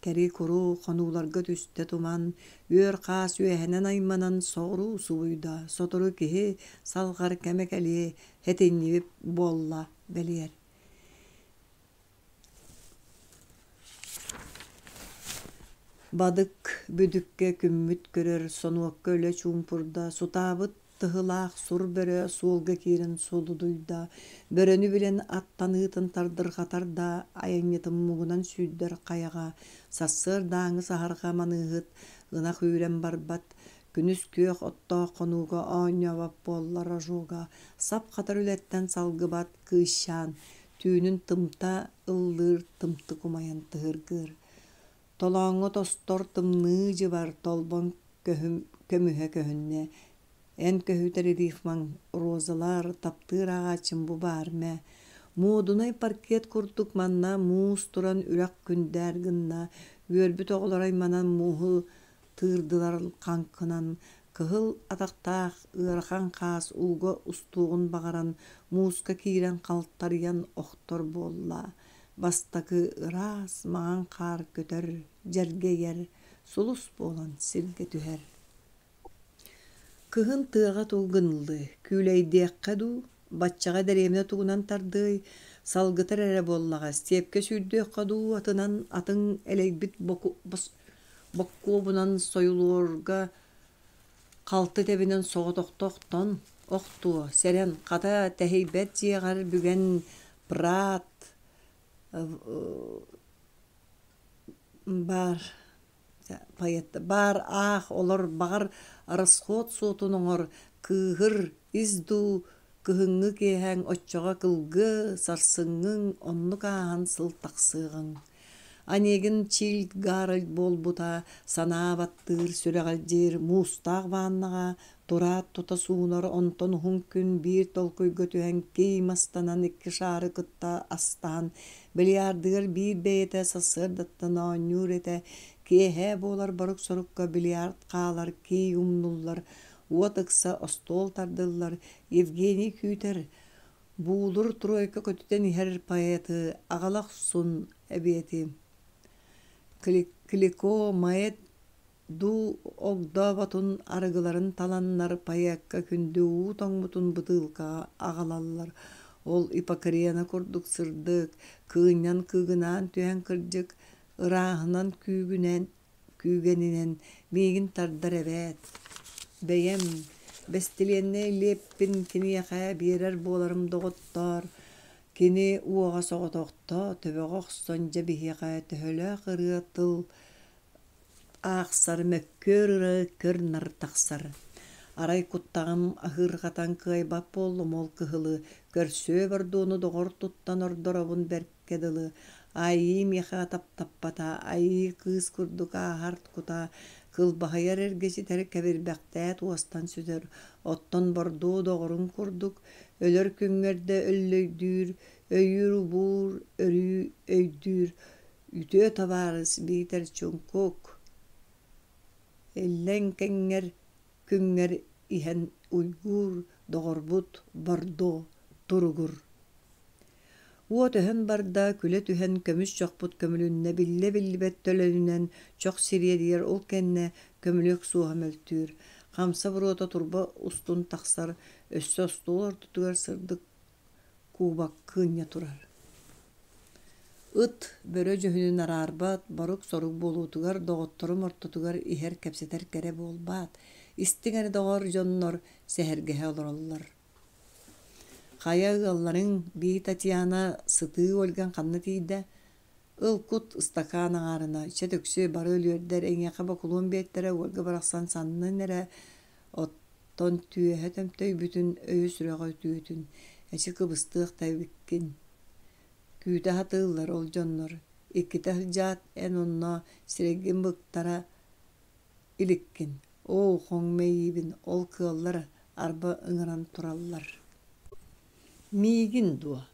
Кэри-куру хонууларга түстэ туман, үөр хаас үөһэнэн айманан соҕуруу субуйда, сотору киһи салҕар кэмэ кэлиэ, этинньибит буолла бэлиэр. Бадык бүдүккэ күммүт көрөр, сонуокка өлө чуумпурда, сутаабыт тыһылаах сур бөрө суолга киирэн сулудуйда, бөрөнү билэн аттаныытын тардырҕатар да айанньытын муҥунан сүүрдэр хайаҕа, сарсыардааҥы саһарҕа маныыһыт ынах үүрэн барбат, күнүс күөх оттоох хонууга оонньообот буолла рожога, сап хатар үлэттэн салгыбат кыысчаан, түүнүн тымта ыллыыр тымтык умайан тыһыргыыр. Толооҥҥо тостор тымныы дьыбар толбон көмүһэ көһүннэ. Эн көһүтэр рифмаҥ, розалар, таптыыр ааҕааччым бу баар мэ. Муодунай паркет курдук манна муус туран үрэх күндээр гынна, үөрбүт оҕолор айманан мууһу тыырдылар хаҥкынан, кыһыл атахтаах ыарахан хаас ууга устуоҕун баҕаран, мууска киирэн халтарыйан охтор буолла. Бастакы ыраас маҥан хаар көтөр, дьэргэйэр, сулус буолан сиргэ түһэр. Кыһын тыаҕа тулгыныллыы, күүлэйдиэххэ дуу, баччаҕа дэриэбинэ тугунан тардыай, салгытар эрэ буоллаҕа, степкэ сүүрдүөххэ дуу, атынан атыҥ элэйбит боккуобунан сойулуорга халты тэбинэн соҕотохто охтон охтуо, сэрэн, хата тэһийбэт дьиэҕэр бүгэн Прат баар поэт баар аах олор баҕар расход суотун оҥор кыыһыр ис дуу кыһыҥҥы киэһэҥ оччоҕо кылгы сарсыҥҥыҥ оннук ааһан сыл тахсыаҕыҥ Онегин Чильд Гарольд буолбута санаа баттыыр сүрэҕэлдьиир муустаах ваннаҕа тураат тута суунар онтон уһун күн биир толкуйга түһэн кий мастанан икки шаары кытта астаан бильярдыгар биир бэйэтэ сарсыардаттан оонньуур этэ киэһэ буолар борук-сорукка бильярд хаалар кий умнуллар уот ыкса остуол тардыллар Евгений күүтэр. Буулур тройка көтүтэн иһэр поэты аҕала охсун эбиэти Клико Маэт дуу огдооботун арыгыларын таланнар поэкка күндү уу тоҥмутун бытыылкаҕа аҕалаллар. Ол Иппокрена курдук сырдык, кыынньан кыыгынаан түһэн кырдьык, ырааһынан күүгүнэн күүгэнинэн миигин тардар эбээт. Бэйэм бэстилиэннэй лиэппин киниэхэ биэрэр буоларым доҕоттоор, кини уоҕа соҕотохто төбөҕө охсон дьэ биһиэхэ төһөлөөх ырыа тыл аахсар мөккүөр ыра көр-нар тахсар. Арай куттаҕым аһыырҕатан кыайбат буоллум ол кыһылы, көрсүө бордуону доҕор туттан ордоробун бэркэ дылы айыы миэхэ таптаппата, айыы кыыс курдук ааһар кута, кылбаһыйар эргэ ситэр кэбирбэхтээт уостан сүтэр, оттон бордуо доҕорун курдук, өлөр күҥҥэр да өллөйдүүр, өйүүр-убуур, өрүү өйдүүр, үтүө табаарыс биитэр чуҥкук, иллэҥ кэҥҥэр күҥҥэр иһэн уйгуур доҕорбут Бордо туругур. Уот өһөн барда, күлэ түһэн көмүс чохпут көмүлүннэ, биллэ-биллибэт төлөнүнэн чох сириэдийэр, ол кэннэ көмүлүөк суоһа мөлтүүр. Хамса буруота турба устун тахсар, өссө остуол ортотугар сырдык кубок кыынньа турар. Ыт бөрө дьүһүнүн араарбат, борук-сорук буолуутугар доҕотторум ортотугар иһэр кэпсэтэр кэрэ буолбаат, истиҥ эрэ доҕор дьоннор сэһэргэһэ олороллор. Хайа ыалларыҥ, бии Татьяна сытыы Ольгаҥ ханна тиийдэ? Ыл кут ыстакаан аҥаарына, чэ түксү, бары өлүөрдэр, эйиэхэ бокулуон биэртэрэ Ольга барахсан саннын эрэ оттон түөһэ тэмтэйбитин, өйө-сүрэҕэ үтүөтүн, эчи кыбыстыах да эбиккин. Күүтэ сатыыллар ол дьоннор, иккитэ сылдьаат эн онно сирэйгин быктара иликкин, оо, хоҥ мэйиибин, ол кыаллар арба ыҥыран тураллар. Миигин дуо?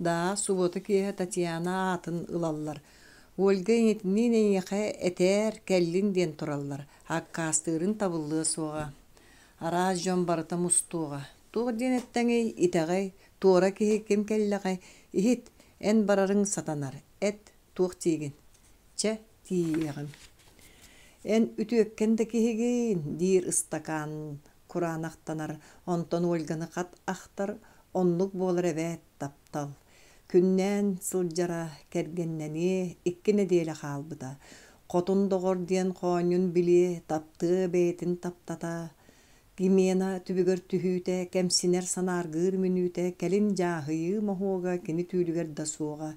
Даа, субуота киэһэ Татьяна аатын ылаллар. Ольга ийэтиниин эйиэхэ этээр, кэллин диэн тураллар. Аккаастыырын табыллыа суоҕа. Араас дьон барыта мустуоҕа. Туох диэн эттэҥий, итэҕэй, туора киһи ким кэллэҕэй, иһит, эн барарыҥ сатанар, эт, туох диигин? Чэ, тиийиэҕим. Эн үтүөккэн да киһигин, диир ыстакаан кураанахтанар, онтон Ольганы хат ахтар, оннук буолар эбээт таптал. Күннээн сылдьара кэргэннэниэ икки нэдиэлэ хаалбыта. Хотун доҕор диэн хоонньун билиэ, таптыа бэйэтин таптата. Гимена түбүгэр түһүүтэ, кэмсинэр санааргыыр мүнүүтэ, кэлин дьааһыйыы моһуога кини түүлүгэр да суоҕа.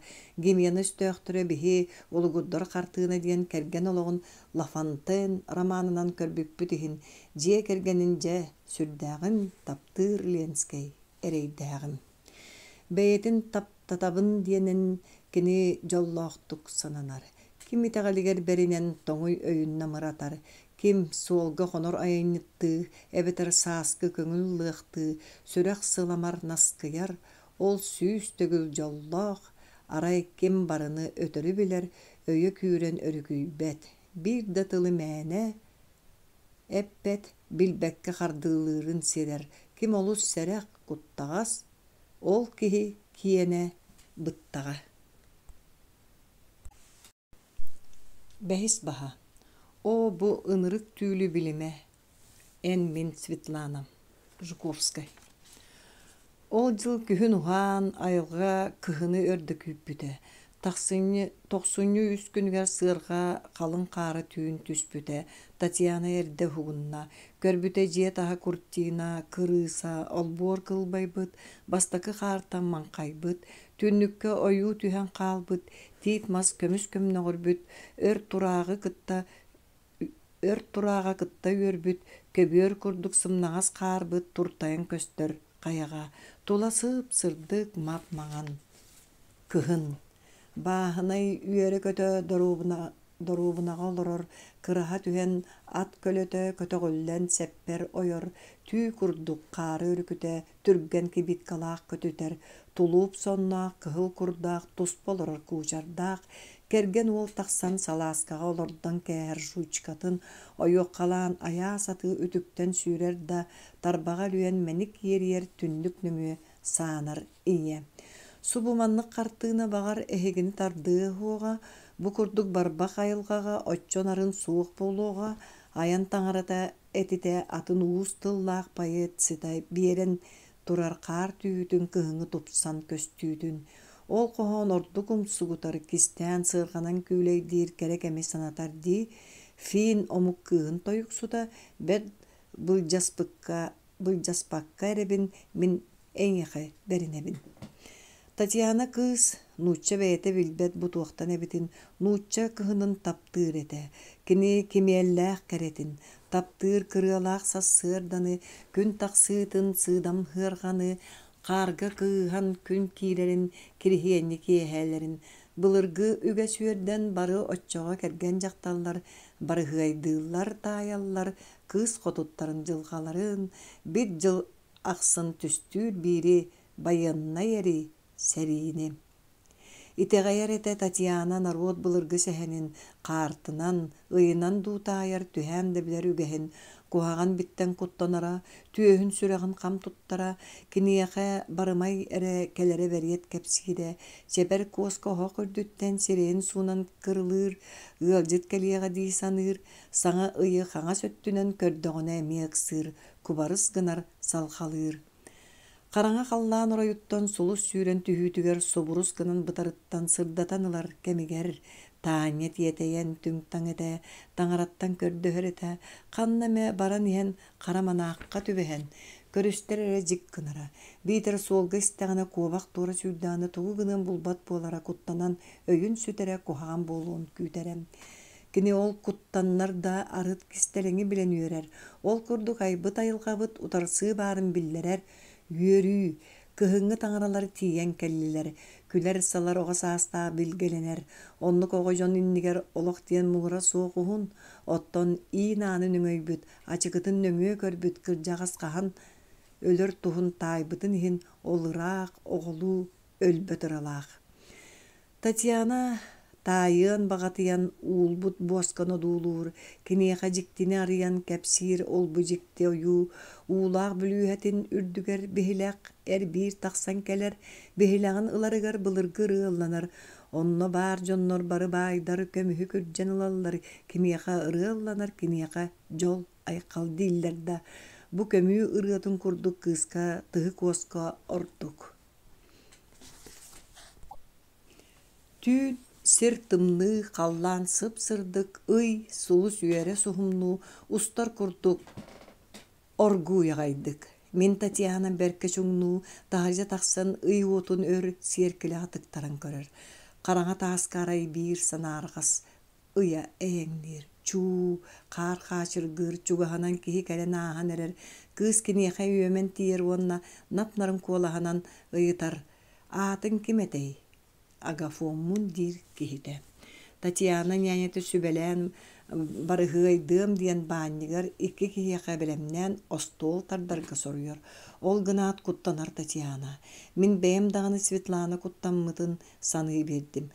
Гимена өстөөхтөрө биһи Улугурдар хартыына диэн кэргэн олоҕун Лафонтен романынан көрбүппүт иһин, дьиэ кэргэнин дьэ, сүрдээҕин таптыыр Ленскэй эрэйдээҕим. Бэйэтин таптатабын диэнин кини дьоллоохтук сананар. Ким итэҕэлигэр бэринэн тоҥуй өйүн намыратар, ким суолга хонор айанньыттыы эбэтэр сааскы көҥүл лыахтыы сүрэх сыламар наскыйар, ол сүүс төгүл дьоллоох, арай ким барыны өтөрү билэр, өйө күүрэн өрүкүйбэт, биир да тылы мээнэ эппэт, билбэккэ хардыылыырын сирэр, ким олус сэрэх, куттаҕас, ол киһи киэнэ быттаҕа. Бэһис баһа Оо, бу ынырык түүлү билимэ, эн мин Светланам Жуковскай Ол дьыл күһүн уһаан, айылҕа кыһыны өр да күүппүтэ. Тахсынньы, тохсунньу үс күнүгэр сыарҕа халыҥ хаара түүн түспүтэ. Татьяна эрдэ уһугунна. Көрбүтэ дьиэ таһа куртина, кырыыса, олбуор кылбайбыт, бастакы хаартан маҥхайбыт, түннүккэ ойуу түһэн хаалбыт, тиит мас көмүс көмнөҕүрбүт, өр турааҕы кытта өр турааҕа кытта үөрбүт, көбүөр курдук сымнаҕас хаарбыт туртайан көстөр хайаҕа, тула сып-сырдык мап-маҥан. Кыһын. Бааһынай үөрэ-көтө доруобуна доруобунаҕа олорор, кыраһа түһэн ат көлөтө көтөҕүллэн сэппэр ойор, түү курдук хаары өрүкүтэ түргэн кибиткалаах көтүтэр, тулууп сонноох, кыһыл курдаах туспа олорор куучардаах, кэргэн уол тахсан салааскаҕа олордон кээһэр жучкатын ойуоххалаан айаа сатыы үтүктэн сүүрэр да, тарбаҕа үлүйэн мэник иэрийэр түннүк нөҥүө саанар ийэ. Субу маннык хартыына баҕар эһигини тардыа уоҕа, бу курдук барбах айылҕаҕа оччо нарын суох буолуоҕа, айан таҥарата этитэ атын уус тыллаах поэт сыта биэрэн турар хаар түүтүн кыһыҥҥы тупсан көстүүтүн. Ол хоһоон ордук умсугутар, кистээн сыарҕанан күүлэйдиир кэрэ кэми санатар дии, финн омук кыыһын тойуксута бэрт былдьаспыкка былдьаспакка эрэбин мин эйиэхэ бэринэбин. Татьяна кыыс нуучча бэйэтэ билбэт бу туохтан эбитин нуучча кыһынын таптыыр этэ. Кини кимиэллээх кэрэтин, таптыыр кырыалаах сарсыарданы, күн тахсыытын сыыдам ыарҕаны, хаарга кыыһан күн киирэрин, кириһиэнньи киэһээлэрин, былыргы үгэс үөрдэн бары оччоҕо кэргэн дьахталлар барыһыайдыыллар, таайаллар, кыыс хотуттарын дьылҕаларын, бит дьыл ахсын түстүүр биири байыаннай эрий сэриини. Итэҕэйэр этэ Татьяна норуот былыргы сэһэнин, хаартынан, ыйынан дуу таайар түһээн да билэр үгэһин, куһаҕан биттэн куттанара, түөһүн сүрэҕин хам туттара, киниэхэ барымай эрэ кэлэрэ бэриэт кэпсиирэ, чэбэр куоска оһох үрдүттэн сирэйин суунан кырылыыр, ыалдьыт кэлиэҕэ дии саныыр, саҥа ыйы хаҥас өттүнэн көрдөҕүнэ эмиэ ыксыыр, кубарыс гынар, салҕалыыр. Хараҥа халлаан оройуттан сулус сүүрэн түһүүтүгэр субурус гынан бытарыттан сырдатан ылар кэмигэр Таня тиэтэйэн түҥ-таҥ этэ, таҥараттан көрдөһөр этэ, ханна эмэ баран иһэн хара манаахха түбэһэн, көрүстэр эрэ дьик гынара, биитэр суолга истэҕинэ куобах туора сүүрдэҕинэ тугу гыныан булбат буолара куттанан өйүн сүтэрэ куһаҕан буолуон күүтэрэ. Кини ол куттаннар да арыт кистэлэҥи билэн үөрэр, ол курдук айбыт айылҕабыт утарсыы баарын биллэрэр үөрүү, кыһыҥҥы таҥаралар тиийэн кэллилэр, күлэр-салар оҕо саастаах билгэлэнэр, оннук оҕо дьон иннигэр олох диэн муҥура суох уһун, оттон иин аанын өҥөйбүт, ачыкытын нөҥүө көрбүт кырдьаҕас хаһан өлөр туһун таайбытын иһин ол ыраах оҕолуу өлбөт ыралаах. Татьяна таайыан баҕатыйан уулбут буосканы одуулуур, киниэхэ дьиктини арыйан кэпсиир ол-бу дьикти ойуу уулаах бүлүүһэтин үрдүгэр биһилэх эр-биир тахсан кэлэр, биһилэҕин ыларыгар былыргы ырыа ылланар, онно баар дьоннор бары баайдар көмүһү күрдьэн ылаллар, киниэхэ ырыа ылланар, киниэхэ дьол айхал дииллэр да, бу көмүү ырыатын курдук кыыска тыһы куоска ордук. Түүн сир тымныы, халлаан сып-сырдык, ый, сулус үөрэ суһумнуу устар курдук оргууй аҕайдык. Мин Татьяна бэркэ чуҥнуу, таһырдьа тахсан ый уотун өр сиэркилэҕэ тыктаран көрөр. Хараҥа тааска арай биир санаарҕас ыйа эйэҥниир, чуу, хаар хаачыргыыр, чугаһынан киһи кэлэн ааһан эрэр, кыыс киниэхэ үөмэн тиийэр уонна нап-нарын куолаһынан ыйытар: «Аатыҥ ким этэй?» «Агафоммун» диир киһитэ. Татьяна ньээньэтэ сүбэлээн барыһыайдыам диэн баанньыгар икки киһиэхэ бэлэмнээн остуол тардарга соруйар. Ол гынаат куттанар Татьяна. Мин бэйэм даҕаны Светлана куттаммытын саныы биэрдим.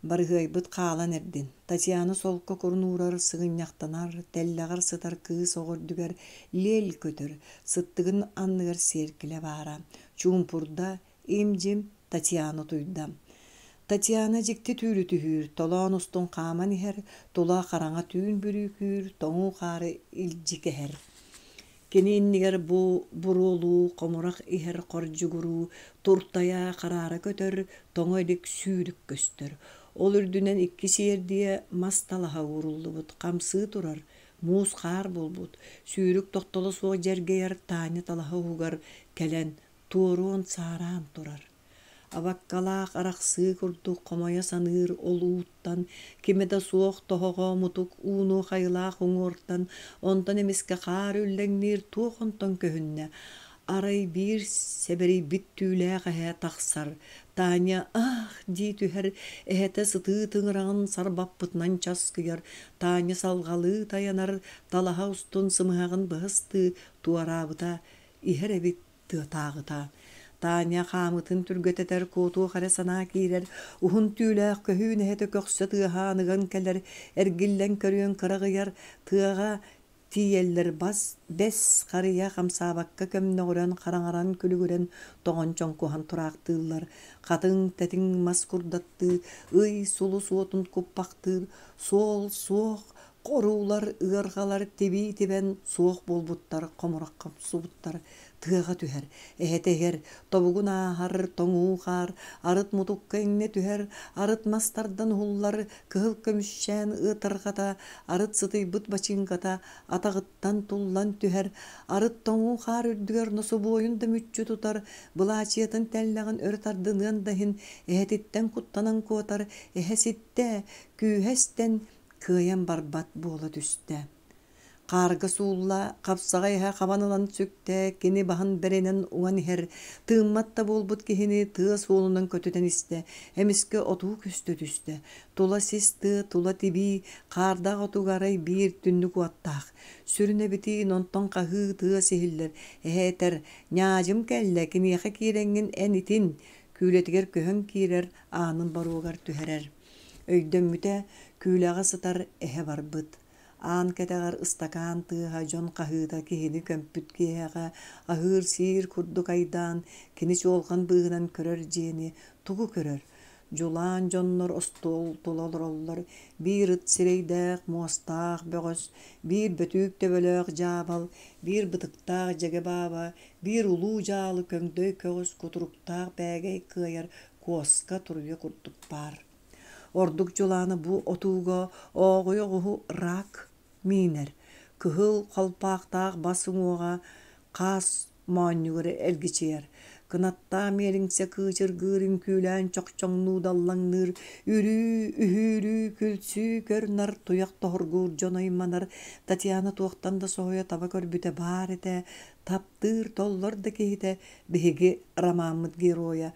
Барыһыайбыт хаалан эрдин, Татьяна солко курун уурар, сыгынньахтанар, тэллэҕэр сытар кыыс оҕо үрдүгэр лиэл көтөр, сыттыгын анныгар сиэркилэ баара. Чуумпурда, им-дьим Татьяна утуйда. Татьяна дьикти түүлү түһүүр, толоон устун хааман иһэр, тула хараҥа түүн бүрүүкүүр, тоҥуу хаары илдьи кэһэр. Кини иннигэр бу буруолуу, хомурах иһэр хордьугуруу, туртайа хараара көтөр, тоҥо илик сүүрүк көстөр. Ол үрдүнэн икки сиэрдийэ мас талаһа ууруллубут, хамсыы турар, муус-хаар буолбут, сүүрүк тохтоло суох дьэргэйэр Таня талаһа уһугар кэлэн туоруон саараан турар. Абаккалаах арахсыы курдук хомойо саныыр ол ууттан, кимэ да суох тоһоҕо мутук ууну хайылаах уҥуортан, онтон эмискэ хаар үллэҥниир туох онтон көһүннэ. Арай биир сэбэрийбит түүлээх эһэ тахсар. Таня «Аах!» дии түһэр, эһэтэ сытыы тыҥыраҕын сарбаппытынан часкыйар, Таня салҕалыы тайанар, талаһа устун сымыһаҕын быһа ыстыы туораабыта иһэр эбит тыатааҕыта. Таня хаамытын түргэтэтэр, куотуох эрэ санаа киирэр, уһун түүлээх көһүүн эһэтэ көхсө тыаһаан ыган кэлэр, эргиллэн көрүөн кыраҕыйар, тыаҕа Тиийэллэр бас бэс харыйа хамсаабакка көмнөҕүрэн, хараҥаран, күлүгүрэн, тоҥон чоҥкуһан тураахтыыллар. Хатыҥ, тэтиҥ мас курдаттыы, ый сулус уотун куппахтыыр, суол суох, хоруулар, ыарҕалар тибии тибэн суох буолбуттар, хомурах хопсубуттар. Тыаҕа түһэр, эһэтэ иһэр, тобугун ааһар, тоҥуу хаар, арыт мутукка иҥнэ түһэр, арыт мас тардан уһуллар, кыһыл көмүсчээн ыатырҕата, арыт сытыйбыт бачыыҥката атаҕыттан туллан түһэр, арыт тоҥуу хаар үрдүгэр носубуойун да мүччү тутар, былаачыйатын тэллэҕин өрө тардыныан да иһин эһэтиттэн куттанан куотар, эһэ ситтэ, күүһэ эстэн, кыайан барбат буола түстэ. Хаарга суулла, хапсаҕай эһэ хабан ылан сүктэ, кини баһын бэринэн уҥан иһэр, тыыммат да буолбут киһини тыа суолунан көтүтэн истэ, эмискэ отуу көстө түстэ. Тула сис тыа, тула тибии, хаардаах отууга арай биир түннүк уоттаах. Сүрүн эбитиин онтон хаһыы тыас иһиллэр. Эһэ этэр: «Ньаадьым кэллэ, киниэхэ киирэҥҥин эн итин» күүлэтигэр көһөн киирэр, аанын боруогар түһэрэр. Өйдөммүтэ, күүлэҕэ сытар эһэ барбыт. Аан кэтэҕэр ыстакаан тыаһа дьон хаһыыта киһини көмпүт киэһэҕэ аһыыр-сиир курдук айдаан, кини чуолҕан быыһынан көрөр дьиэни тугу көрөр? Дьулаан дьоннор остуол тула олороллор, биир ыт сирэйдээх, муостаах бөҕөс, биир бөтүүк төбөлөөх дьаабал, биир бытыктаах дьэгэ бааба, биир улуу дьаалы көҥдөй көҕүс кутуруктаах бээгэй кыайар куоска туруйа курдук баар. Ордук дьулаана бу отууга ооҕуй оҕуһу рак миинэр, кыһыл халпаахтаах бас уҥуоҕа хаас моонньугар эргичийэр, кынаттаах миэлиҥсэ кыычыргыыр үҥкүүлээн чохчоҥнуу даллаҥныыр, үрүү, үһүүрүү, күлсүү, көр-нар туйах тоһургуур дьон айманар, Татьяна туохтан да соһуйа таба көрбүтэ баар этэ, таптыыр, толлор да киһитэ биһиги ромаммыт геройа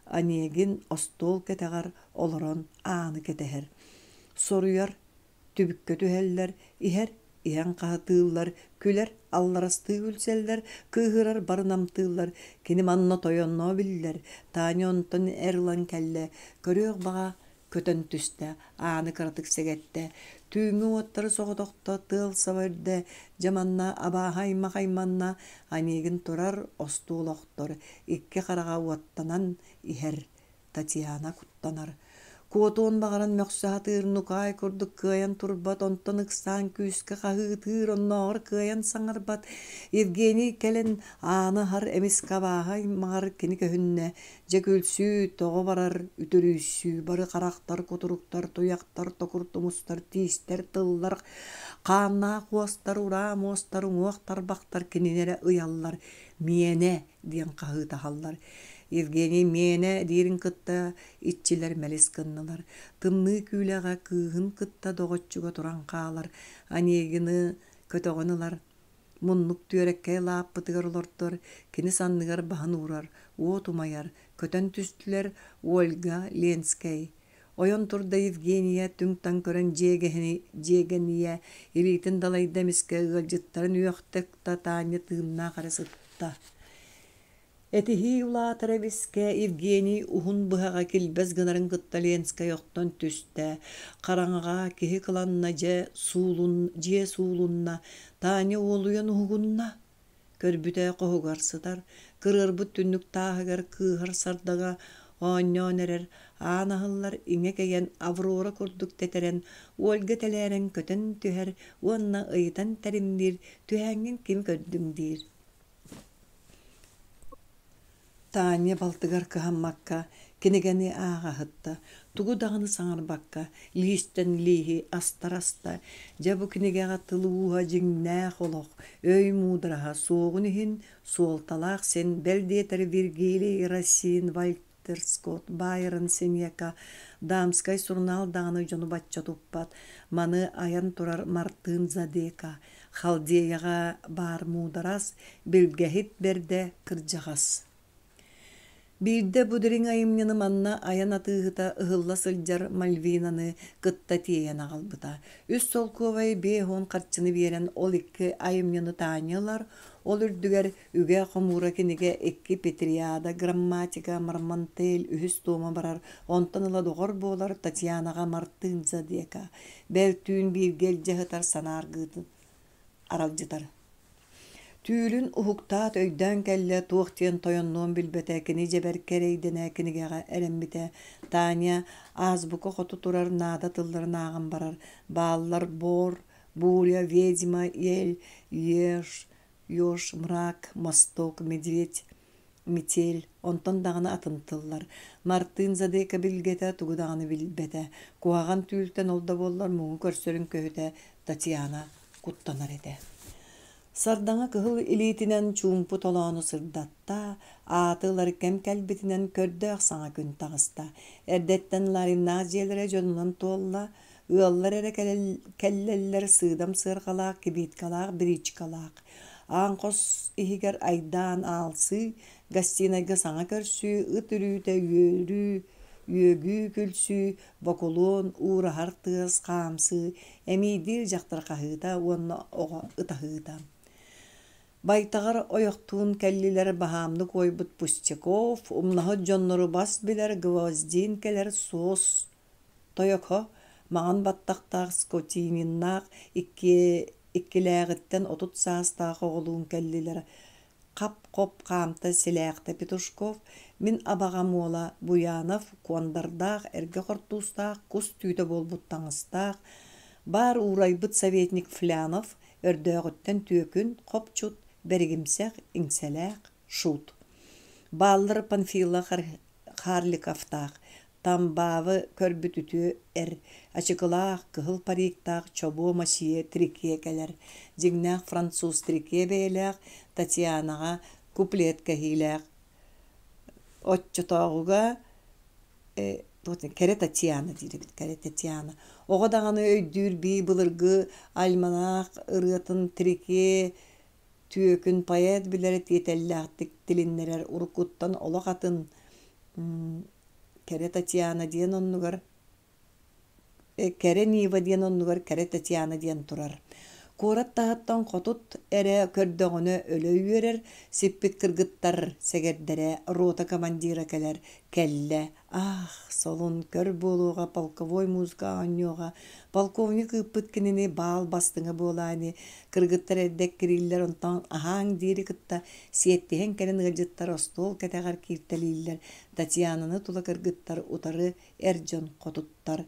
Онегин остуол кэтэҕэр олорон ааны кэтэһэр. Соруйар, түбүккэ түһэллэр, иһэр, иһэн хаһытыыллар, күлэр, алларастыы күлсэллэр, кыыһырар бары намтыыллар. Кини манна тойонноо биллэр. Таня онтон эр ылан кэллэ, көрүөх баҕа көтөн түстэ, ааны кыратык сэгэттэ. Түүҥҥү уоттары соҕотохто тыал саба үрдэ, дьэ манна абааһы аймах айманна, Онегин турар, остуол охтор, икки хараҕа уоттанан иһэр. Татьяна куттанар. Куотуон баҕаран мөхсө сатыыр нукаай курдук кыайан турбат, онтон ыксаан күүскэ хаһыытыыр, оннооҕор кыайан саҥарбат. Евгений кэлэн ааны аһар, эмискэ абааһы аймаҕар кини көһүннэ. Дьэ күлсүү, тоҕо барар үтүрүйсүү, бары харахтар, кутуруктар, туйахтар, токур тумустар, тиистэр, тыллар, хааннаах уостар, ураа муостар, уҥуох тарбахтар кинини эрэ ыйаллар, «Миэнэ!» диэн хаһыытаһаллар. Евгений «Миэнэ!» диирин кытта иччилэр мэлис гыннылар. Тымныы күүлэҕэ кыыһын кытта доҕоччуга туран хаалар, Онегины көтөҕөн ылар, Муннук түөрэккэй лааппытыгар олордор, кини санныгар баһын уурар, уот умайар, көтөн түстүлэр Ольга, Ленскэй. Ойон турда Евгения түҥ-таҥ көрөн дьиэгэни дьиэгэнийэ илиитин далайда эмискэ ыалдьыттарын үөхтэ ыкта Таня тыыннаах эрэ сытта. Этиһии улаатар эбискэ Евгений уһун быһаҕа килбэс гынарын кытта Ленскэй охтон түстэ, хараҥаҕа киһи кыланна дьэ суулун дьиэ суулунна, Таня уолуйан уһугунна. Көрбүтэ хоһугар сытар, кырыарбыт түннүк тааһыгар кыыһар сардаҥа оонньоон эрэр, аан аһыллар, иҥэ кэйэн Аврора курдук тэтэрэн, Ольга тэлээрэн көтөн түһэр уонна ыйытан тэримниир, түһээҥҥин ким көрдүҥ диир. Таня балтыгар кыһаммакка кинигэни ааҕа сытта, тугу даҕаны саҥарбакка лиистэн лииһи астар-аста, дьэ бу кинигэҕэ тыл ууһа дьиҥнээх олох, өй муудараһа суоҕун иһин суолталаах син бэл диэтэр Вергилий Росин Вальтер Скотт Байрон Сенека Дамскай сурунаал даҕаны дьону бачча туппат, маны айан турар Мартын Задека Халдеяҕа баар муударас, билгэһит бэрдэ кырдьаҕас. Биирдэ бу дириҥ айымньыны манна айан атыыһыта ыһылла сылдьар Мальвинаны кытта тиэйэн аҕалбыта. Үс солкуобай 50 харчыны биэрэн ол икки айымньыны Таня ылар, ол үрдүгэр үгэ хомуура кинигэ икки Петриада грамматика Мармантель үһүс туома барар, онтон ыла доҕор буолар Татьянаҕа Мартын Зодиака бэл түүн бииргэ илдьэ сытар санааргыытын. аралдьытар. Түүлүн уһуктаат өйдөөн кэллэ, туох диэн тойоннуон билбэтэ, кини дьэбэркэ эрэйдэнэ кинигэҕэ эрэммитэ. Таня азбука хоту турар наада тылларын ааҕан барар. Бааллар бор, буря, ведьма, ель, еж, еж, мрак, мосток, медведь, метель, онтон даҕаны атын тыллар. Мартын Задека билгэтэ тугу даҕаны билбэтэ. Куһаҕан түүлтэн ол да буоллар муҥу көрсөрүн көһүтэ Татьяна куттанар этэ. Сардаҥа кыһыл илиитинэн чуумпу толоону сырдатта, ааты ылар кэм кэлбитинэн көрдөөх саҥа күн таҕыста. Эрдэттэн Лариннаах дьиэлэрэ дьонунан туолла, ыаллар эрэ кэллэллэр сыыдам сыарҕалаах, кибиткалаах, бричкалаах. Аан хос иһигэр айдаан аалсыы, гостинайга саҥа көрсүү, ыт үрүүтэ үөрүү, үөгүү күлсүү, бокулуон, уураһар тыас, хаамсыы, эмиийдиир дьахтар хаһыыта уонна оҕо ытаһыыта. Байтаҕар ойохтуун кэллилэр баһаамнык уойбут Пустяков, умнаһыт дьоннору бас билэр Гвоздин кэлэр суос Тойоко, маҥан баттахтаах Скотининнаах иккилээҕиттэн 30 саастаах оҕолуун кэллилэр Хап-хоп хаамта Силээхтэ Петушков, мин абаҕам уола Буянов куондардаах эргэ хортуустаах кус түүтэ буолбут таҥастаах, баар уурайбыт советник Флянов өрдөөҕүттэн түөкүн, хопчут, бэригимсэх, иҥсэлээх, шут. Бааллар Панфила Харликовтаах, Тамбаавы көрбүт үтүө эр, ачыкылаах, кыһыл париктаах чобуо Мосье Трикье кэлэр. Дьиҥнээх француз Трикье бэйэлээх Татьянаҕа куплет кэһиилээх. Оччотооҕуга кэрэ Татьяна диир эбит, кэрэ Татьяна. Оҕо даҕаны өйдүүр бии былыргы альманах ырыатын Трикье түөкүн поэт билэрэ тиэтэллээхтик тилиннэрэр уруккуттан олох атын Кэрэ Татьяна диэн оннугар Кэрэ Нива диэн оннугар Кэрэ Татьяна диэн турар. Куорат таһыттан хотут эрэ көрдөҕүнэ өлө үөрэр, сиппит кыргыттар сэгэрдэрэ рота командира кэлэр, кэллэ Аах, солун, көр буолуоҕа, полковой музыка оонньуоҕа, полковник ыыппыт кинини баал бастыҥа буолаа ини, кыргыттар эрдэ эккирииллэр, онтон аһааҥ диэри кытта сиэттиһэн кэлэн ыалдьыттар остуол кэтэҕэр кииртэлииллэр, Татьянаны тула кыргыттар утары эр дьон хотуттар.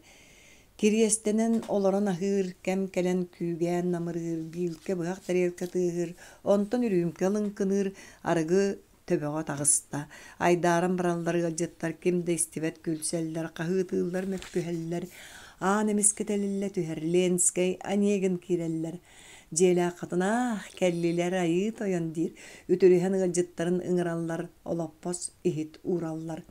Кириэстэнэн олорон аһыыр, кэм кэлэн күүгээн намырыыр, биилкэ быһах тэриэлкэ тыаһыыр, онтон үрүүмкэ лыҥкыныыр, арыгы төбөҕө таҕыста. Айдааран бараллар ыалдьыттар ким да истибэт күлсэллэр, хаһыытыыллар, мөккүһэллэр. Аан эмискэ тэлиллэ түһэр, Ленскэй, Онегин киирэллэр. Дьиэлээх хатынаах, кэллилэр айыы тойон диир, үтүрүһэн ыалдьыттарын ыҥыраллар, олоппос иһит уураллар.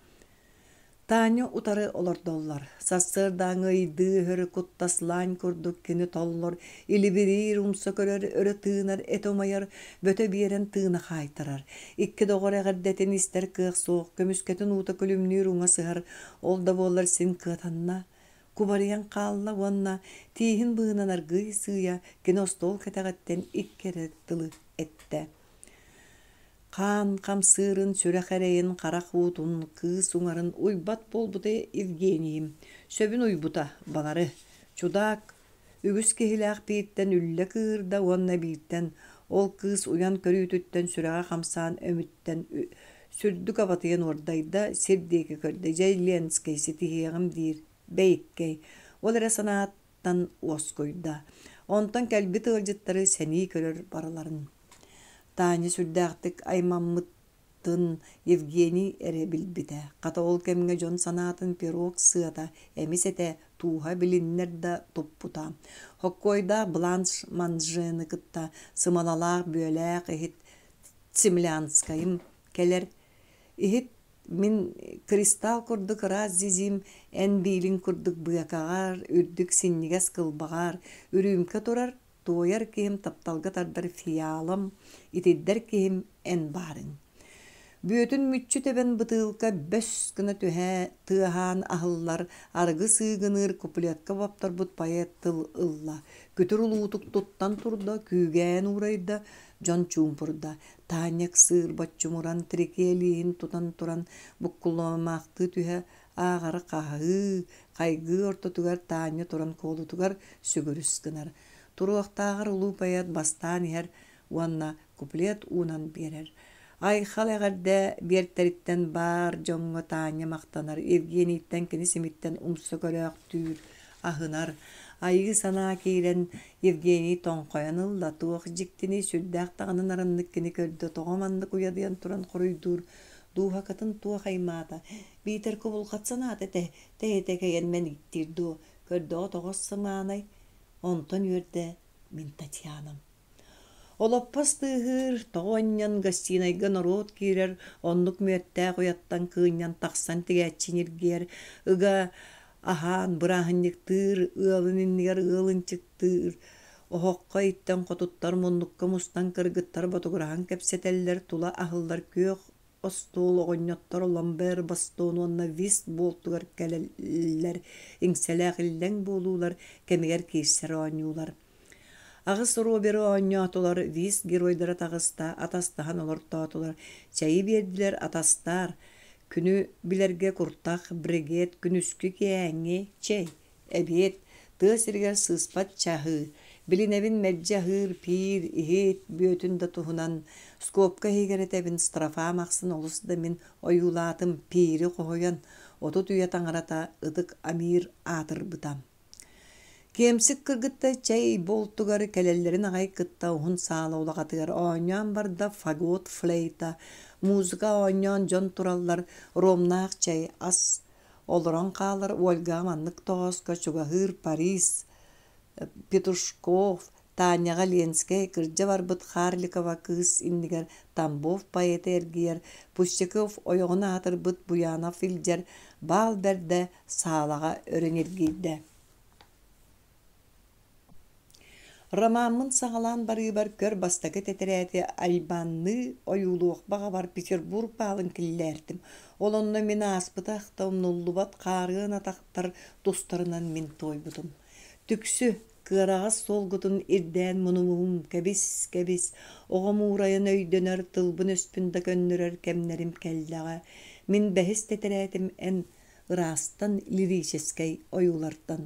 Таня утары олордоллор. Сарсыардааҥы ыйдыы өһөрү куттас лаань курдук кини толлор, илибириир, умса көрөр, өрө тыынар, этэ умайар, бөтө биэрэн тыына хаайтарар. Икки доҕор эҕэрдэтин истэр кыах суох, көмүскэтин уута күлүмнүүр уҥа сыһар, ол да буоллар син кыатанна. Кубарыйан хаалла уонна тииһин быыһынан аргыый сыыйа кини остуол кэтэҕиттэн икки эрэ тылы эттэ. Хаан хамсыырын, сүрэх эрэйин, харах уутун, кыыс уҥарын уйбат буолбута Евгенийим. Сөбүн уйбута, балары. Чудаак үгүс киһилээх бииртэн үллэ кыырда уонна бииртэн ол кыыс уйан көрүүтүттэн сүрэҕэ хамсаан өмүттэн сүрдүк абатыйан уордайда, сир диэки көрдө. Дьэ, Ленскэй ситиһиэҕим диир, бэйиккэй. Ол эрэ санаат тан уоскуйда. Онтон кэлбит ыалдьыттары сэнии көрөр барыларын. Таня сүрдээхтик аймаммытын Евгений эрэ билбитэ. Хата ол кэмҥэ дьон санаатын пирог сыата, эмис этэ, тууһа билиннэр да туппута. Хоккуойдаах Бланш Манжены кытта сымалалаах бүөлээх иһит Цимлянскайым кэлэр. Иһит Мин кристалл курдук ыраас дьизим эн биилиҥ курдук быакаҕар, үрдүк синньигэс кылбаҕар, үрүүмкэ турар, туойар киһим тапталга тардар фиалам, итирдэр киһим эн баарыҥ. Бүөтүн мүччү тэбэн бытыылка бөс гына түһэ тыаһаан аһыллар, арыгы сыыгыныыр куплетка бопторбут поэт тыл ылла. Күтүр улуутук туттан турда, күүгээн уурайда, дьон чуумпурда. Таанньа ыксыыр боччумуран трикиэлииһин тутан туран буккуллаамахтыы түһэ ааҕара хаһыы, хайгыы ортотугар Таанньа туран куолутугар сүгүрүс гынар. Туруохтааҕар улуу поэт бастаан иһэр уонна куплет уунан биэрэр. Айхал эҕэрдэ биэртэриттэн баар дьоҥҥо Таня махтанар, Евгенийтэн кини симиттэн умса көрөөхтүүр, аһынар. Айыы санаа киирэн Евгений тоҥхойон ылла, туох дьиктиний, сүрдээх даҕаны нарыннык кини көрдө, тоҕо маннык уйадыйан туран хоруйдуур, дууһакатын туох аймаата, биитэр кубулҕат санаата тэһитэ кэйэн мэниктиир дуо, көрдөҕө тоҕо сымаанай, онтон үөрдэ мин Татьянам. Олоппос тыаһыыр, тоҕо анньан гостинайга норуот киирэр, оннук мүөттээх уйаттан кыынньан тахсан тигээччи ньиргиэр, ыга аһаан бырааһынньыктыыр, ыалын иннигэр ыал ынчыктыыр, оһоххо иттэн хотуттар муннукка мустан кыргыттар ботугураһан кэпсэтэллэр, тула аһыллар күөх остуол оҕонньоттор Ламбер Бастон уонна Вист буолтугар кэлэллэр, иҥсэлээх иллэҥ буолуулар кэмигэр киирсэр оонньуулар. Аҕыс Роберы оонньоотулар, Вист геройдара таҕыста, атастаһан олортоотулар, чэйи биэрдилэр, атастаар, күнү билэргэ куртах, брегет, күнүскү киэһээҥҥи чэй, эбиэт, тыа сиригэр сыыспат чаһыы, билинэбин мэлдьи аһыыр, пиир, иһит, бүөтүн да туһунан, скобка иһигэр этэбин, строфам ахсын олус да мин ойуулаатым, пиири хоһуйан, 30 үйэ таҥарата ытык Амир аатырбыта. Киэмсик кыргыттар чэй буолтугар кэлэллэрин аҕай кытта уһун саала улаҕатыгар оонньоон барда фагот, флейта, музыка оонньоон дьон тураллар, ромнаах чэй, ас олорон хаалар Ольгаҕа маннык тоҕооско чугаһыыр Парис, Петушков, Таняҕа Ленскэй, кырдьа барбыт Харликова кыыс иннигэр Тамбов поэта эргийэр, Пустяков ойоҕун аатырбыт Буянов илдьэр, баал бэрдэ саалаҕа өрө ньиргийдэ. Ромаммын саҕалаан барыыбар көр бастакы тэтэрээти альбанныы ойуулуох баҕабар Петербург баалын киллээртим. Ол онно мин ааспытах да умнуллубат хаарыан атахтар тустарынан мин туойбутум. Түксү, кыараҕас суолгутун ирдээн мунумуһум, кэбис, кэбис, оҕом уурайан өйдөнөр, тылбын-өспүн да көннөрөр кэмнэрим кэллэҕэ. Мин бэһис тэтэрээтим эн ыраастан лирическэй ойуулартан.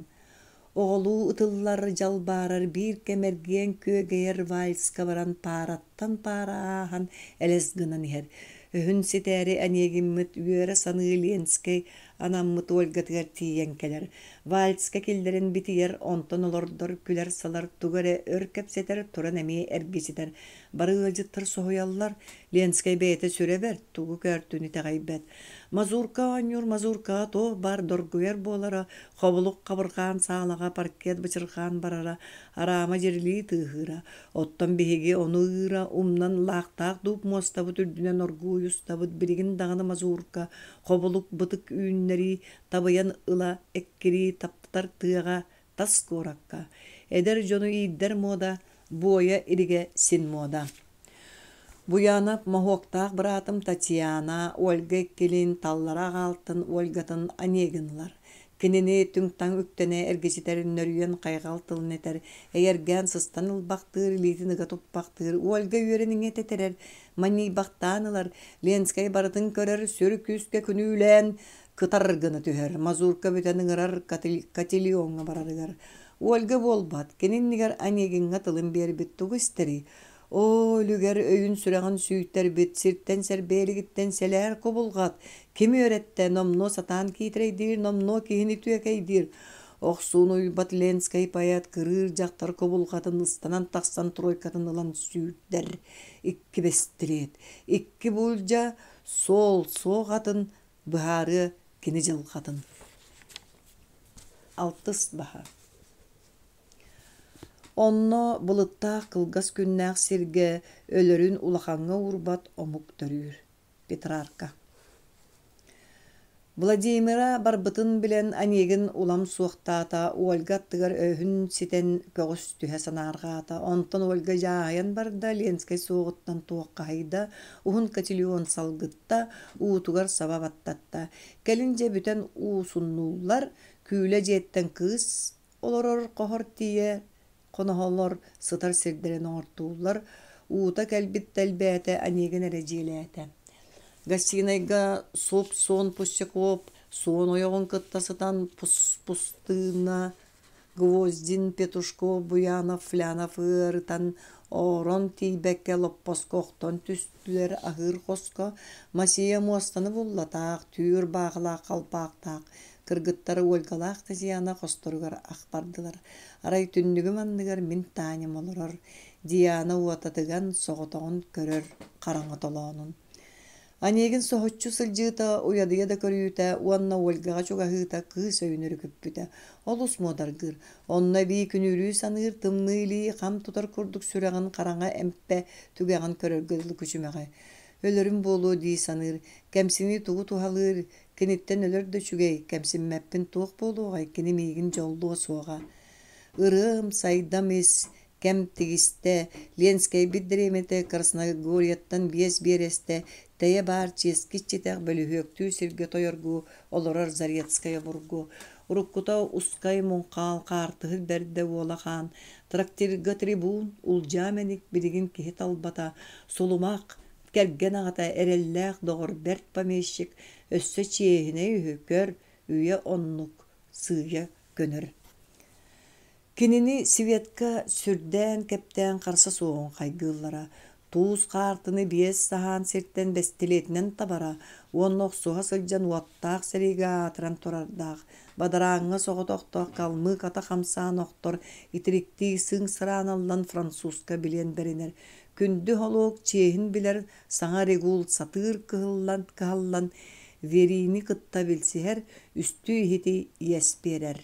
Оҕолуу ытыллар дьалбаарар биир кэм эргийэн күөгэйэр вальска баран паараттан паара ааһан элэс гынан иһэр. Өһүн ситээри Онегиммыт үөрэ саныы Ленскэй анаммыт Ольгатыгар тиийэн кэлэр. Вальска киллэрэн битийэр, онтон олордор, күлэр-салар, тугу эрэ өр кэпсэтэр, туран эмиэ эргичитэр. Бары ыалдьыттар соһуйаллар, Ленскэй бэйэтэ сүрэ бэрт, тугу көөртүн итэҕэйбэт. Мазурка оонньуур мазуркаҕа туох баар доргуйар буолара, хобулук хабырҕаан саалаҕа паркет бычырҕаан барара, араама дьирилии тыаһыыра. Оттон биһиги ону ыыра, умнан лаахтаах дууп муостабыт үрдүнэн оргууй устабыт, билигин даҕаны мазурка, хобулук бытык үүннэрии, табыйан ыла эккирии таптатар тыаҕа тас куоракка. Эдэр дьону иирдэр муода, буойа илигэ син муода. Буянов моһуоктаах быраатым Татьяна, Ольга иккилиин таллара аҕаалтан Ольгатын Онегин ылар. Кинини түҥ-таҥ үктэнэ эргичитэр, нөрүйэн хайҕал тылын этэр, эйэргээн сыстан ылбахтыыр, илиитин ыга туппахтыыр, Ольга үөрэн иҥэ тэтэрэр, манньыйбахтаан ылар, Ленскэй барытын көрөр, сүр күүскэ күнүүлээн кытар гына түһэр, мазурка бүтэн ыҥырар котельоҥҥа барарыгар. Ольга буолбат, кини иннигэр Онегиҥҥа тылын биэрбит тугу истэрий? Оо, үлүгэр өйүн-сүрэҕин сүүйтэрбит, сиртэн сэрбээлигиттэн сэлээр кубулҕат, ким үөрэттэ, номнуо сатаан киитэрэйдиир, номнуо киһини түөкэйдиир. Охсууну уйбат Ленскэй поэт кырыыр дьахтар кубулҕатын ыстанан тахсан тройкатын ылан сүүрдэр. Икки бэстилиэт, икки буулдьа, суол суох атын быһаарыа кини дьылҕатын. Алтыс баһа Онно былыттаах кылгас күннээх сиргэ өлөрүн улахаҥҥа уурбат омук төрүүр. Петрарка Владимира барбытын билэн Онегин улам суохтаата, Ольга аттыгар өһүн ситэн көҕүс түһэ санаарҕаата. Онтон Ольга дьааһыйан барда, Ленскэй суоҕуттан туоххаһыйда, уһун котельон салгытта, уутугар саба баттатта. Кэлин дьэ бүтэн уусуннуллар, күүлэ дьиэттэн кыыс олорор хоһор тиийэ хоноһолор сытар сирдэрин оҥортууллар, уута кэлбит да элбээтэ, Онегин эрэ дьиэлээтэ. Гостинайга суп-суон Пустяков суон ойоҕун кытта сытан пус-пустыына. Гвоздин, Петушков, Буянов, Флянов ыарытан, оорон тиийбэккэ лоппоско охтон түстүлэр аһыыр хоско Масия муостаны буллатаах, түүр баахылаах халпаахтаах кыргыттара Ольгалаах Татьяна хосторугар ах бардылар. Арай түннүгүм анныгар мин Таням олорор, Диана уотатыган соҕотоҕун көрөр хараҥа толоонун. Онегин соһуччу сылдьыыта, уйадыйа да көрүүтэ уонна Ольгаҕа чугаһыыта кыыс өйүн өрүкүппүтэ. Олус муодаргыыр. Онно эбии күнүүлүү саныыр тымныы илии хам тутар курдук сүрэҕин хараҥа эмпэ түгэҕин көрөргө дылы күчүмэҕэй. Өлөрүм буолуо дии саныыр. Кэмсинии тугу туһалыыр, киниттэн өлөр да үчүгэй, кэмсиммэппин туох буолуоҕай, кини миигин дьоллуо суоҕа. Ырыам, сайдам ис, кэм тигистэ, Ленскэйбит дэриэбинэтэ Красногорьеттан биэс биэрэстэ тэйэ баар чиэски иччитэх бөлүһүөктүү сиргэ тойоргуу олорор Зарецкай обургу. Уруккута Ускай муҥхаал хаартыһыт бэрдэ уола хаан, трактирга трибун, улдьаа мэник билигин киһи талбата, сулумах, кэргэн аҕата, эрэллээх доҕор, бэрт помещик, өссө чиэһинэй үһү, көр, үйэ оннук, сыыйа көнөр. Кинини Светка сүрдээн-кэптээн харса суоҕун хайгыыллара, туус хаартыны биэс саһаан сиртэн бэстилиэтинэн табара уонна охсуһа сылдьан уоттаах сэриигэ аатыран турардаах, бадарааҥҥа соҕотохтоох калмык ата хамсаан охтор, итириктии сыыҥ-сыраан аллан французка билиэн бэринэр, күндү холуок чиэһин билэр саҥа регул сатыыр кыһыллан кыһаллан Верини кытта билсиһэр, үстүү иһити иэс биэрэр.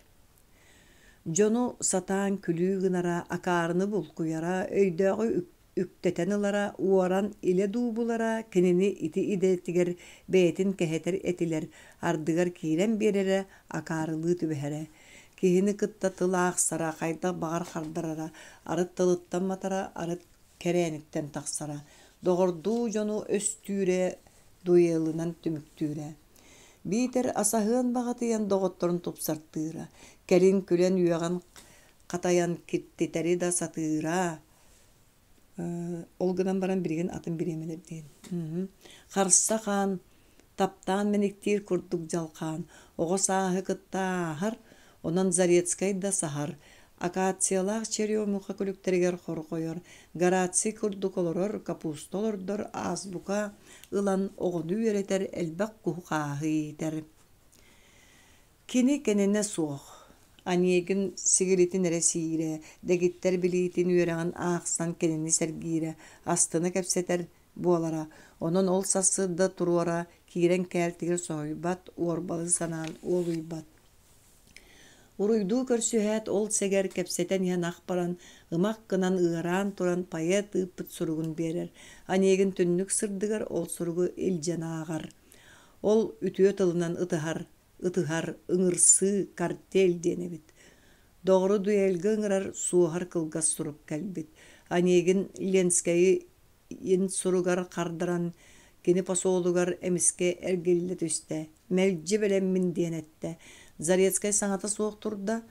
Дьону сатаан күлүү гынара, акаарыны булкуйара, өйдөөҕү үктэтэн ылара, уоран илэ дуубулара кинини ити идэтигэр бэйэтин кэһэтэр этилэр, ардыгар киирэн биэрэрэ, акаарылыы түбэһэрэ. Киһини кытта тыл аахсара, хайдах баҕар хардарара, арыт тылыттан матара, арыт кэрээниттэн тахсара, доҕордуу дьону өстүүрэ, дуэлынан түмүктүүрэ. Биитэр асаһыан баҕатыйан доҕотторун тупсартыыра, кэлин күлэн-үөҕэн хатайан киртитэри да сатыыра. Ол гынан баран билигин атын бириэмэлэр диэн. Харса хаан, таптаан мэниктиир курдук дьалхаан, оҕо сааһы кытта ааһар, онон Зарецкай да саһар, Акациялаах черемуха күлүктэригэр хорҕойор, Гораций курдук олорор, капуста олордор, азбука ылан оҕону үөрэтэр, элбэх куһу-хааһы иитэр. Кини кэнэнэ суох, Онегин сигилитин эрэ сиирэ, дэгиттэр билиитин үөрэҕин аахсан кинини сэргиирэ, астына кэпсэтэр буолара. Онон ол сарсыарда туруора киирэн кээлтигэр соһуйбат, уорбалыы санаан уолуйбат. Уруйдуу көрсүһээт, ол сэгэр кэпсэтэн иһэн ах баран, ымах гынан ыараан туран поэт ыыппыт суругун биэрэр. Онегин түннүк сырдыгар ол суругу илдьэн ааҕар. Ол үтүө тылынан ытыһар, ытыһар, ыҥырсыы, картель диэн эбит. Доҕору дуэлгэ ыҥырар суоһар кылгас сурук кэлбит. Онегин Ленскэйи ин суругар хардаран кини посолугар эмискэ эргиллэ түстэ, мэлдьи бэлэммин диэн эттэ. Зарецкай саҥата суох турда,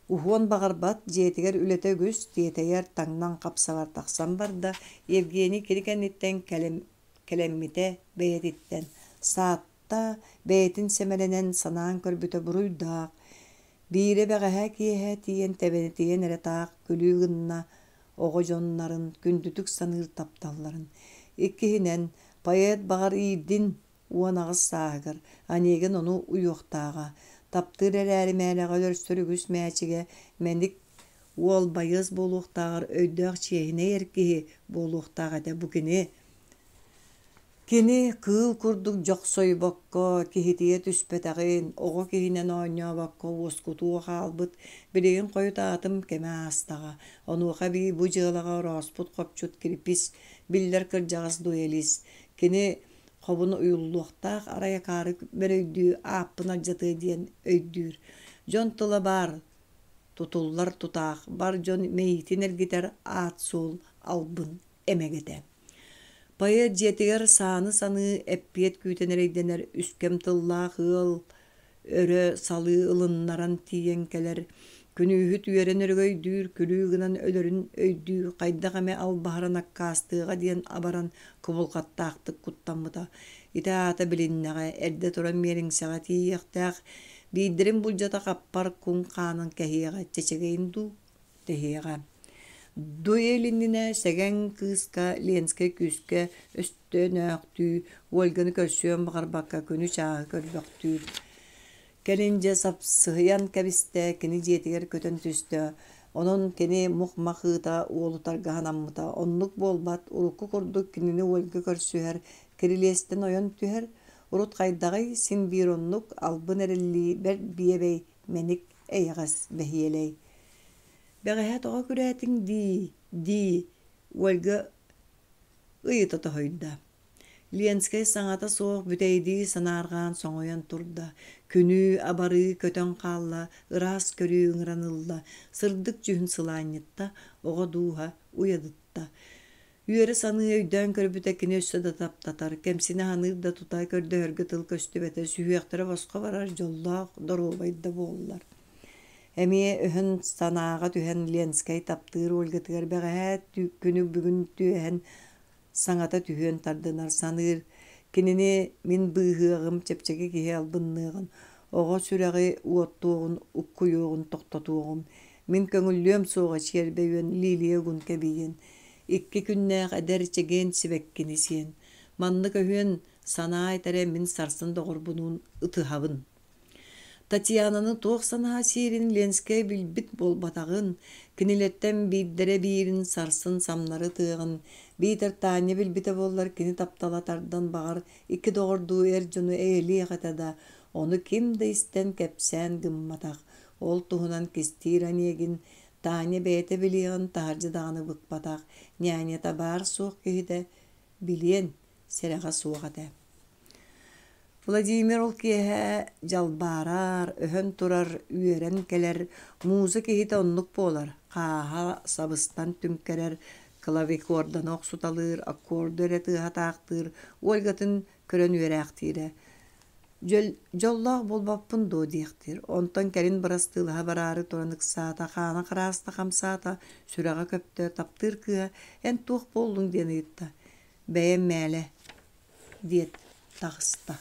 уһуон баҕарбат, дьиэтигэр үлэтэ үгүс, тиэтэйэр, таҥнан хапсабар тахсан барда. Евгений кини кэнниттэн кэлэммитэ бэйэтиттэн. Саатта, бэйэтин сэмэлэнэн санаан көрбүтэ буруйдаах. Биирэ бэҕэһээ киэһэ тиийэн тэбэнэтийэн эрэ таах күлүү гынна, оҕо дьоннорун күндүтүк саныыр тапталларын. Иккиһинэн, поэт баҕар иирдин 18 сааһыгар Онегин ону уйуохтааҕа. Таптыыр эрээри мээнэҕэ өлөрсөр үгүс мээчигэ мэник уол байыас буолуохтааҕар өйдөөх чиэһинэй эр киһи буолуохтаах этэ бу кини. Кини кыыл курдук дьохсойбокко, киһитийэ түспэтэҕин, оҕо киһинэн оонньообокко уоскутуо хаалбыт, билигин хойутаатым кэмэ аастаҕа. Онуоха эбии бу дьыалаҕа орооспут хопчут Кирпис, биллэр кырдьаҕас дуэлист. Кини хобун уйуллуохтаах арай акаары мөрөйдүү ааппын алдьатыа диэн өйдүүр. Дьон тыла баар, тутуллар тутаах, бар дьон мэйиитин эргитэр аат-суол албын эмэгэтэ. Поэт дьиэтигэр сааны саныы, эппиэт күүтэн эрэйдэнэр үскэм тыллаах ыал өрө салыы ылыннаран тиийэн кэлэр, күнүүһүт үөрэн өрөгөйдүүр, күлүү гынан өлөрүн өйдүүр, хайдах эмэ албаһыран аккаастыаҕа диэн абаран кубулҕаттаахтык куттаммыта. Ити аата билиннэҕэ, эрдэ туран миэлиҥсэҕэ тиийиэхтээх. Биирдэрин булдьата хаппар куҥ хаанын кэһиэҕэ чэчэгэйин дуу тэһиэҕэ. Дуэль иннинэ Сэгэҥ кыыска Ленскэй күүскэ өстөнөөхтүү, Ольганы көрсүөн баҕарбакка күнү-чааһы көрбөхтүүр. Кэлин дьэ сапсыһыйан кэбистэ, кини дьиэтигэр көтөн түстэ. Онон кини мух-мах ыыта уолутарга санаммыта. Оннук буолбат, урукку курдук кинини Ольга көрсүһэр, кирилиэстэн ойон түһэр. Урут хайдаҕый, син биир оннук, албын эриллии, бэрт биэбэй, мэник, эйэҕэс, бэһиэлэй. Бэҕэһээ тоҕо күрээтиҥ дии, дии, Ольга ыйыта тоһуйда. Ленскэй саҥата суох бүтэйдии санаарҕаан соҥойон турда, күнүү, абарыы көтөн хаалла, ыраас көрүү ыҥыран ылла, сырдык дьүһүн сылаанньытта, оҕо дууһа уйадытта. Үөрэ саныы өйдөөн көрбүтэ кини өссө да таптатар, кэмсинэ саныыр да тута көрдөһөргө тыл көстүбэтэ, сүһүөхтэрэ босхо барар дьоллоох, доруобай да буоллар. Эмиэ өһөн санааҕа түһэн Ленскэй таптыыр Ольгатыгар бэҕэһээ күнү бүгүн түөһэн саҥата түһүөн тардынар саныыр кинини мин быыһыаҕым чэпчэки киһи албынныаҕын оҕо сүрэҕи уоттуоҕун уккуйуоҕун тохтотуоҕум мин көҥүллүөм суоҕа чиэрбэ үөн лилия угун кэбийиэн икки күннээх эдэр чэгиэн сибэккини сиэн маннык өһүөн санаа этэрэ мин сарсын доҕорбунуун ытыһабын Татьянаны туох санаа сиирин Ленскэй билбит буолбатаҕын, кинилэртэн биирдэрэ биирин сарсын самнары тыаҕын, биитэр Таня билбитэ буоллар кини таптала тардан баҕар икки доҕордуу эр дьону эйэлиэх этэ да, ону ким да истэн кэпсээн гымматах. Ол туһунан кистиир Онегин Таня бэйэтэ билиэҕин таһырдьа даҕаны быкпатах, нянята баар-суох киһитэ билиэн сэрэҕэ суох этэ. Владимир ол киэһэ дьалбаарар, өһөн турар, үөрэн кэлэр, муза киһитэ оннук буолар, хааһа сабыстан түҥкэрэр, клавикорданы охсуталыыр, аккорду эрэ тыаһатаахтыыр, Ольгатын көрөн үөрээхтиирэ. Дьоллоох буолбаппын дуо диэхтиир, онтон кэлин бырастыылаһа бараары туран ыксаата, хаана харааста хамсаата, сүрэҕэ көптө, таптыыр кыыһа «Эн туох буоллуҥ?» диэн ыйытта. «Бэйэм мээлэ» диэт таҕыста.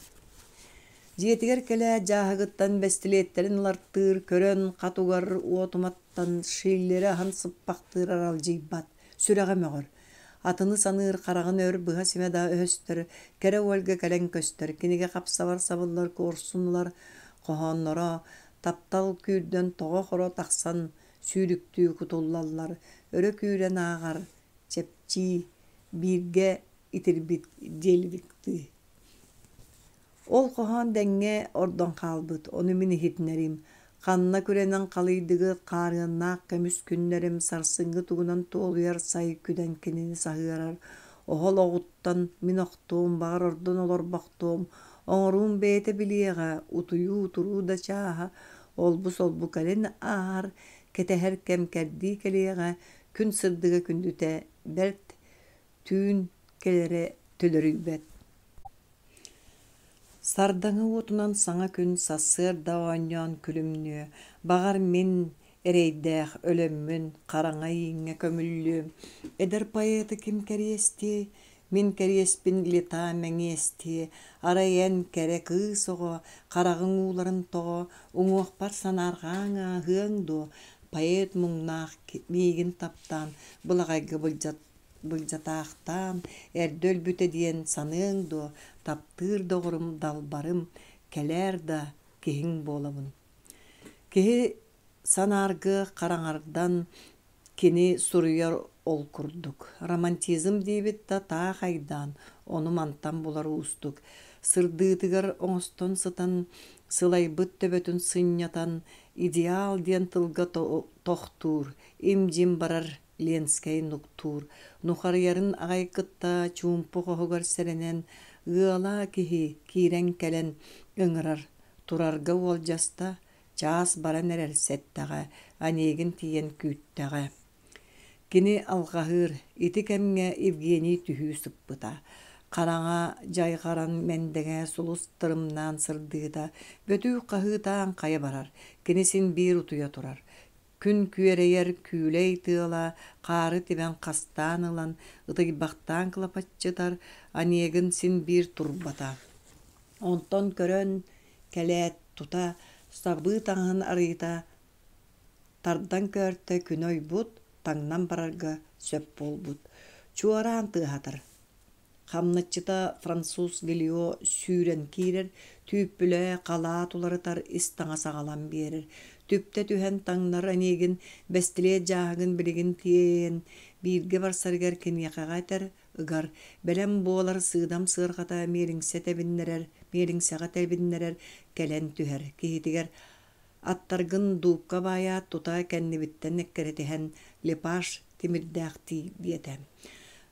Дьиэтигэр кэлээт дьааһыгыттан бэстилиэттэрин ылартыыр, көрөн хат угар уот уматтан Шиллери аһан сыппахтыыр аралдьыйбат, сүрэҕэ мөҕөр. Атыны саныыр хараҕын өр быһа симэ да өһөстөр, кэрэ Ольга кэлэн көстөр, кинигэ хапсабар сабыллар куорсун ылар, хоһоонноро таптал күүрдэн тоҕо-хоро тахсан сүүрүктүү кутуллаллар, өрө күүрэн ааҕар, чэпчии, бииргэ итирбит диэлибиктыы. Ол хоһоон дэҥҥэ ордон хаалбыт, ону мин иһитинэрим. Ханна күрэнэн халыйдыгыт хаарыаннаах көмүс күннэрим сарсыҥҥы тугунан туолуйар сай күдэн кинини саһыарар. Оһол оҕуттан мин охтуом, баҕар ордон олорбохтуом, оҥоруум бэйэтэ билиэҕэ, утуйуу-утуруу да чааһа, олбу-солбу кэлин ааһар, кэтэһэр кэм кэрдии кэлиэҕэ, күн сырдыга күндүтэ бэрт түүн кэлэрэ төлөрүйбэт. Сардаҥа уотунан саҥа күн сарсыарда оонньоон күлүмнүө, баҕар мин эрэйдээх өлөммүн хараҥа ииҥҥэ көмүллүөм, эдэр поэты ким кэриэстиэй, мин кэриэспин лета мэҥиэстиэ, арай эн кэрэ кыыс оҕо хараҕыҥ ууларын тоҕо, уҥуохпар санаарҕааҥ ааһыаҥ дуо, поэт муҥнаах миигин таптаан былаҕайга былдьатаахтаан эрдэ өлбүтэ диэн саныаҥ дуо, таптыыр доҕорум далбарым, кэлээр да киһиҥ буолабын. Киһи санааргы хараҥардан кини суруйар ол курдук. Романтизм диэбит да таах айдаан, ону мантан булар уустук. Сырдыытыгар оҥостон сытан, сылайбыт төбөтүн сынньатан, идеал диэн тылга тохтуур, им-дьим барар Ленскэй нуктуур, нухарыйарын аҕай кытта чуумпу хоһугар сэрэнэн, ыала киһи киирэн кэлэн ыҥырар, турарга уолдьаста, чаас баран эрэр сэттэҕэ, Онегин тиийэн күүттэҕэ. Кини алҕаһыыр, ити кэмҥэ Евгений түһүү сыппыта. Хараҥа дьайҕаран мэндэҥэ сулус тырымнаан сырдыыта, бөтүүк хаһыытаан хайа барар, кини син биир утуйа турар. Күн күөрэйэр күүлэй тыала хаары тибэн хастаан ылан, ытыйбахтаан кылапаччытар, Онегин син биир турбата. Онтон көрөн кэлээт тута Сабыы таҥаһын арыйыта тардан көөртө күнэ ойбут, таҥнан барарга сөп буолбут. Чуораан тыаһатар. Хамначчыта француз Гелио сүүрэн киирэр, түүппүлэ, халаат уларытар, ис таҥас аҕалан биэрэр. Түптэ түһэн таҥнар Онегин бэстилиэт дьааһыгын билигин тиэйэн, бииргэ барсарыгар киниэхэҕэ этэр, ыгар, бэлэм буолар сыыдам сыарҕата миэлиҥсэ тэбиннэрэр, миэлиҥсэҕэ тэбиннэрэр, кэлэн түһэр. Киһитигэр аттаргын дуупка баайаат тута кэннибиттэн эккирэтиһэн Лепаш тимирдээхтии диэтэ.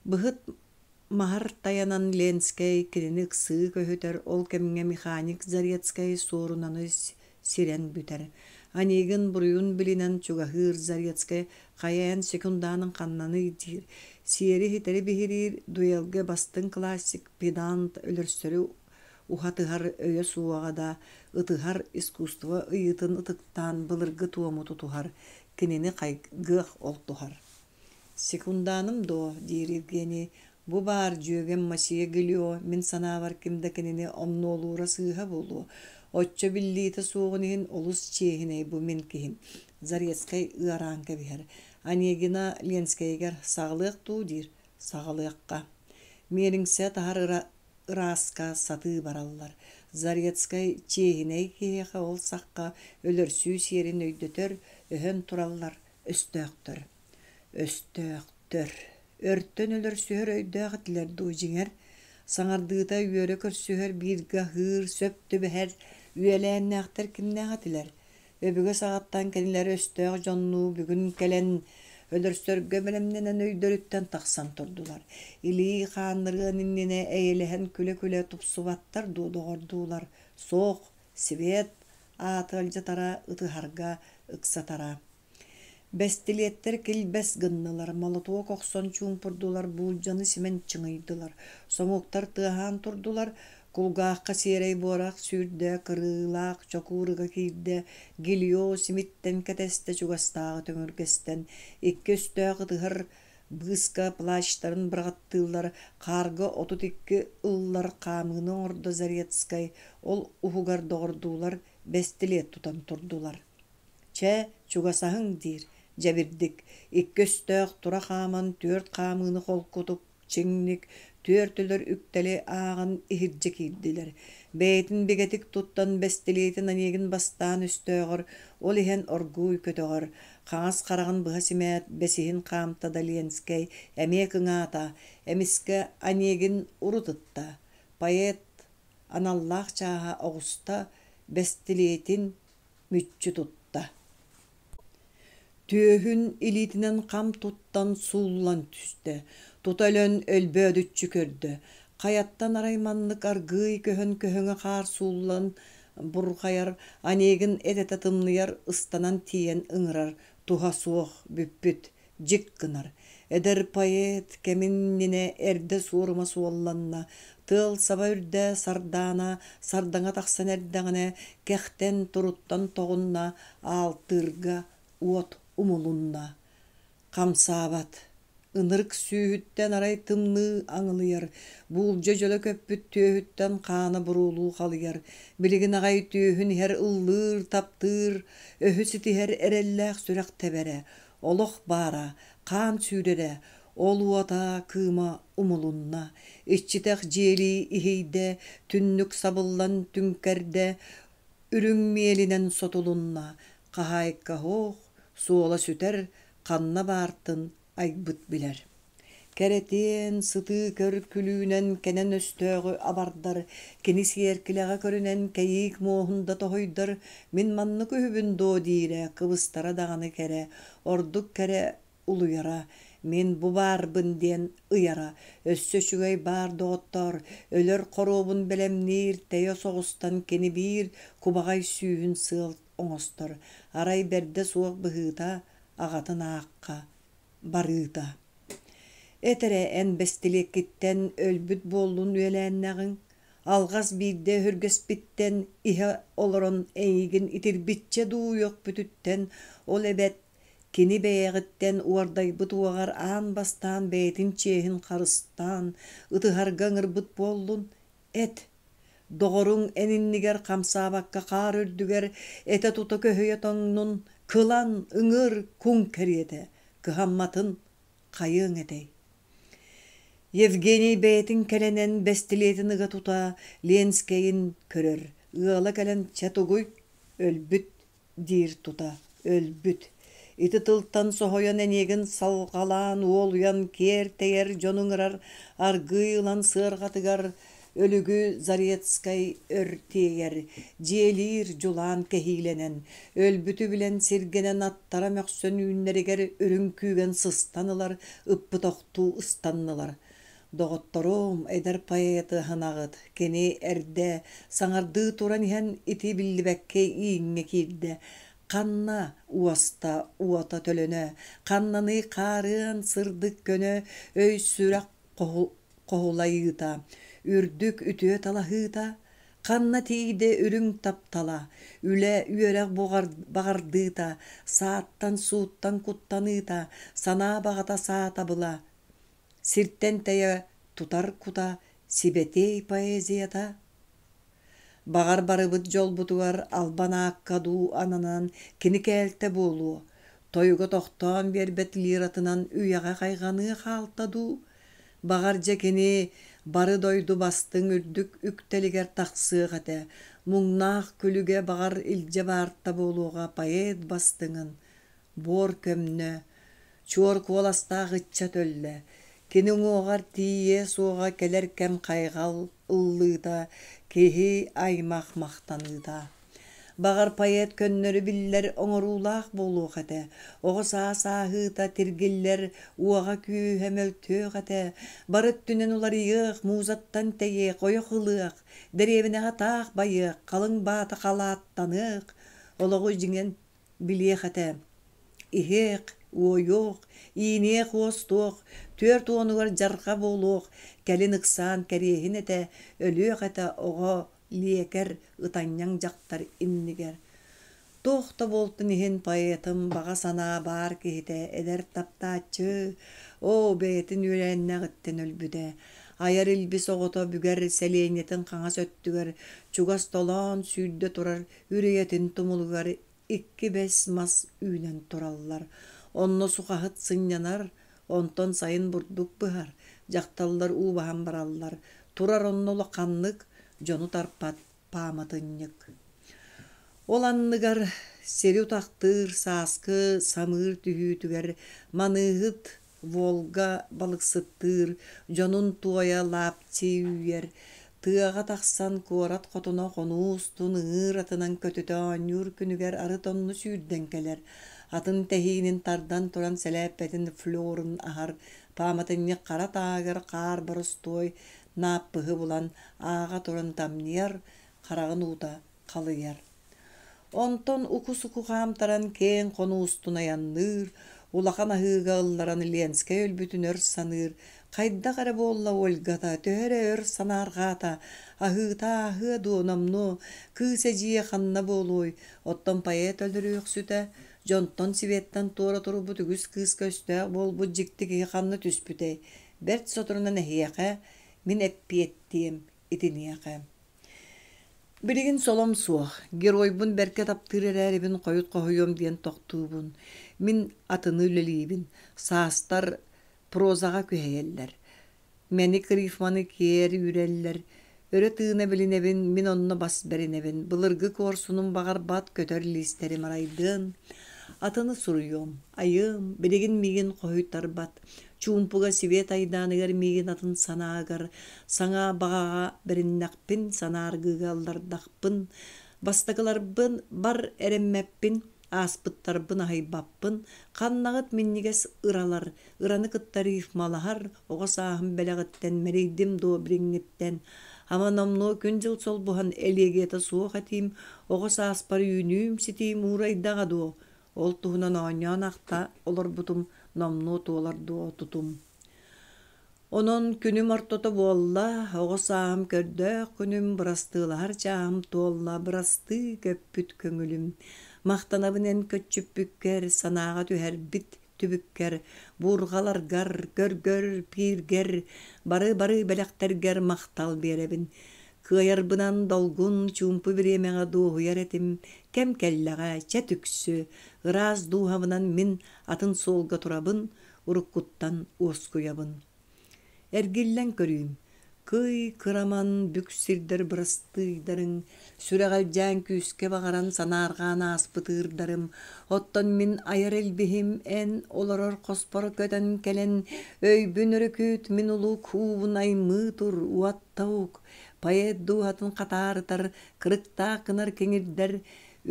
Быһыт маһар тайанан Ленскэй кинини ыксыы көһүтэр, ол кэмҥэ механик Зарецкай суорунаны сирэн бүтэр. Онегин буруйун билинэн чугаһыыр Зарецкай хайа эн секунданың ханнаный диир. Сиэри ситэри биһириир, дуэлгэ бастыҥ классик педант өлөрсөрү уһатыһар өйө суоҕа да, ытыһар искусство ыйыытын ытыктаан былыргы туому тутуһар, кинини хайгыах ол туһар. «Секунданым дуо?» диир Евгений. «Бу баар дьүөгэм Мосье Гилио, мин санаабар ким да кинини омнуолуура сыыһа буолуо. Оччо биллиитэ суоҕун иһин олус чиэһинэй бу мин киһим». Зарецкай ыараан кэбиһэр. Онегина Ленскэйигэр «Саҕалыах дуу?» диир. «Саҕалыахха». Миэлиҥсэ таһар ырааска сатыы бараллар. Зарецкай чиэһинэй киһиэхэ ол сахха өлөрсүү сиэрин өйдөтөр, өһөн тураллар өстөөхтөр. Өстөөхтөр. Өртөн өлөрсүһэр өйдөөх этилэр дуу дьиҥэр, саҥардыыта үөрэ көрсүһэр бииргэ аһыыр, сөп түбэһэр үөлээннээхтэр кимнээх этилэр? Өбүгэ саҕаттан кинилэр өстөөх дьоннуу бүгүн кэлэн өлөрсөргө бэлэмнэнэн өйдөрүттэн тахсан турдулар. Илии хааннырыан иннинэ эйэлэһэн күлэ-күлэ тупсубаттар дуу доҕордуулар. Суох, Свет ааты алдьатара, ытыһарга ыксатара. Бэстилиэттэр килбэс гыннылар, молотуок охсон чуумпурдулар, буулдьаны симэн чыҥыйдылар, сомуоктар тыаһаан турдулар, кулгаахха сиэрэй буорах сүүрдэ, кырыылаах чокуур ыга киирдэ, Гилио симиттэн кэтэстэ чугастааҕы төҥүргэстэн, икки өстөөх ытыһар быыска плащтарын быраҕаттыыллар, хаарга 32 ыллар хаамыыны оҥордо Зарецкай, ол уһугар доҕордуулар бэстилиэт тутан турдулар. Чэ, чугасаһыҥ диир, дьэбирдик, икки өстөөх тура хааман түөрт хаамыыны холкутук, чиҥник, түөрт өлөр үктэли ааҕан иһирдьэ киирдилэр. Бэйэтин бигэтик туттан бэстилиэтин Онегин бастаан өстөөҕөр, ол иһэн оргууй көтөҕөр, хаҥас хараҕын быһа симээт, бэсиһин хаамта да Ленскэй эмиэ кыҥаата, эмискэ Онегин урут ытта. Поэт аналлаах чааһа оҕуста, бэстилиэтин мүччү тутта. Түөһүн илиитинэн хам туттан сууллан түстэ, тута өлөн өлбөөдүччү көрдө. Хайаттан арай маннык аргыый көһөн көһөҥө хаар сууллан бурҕайар, Онегин этэтэ тымныйар, ыстанан тиийэн ыҥырар, туһа суох, бүппүт, дьик гынар. Эдэр поэт кэмин иннинэ эрдэ суорума суолланна, тыал саба үрдэ сардаана сардаҥа тахсан эрдэҕинэ, кэхтэн, туруттан тоҕунна, аалтыырга уот умулунна. Хамсаабат. Ынырык сүүһүттэн арай тымныы аҥылыйар, буулдьа дьөлө көппүт түөһүттэн хаана буруолуу халыйар, билигин аҕай түөһүн иһэр ыллыыр, таптыыр, өһү ситиһэр эрэллээх сүрэх тэбэрэ, Олох баара, хаан сүүрэрэ, ол уота кыыма умулунна, иччитэх дьиэлии иһийдэ, түннүк сабыллан түҥкэрдэ, үрүҥ миэлинэн сотулунна, хаһаайка оһох, суола сүтэр, ханна баартын айбыт билэр. Кэрэтиэн, сытыы көр күлүүнэн кэнэн өстөөҕү абардар, кини сиэркилэҕэ көрүнэн кэйиик муоһун да тоһуйдар, мин маннык үһүбүн дуо диирэ, кыбыстара даҕаны кэрэ, ордук кэрэ улуйара, мин бу баарбын диэн ыйара, өссө үчүгэй баар доҕоттоор, өлөр хоруобун бэлэмниир, тэйэ соҕустан кини биир кубаҕай сүүһүн сыал оҥостор, арай бэрдэ суох быһыыта аҕатын аахха барыыта. Эт эрэ эн бэстилиэккиттэн өлбүт буоллун үөлээннэҕиҥ, алҕас биирдэ өһүргэспиттэн иһэ олорон эйигин итирбиччэ дуу үөхпүтүттэн, ол эбэт кини бэйэҕиттэн уордайбыт уоҕар аан бастаан бэйэтин чиэһин харыстаан ытыһарга ыҥырбыт буоллун, эт. Доҕоруҥ эн иннигэр хамсаабакка хаар үрдүгэр этэ тута көһүйэ тоҥнун, кылан, ыҥыр, куҥ кэриэтэ, кыһамматын хайыаҥ этэй? Евгений бэйэтин кэлэнэн бэстилиэтин ыга тута Ленскэйин көрөр, ыала кэлэн чэ тугуй, өлбүт диир тута, өлбүт. Ити тылтан соһуйан эниэгин салҕалаан уолуйан киэр тэйэр дьону ыҥырар аргыый ылан сыарҕатыгар өлүгү Зарецкай өр тиэйэр, дьиэлиир дьулаан кэһиилэнэн, өлбүтү билэн сиргэнэн аттара мөхсөн үүннэригэр үрүҥ күүгэн сыстан ылар, ыппыт охтуу ыстаннылар. Доҕотторум, эдэр поэты аһынаҕыт, кини эрдэ саҥардыы туран иһэн ити биллибэккэ ииҥҥэ киирдэ. Ханна уоста уота төлөнө, ханнаный хаарыан сырдык көнө өй-сүрэх хоһулайыыта, үрдүк үтүө талаһыыта, ханна тиийдэ үрүҥ таптала, үлэ, үөрэх баҕардыыта, сааттан-сууттан куттаныыта, санаа баҕата саатабыла, сиртэн тэйэ тутар кута сибэтиэй поэзията? Баҕар барыбыт дьолбутугар албан аакка дуу ананан кини кээлтэ буолуо, тойуга тохтоон биэрбэт лиратынан үйэҕэ хайҕаныа хаалта дуу? Баҕар дьэ кини бары дойду бастыҥ үрдүк үктэлигэр тахсыах этэ, муҥнаах күлүгэ баҕар илдьэ баарта буолуоҕа поэт бастыҥын, буор көмнө, чуор куоластаах ыччат өллө, кини уҥуоҕар тиийиэ суоҕа кэлэр кэм хайҕал ыллыыта, киһи аймах махтаныыта. Баҕар поэт көннөрү биллэр оҥоруулаах буолуох этэ, оҕо саас ааһыыта тиргиллэр уоҕа-күүһэ мөлтүөх этэ, бары өттүнэн уларыйыах, музаттан тэйиэх, ойох ылыах, дэриэбинэҕэ таах байыах, халыҥ баата халааттаныах, олоҕу дьиҥэн билиэх этэ: иһиэх, уойуох, ииниэх-уостуох, 40-угар дьарҕа буолуох, кэлин ыксаан кэриэһин этэ, өлүөх этэ оҕо лиэкэр ытанньаҥ дьахтар иннигэр. Туох да буолтун иһин поэтым баҕа санаа баар киһитэ эдэр таптааччы, оо, бэйэтин үөлээннээҕиттэн өлбүтэ. Айар илбис оҕото бүгэр сэлиэнньэтин хаҥас өттүгэр чугас толоон сүүрдэ турар үрүйэтин тумулугар икки бэс мас үүнэн тураллар. Онно сухаһыт сынньанар, онтон сайын бурдук быһар, дьахталлар уу баһан бараллар. Турар онно улаханнык дьону тарпат пааматынньык. Ол анныгар сири утахтыыр сааскы самыыр түһүүтүгэр маныыһыт Волга балыксыттыыр, дьонун туойа лаапчы үүйэр, тыаҕа тахсан куорат хотуна хонуу устун ыҥыыр атынан көтүтэ оонньуур күнүгэр арыт онно сүүрдэн кэлэр, атын тэһиинин тардан туран сэлээппэтин флерун аһар, пааматынньык хара тааһыгар хаар боростуой нааппыһы булан ааҕа туран тамньыйар, хараҕын уута халыйар. Онтон уку-суку хаамтаран киэҥ хонуу устун айанныыр, улахан аһыыга ылларан Ленскэй өлбүтүн өр саныыр, хайдах эрэ буолла Ольгата, төһө эрэ өр санаарҕаата, аһыыта ааһыа дуо номнуо, кыыс эдьиийэ ханна буолуой, оттон поэт өлөрүөхсүтэ, дьонтон Светтан туора турбут үгүс кыыска өстөөх буолбут дьикти киһи ханна түспүтэй, бэрт соторунан эһиэхэ мин эппиэттиэм итиниэхэ. Билигин солом суох, геройбун бэркэ таптыыр эрээрибин хойут хоһуйуом диэн тохтуубун. Мин атыны үлэлиибин, саастар прозаҕа күһэйэллэр. Мэник рифманы киэр үүрэллэр, өрө тыына билинэбин, мин онно бас бэринэбин, былыргы куорсунум баҕарбат көтөр лиистэрим арайдыан. Атыны суруйуом, айыам, билигин миигин хоһуйтарбат. Чуумпуга свет айдааныгар миигин атын санаагар, саҥа баҕаҕа бэриннэхпин, санааргыыга ыллардахпын, бастакыларбын бар эрэммэппин, ааспыттарбын аһыйбаппын, ханнаҕыт минньигэс ыралар, ыраны кытта рифмалаһар оҕо сааһым бэлэҕиттэн мэлийдим дуо билиҥҥиттэн, ама номнуо күн-дьыл солбуһан элегията суох этиим, оҕо сааспар үүнүүм-ситиим уурайдаҕа дуо, Ол туһунан оонньоон ахта олорбутум номнуо туолар дуо тутум. Онон күнүм ортото буолла, оҕо сааһым көрдөөх күнүм, бырастыылаһар чааһым туолла, бырастыы көппүт көҥүлүм. Махтанабын эн көччүппүккэр, санааҕа түһэрбит түбүккэр, буурҕаларгар, көргөр, пииргэр, бары-бары бэлэхтэргэр махтал биэрэбин. Кыайарбынан долгун, чуумпу бириэмэҕэ дуоһуйар этим. Кэм кэллэҕэ, чэ түксү, ыраас дууһабынан мин атын суолга турабын, уруккуттан уоскуйабын. Эргиллэн көрүүм, кый кыраман бүк сирдэр бырастыйдарыҥ, сүрэҕэлдьээн күүскэ баҕаран санаарҕаан ааспыт ыырдарым, оттон мин айар илбиһим эн олорор хоспор көтөн кэлэн, өйбүн өрүкүт, мин улуу куубун аймыы тур, уотта ук, поэт дууһатын хатаарытар, кырыктаах гынар киҥирдэр,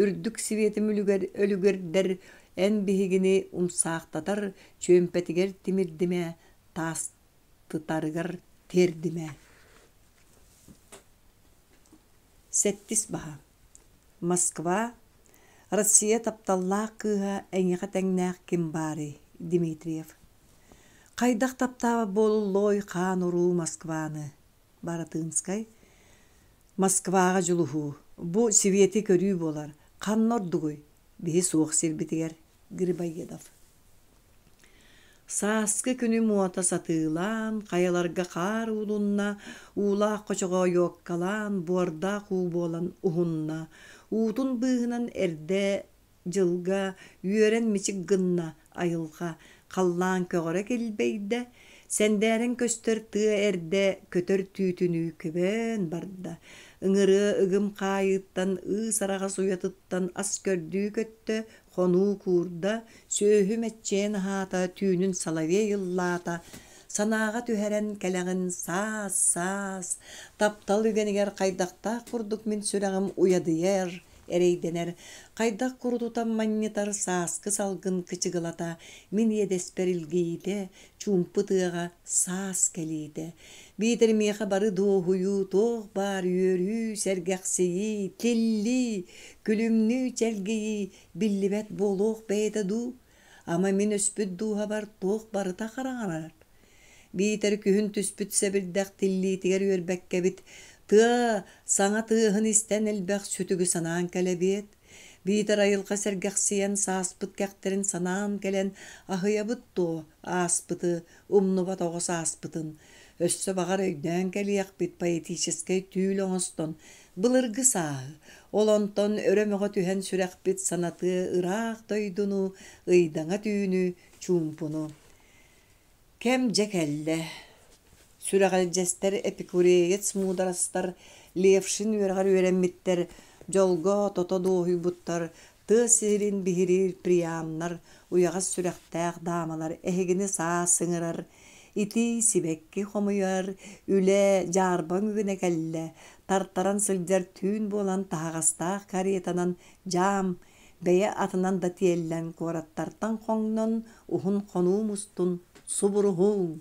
үрдүк сибиэтим үлүгэр өлүгэрдэр, эн биһигини умсаахтатар, чүөмпэтигэр тимирдимэ, таастытарыгар тиэрдимэ. Сэттис баһа. Москва. Россия тапталлаах кыыһа эйиэхэ тэҥнээх ким баарый? Дмитриев. Хайдах таптаабат буолуллуой хаан уруу Москваны? Баратынскай. Москваҕа дьулуһуу. Бу сибиэти көрүү буолар. Ханна ордугуй? Биһи суох сирбитигэр. Грибоедов. Сааскы күнү муота сатыылаан, хайаларга хаар уулунна, уулаах хочоҕо ойуоккалаан, буордаах уу буолан уһунна. Уутун быыһынан эрдэ дьылга үөрэн мичик гынна айылҕа, халлаан көҕөрө килбэйдэ, сэндээрэн көстөр тыа эрдэ көтөр түүтүнүү көбөн барда. Ыҥырыа ыгым хаайыыттан ыыс араҕас уйатыттан ас көрдүү көттө, Хонуу куурда, сүөһү мэччийэн аһаата, түүнүн соловей ыллаата, санааҕа түһэрэн кэлэҕин саас, саас, таптал үгэнигэр хайдахтаах курдук мин сүрэҕим уйадыйар, эрэйдэнэр, хайдах курутутан манньытар сааскы салгын кычыгылата, мин иэдэспэр илгийиитэ, чуумпу тыаҕа саас кэлиитэ. Биитэр миэхэ бары дуоһуйуу, туох баар үөрүү, сэргэхсийии, тиллии, күлүмнүү чэлгийии биллибэт буолуох бэйэтэ дуу, ама мин өспүт дууһабар туох барыта хараҥарар? Биитэр күһүн түспүт сэбирдэх тиллиитигэр үөрбэккэбит, тыа саҥа тыаһын истэн элбэх сүтүгү санаан кэлэбиэт? Биитэр айылҕа сэргэхсийэн сааспыт кэхтэрин санаан кэлэн аһыйабыт дуо ааспыты, умнубат оҕо сааспытын? Өссө баҕар өйдөөн кэлиэхпит поэтическай түүл оҥостон, былыргы сааһы, ол онтон өрө мөҕө түһэн сүрэхпит санатыа ыраах дойдуну, ыйдаҥа түүнү, чуумпуну. Кэм дьэ кэллэ. Сүрэҕэлдьэстэр эпикуреец муударастар Левшин үөрэҕэр үөрэммиттэр, дьолго тото дуоһуйбуттар, тыа сирин биһириир приамнар, уйаҕас сүрэхтээх даамалар эһигини саас ыҥырар, итии сибэкки хомуйар, үлэ, дьаарбаҥ үгэнэ кэллэ, тартаран сылдьар түүн буолан таһаҕастаах каретанан дьаам, бэйэ атынан да тиэллэн куораттартан хоҥнон уһун хонуу мустун субуруһуҥ.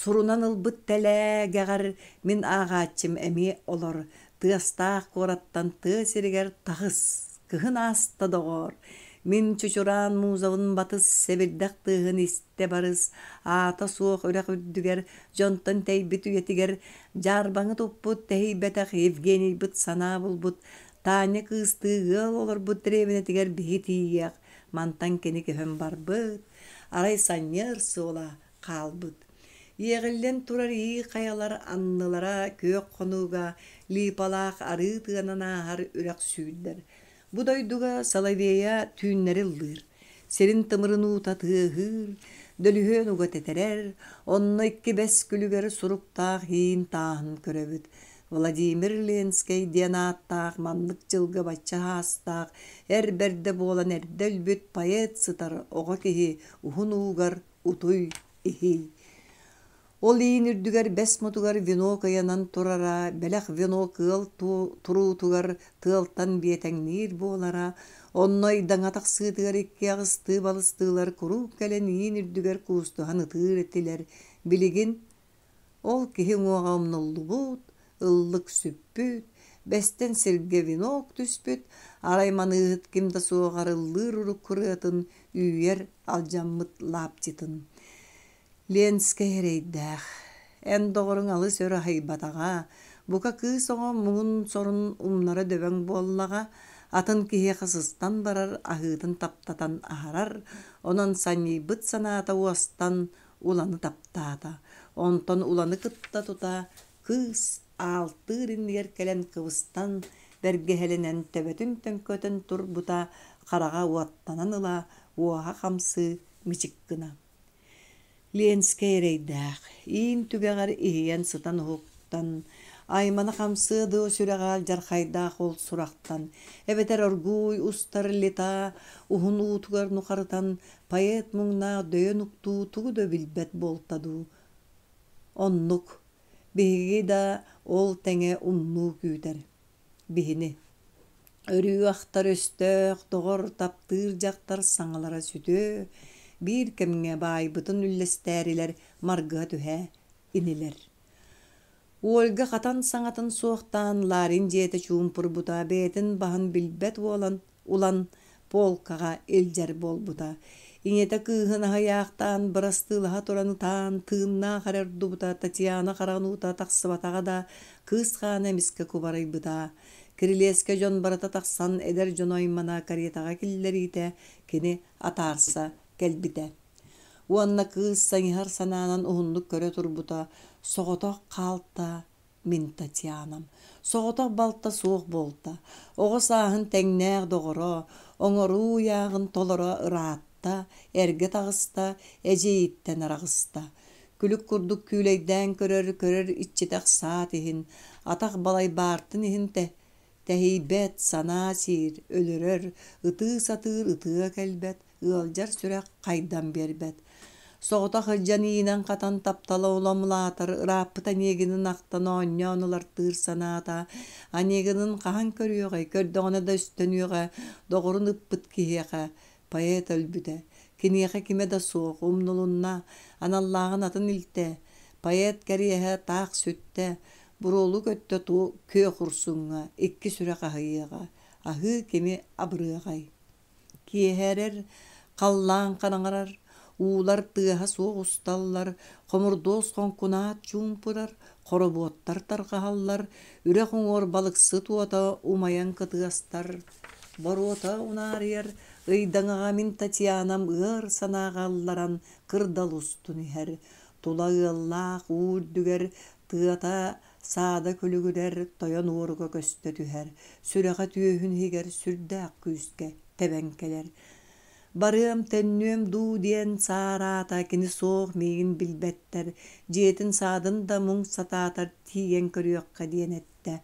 Сурунан ылбыт тэлээгэҕэр мин ааҕааччым эмиэ олор, тыастаах куораттан тыа сиригэр таҕыс, кыһын ааста доҕоор, мин чучураан музабын батыс сэбирдэх тыаһын истэ барыс, аата суох үрэх үрдүгэр, дьонтон тэйбит үйэтигэр дьаарбаҥы туппут тэһийбэтэх Евгенийбит санаа булбут Таня кыыстыы ыал олорбут дэриэбинэтигэр биһи тиийиэх, мантан кини көһөн барбыт, арай санньыар суола хаалбыт. Иэҕиллэн турар ии хайалар аннылара күөх хонууга липалаах арыы тыанан ааһар үрэх сүүрдэр. Бу дойдуга Соловея түүннэри ыллыыр, сирин тымырын уута тыаһыыр, дөлүһүөн уга тэтэрэр, онно икки бэс күлүгэр суруктаах иин тааһын көрөбүт. Владимир Ленскэй диэн ааттаах маннык дьылга бачча аастаах эр бэрдэ буолан эрдэ өлбүт поэт сытар оҕо киһи уһун уугар утуй иһий. Ол иин үрдүгэр бэс мутугар венок ыйанан турара, бэлэх венок ыал туруутугар тыалтан биэтэҥниир буолара, онно ыйдаҥа тахсыытыгар икки аҕыстыы балыстыылар куруук кэлэн иин үрдүгэр куустуһан ытыыр этилэр. Билигин ол киһи уҥуоҕа умнуллубут, ыллык сүппүт, бэстэн сиргэ венок түспүт, арай маныыһыт ким да суоҕар ыллыыр урукку ырыатын үүйэр алдьаммыт лаптитын. Ленскэй эрэйдээх, эн доҕоруҥ алыс өр аһыйбатаҕа, бука кыыс оҕо муҥун-сорун умнара дөбөҥ буоллаҕа, атын киһиэхэ сыстан барар аһыытын таптатан аһарар, онон санньыйбыт санаата уостан Уланы таптаата, онтон Уланы кытта тута кыыс аалтыыр иннигэр кэлэн кыбыстан, бэргэһэлэнэн төбөтүн төҥкөтөн турбута, хараҕа уоттанан ыла, уоһа хамсыы мичик гына. Ленскэй эрэйдээх, иин түгэҕэр иһийэн сытан уһуктан, аймана хамсыа дуо сүрэҕэ алдьархайдаах ол сурахтан, эбэтэр оргууй устар лета уһун уутугар нухарытан, поэт муҥнаах дөйөн уктуу тугу да билбэт буолта дуу. Оннук, биһиги да ол тэҥэ умнуу күүтэр. Биһини Өрүү ахтар өстөөх, доҕор, таптыыр дьахтар саҥалара сүтүө, биир кэмҥэ баайбытын үллэстээрилэр маргыһа түһэ инилэр. Ольга хатан саҥатын суохтаан Ларин дьиэтэ чуумпурбута, бэйэтин баһын билбэт уолан улан полкаҕа илдьэр буолбута. Ийэтэ кыыһын аһыйаахтаан бырастыылаһа туран ытаан, тыыннаах эрэ ордубута Татьяна хараҕын уута тахсыбатаҕа да, кыыс хаана эмискэ кубарыйбыта. Кирилиэскэ дьон барыта тахсан эдэр дьону аймана каретаҕа киллэриитэ кини атаарса кэлбитэ. Уонна кыыс сайыһар санаанан уһуннук көрө турбута, соҕотох хаалта мин Татьянам. Соҕотох балта суох буолта. Оҕо сааһын тэҥнээх доҕоро, оҥоруу ыйааҕын толоро ыраатта, эргэ таҕыста, эдьиийиттэн араҕыста. Күлүк курдук күүлэйдээн көрөр, көрөр иччитэх саат иһин, атах балай баартын иһин тэһийбэт, санаа сиир, өлөрөр, ытыы сатыыр ытыа кэлбэт, ыалдьар сүрэх хайдан биэрбэт. Соҕотох сылдьан иинэн-хатан таптала улам улаатар, ырааппыт Онегинын ахтан оонньоон ылартыыр санаата. Онегинын хаһан көрүөҕэй, көрдөҕүнэ да өстөнүөҕэ, доҕорун ыппыт киһиэхэ. Поэт өлбүтэ. Киниэхэ кимэ да суох, умнулунна, аналлааҕын атын илтэ. Поэт кэриэһэ таах сүттэ, буруолук өттө күөх урсуҥҥа икки сүрэх аһыйыаҕа, аһыы кими абырыаҕай Киэһэрэр, халлаан хараҥарар, уулар тыаһа суох усталлар, хомурдуос хоҥкунаат чуумпурар, хоробуоттар тарҕаһаллар, үрэх уҥуор балыксыт уота умайан кытыастар, боруота унаарыйар, ыйдаҥаҕа мин Татьянам ыар санааҕа ылларан кырдал устун иһэр, тула ыаллаах уу үрдүгэр тыата саада күлүгүрэр тойон уоруга көстө түһэр, сүрэҕэ түөһүн иһигэр сүрдээх күүскэ тэбэн кэлэр. Барыам, төннүөм дуу диэн саараата кини суох миигин билбэттэр, дьиэтин саадын да муҥ сатаатар тиийэн көрүөххэ диэн эттэ.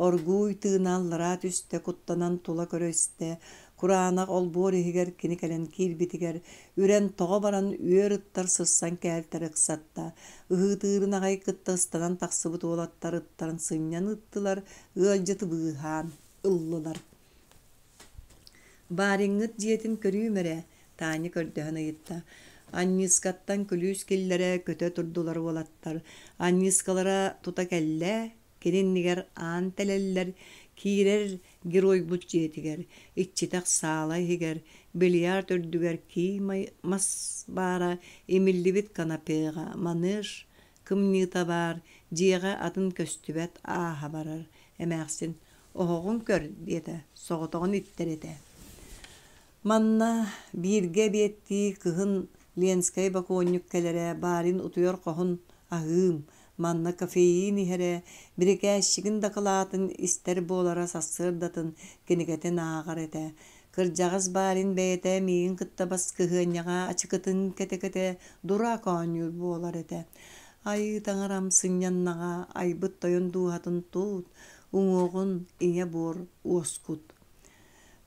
Оргууй тыына аллараа түстэ, куттанан тула көрө истэ. Кураанах олбуор иһигэр кини кэлэн киирбитигэр, үрэн тоҕо баран үөр ыттар сырсан кээлтэрэ ыксатта. Ыһыытыырын аҕай кытта ыстанан тахсыбыт уолаттар ыттарын сынньан ыыттылар, ыалдьыты быыһаан ыллылар. «Бариҥҥыт дьиэтин көрүүм эрэ?» Таня көрдөһөн ыйытта. Анньыыскаттан күлүүс киллэрэ көтө турдулар уолаттар. Анньыыскалара тута кэллэ, кини иннигэр аан тэлэллэр, киирэр геройбут дьиэтигэр, иччитэх саала иһигэр, бильярд үрдүгэр кии мас баара, имиллибит канапеҕа манеж кымньыыта баар, дьиэҕэ атын көстүбэт ааһа барар. Эмээхсин «Оһоҕун көр» диэтэ, соҕотоҕун иттэр этэ. Манна бииргэ эбиэттии кыһын Ленскэй бокуонньук кэлэрэ, барин утуйар хоһун аһыым, манна кофеин иһэрэ, бирикээсчигин дакылаатын истэр буолара сарсыардатын кинигэтин ааҕар этэ. Кырдьаҕас барин бэйэтэ миигин кытта баскыһыанньаҕа ачыкытын кэтэ-кэтэ дурак оонньуур буолар этэ. Айыы таҥарам сынньаннаҕа айбыт тойон дууһатын туут, уҥуоҕун ийэ буор уоскут.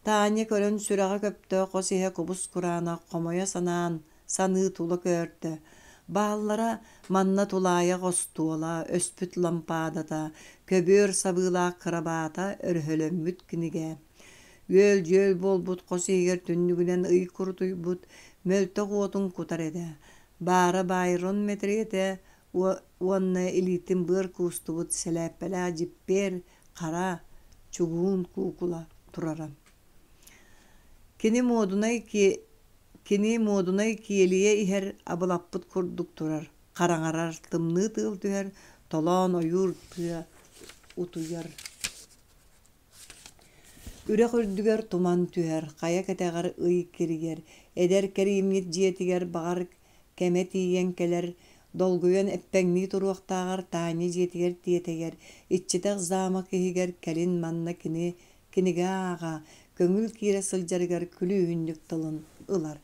Таня көрөн сүрэҕэ көптө, хос иһэ кубус-кураанах, хомойо санаан, саныы тула көөртө. Бааллара манна тулаайах остуола, өспүт лампаадата, көбүөр сабыылаах кырабаата, өрөһөлөммүт кинигэ. Үөл-дьүөл буолбут хос иһигэр түннүгүнэн ый курутуйбут, мөлтөх уотун кутар этэ. Баара Байрон мэтириэтэ уонна илиитин быар куустубут сэлээппэлээх дьиппиэр хара, чугуун куукула турара. Кини муодунай кини муодунай киэлийэ иһэр абылаппыт курдук турар, хараҥарар, тымныы тыал түһэр, толоон ойуур тыа утуйар. Үрэх үрдүгэр туман түһэр, хайа кэтэҕэр ый кирийэр, эдэр кэриимньит дьиэтигэр баҕар кэмэ тиийэн кэлэр. Долгуйан эппэҥнии туруохтааҕар Таня дьиэтигэр тиэтэйэр, иччитэх замок иһигэр кэлин манна кини кинигэ ааҕа, көҥүл киирэ сылдьарыгар күлүүһүнньүк тылын ылар.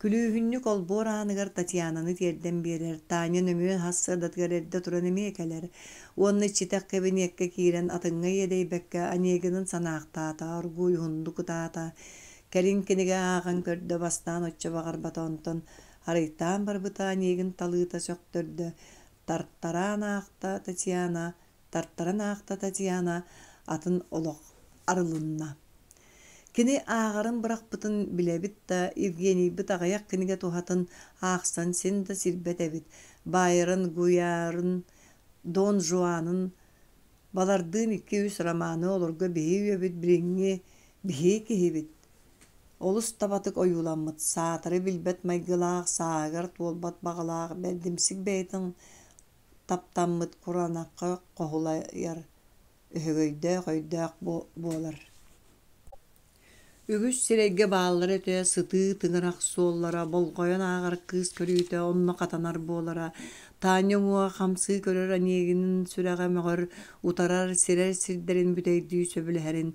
Күлүүһүнньүк олбуор ааныгар Татьянаны тиэрдэн биэрэр, Таня нөҥүө сарсыардатыгар эрдэ туран эмиэ кэлэр уонна иччитэх кэбиниэккэ киирэн атыҥҥа иэдэйбэккэ Онегинын санаахтаата, оргууй уһуннук ытаата. Кэлин кинигэ ааҕан көрдө, бастаан оччо баҕарбата, онтон арыйтаан барбыта Онегин талыыта сөхтөрдө. Тартараан аахта Татьяна, тартаран аахта Татьяна, атын олох арылынна. Кини ааҕарын бырахпытын билэбит да, Евгенийбит аҕыйах кинигэ туһатын аахсан син да сирбэт эбит. Байрон Гуярын, Дон Жуанын, балардыын икки-үс романы олорго биһи үйэбит билиҥҥи биһи киһибит. Олус табатык ойууламмыт, саатары билбэт майгылаах, сааһыгар туолбат баҕалаах, бэрдимсик бэйэтин таптаммыт кураанахха хоһулайар өһөгөйдөөх өйдөөх буолар. Үгүс сирэйгэ бааллар этэ сытыы тыҥырах суоллара, болҕойон ааҕар кыыс көрүүтэ онно хатанар буолара. Таня уҥуоҕа хамсыы көрөр Онегинын сүрэҕэ мөҕөр, утарар, сирэр сирдэрин бүтэйдии сөбүлэһэрин,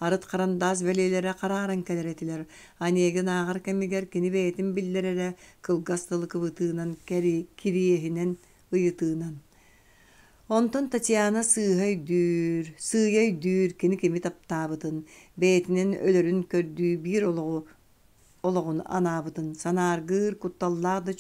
арыт харандаас бэлиэлэрэ харааран кэлэр этилэр. Онегин ааҕар кэмигэр кини бэйэтин биллэрэрэ кылгас тылы кыбытыынан, кириэһинэн, ыйытыынан. Онтон Татьяна сыыһа өйдүүр, сыыйа өйдүүр кини кими таптаабытын, бэйэтинэн өлөрүн көрдүү биир олоҕу олоҕун анаабытын санааргыыр кутталлаах да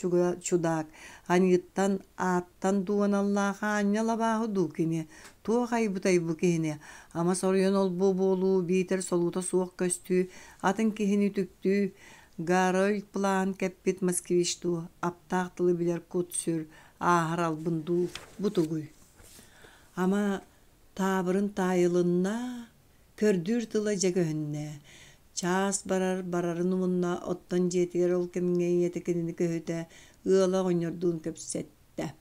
чудаак, аньыыттан, ааттан дуу аналлаах аанньал абааһы дуу кини, туох айбытай бу киһини, ама соруйан олбуо буолуу биитэр солуута суох көстүү, атын киһини үтүктүү, Гарольд план кэппит москвич дуу, аптаах тылы билэр кут-сүр, ааһар албын дуу, бу тугуй? Ама таабырын таайылынна, көрдүүр тыла дьэ көһүннэ. Чаас барар, барарын умунна, оттон дьиэтигэр ол кэмҥэ ийэтэ кинини көһүтэ, ыала оҕонньордуун кэпсэттэ.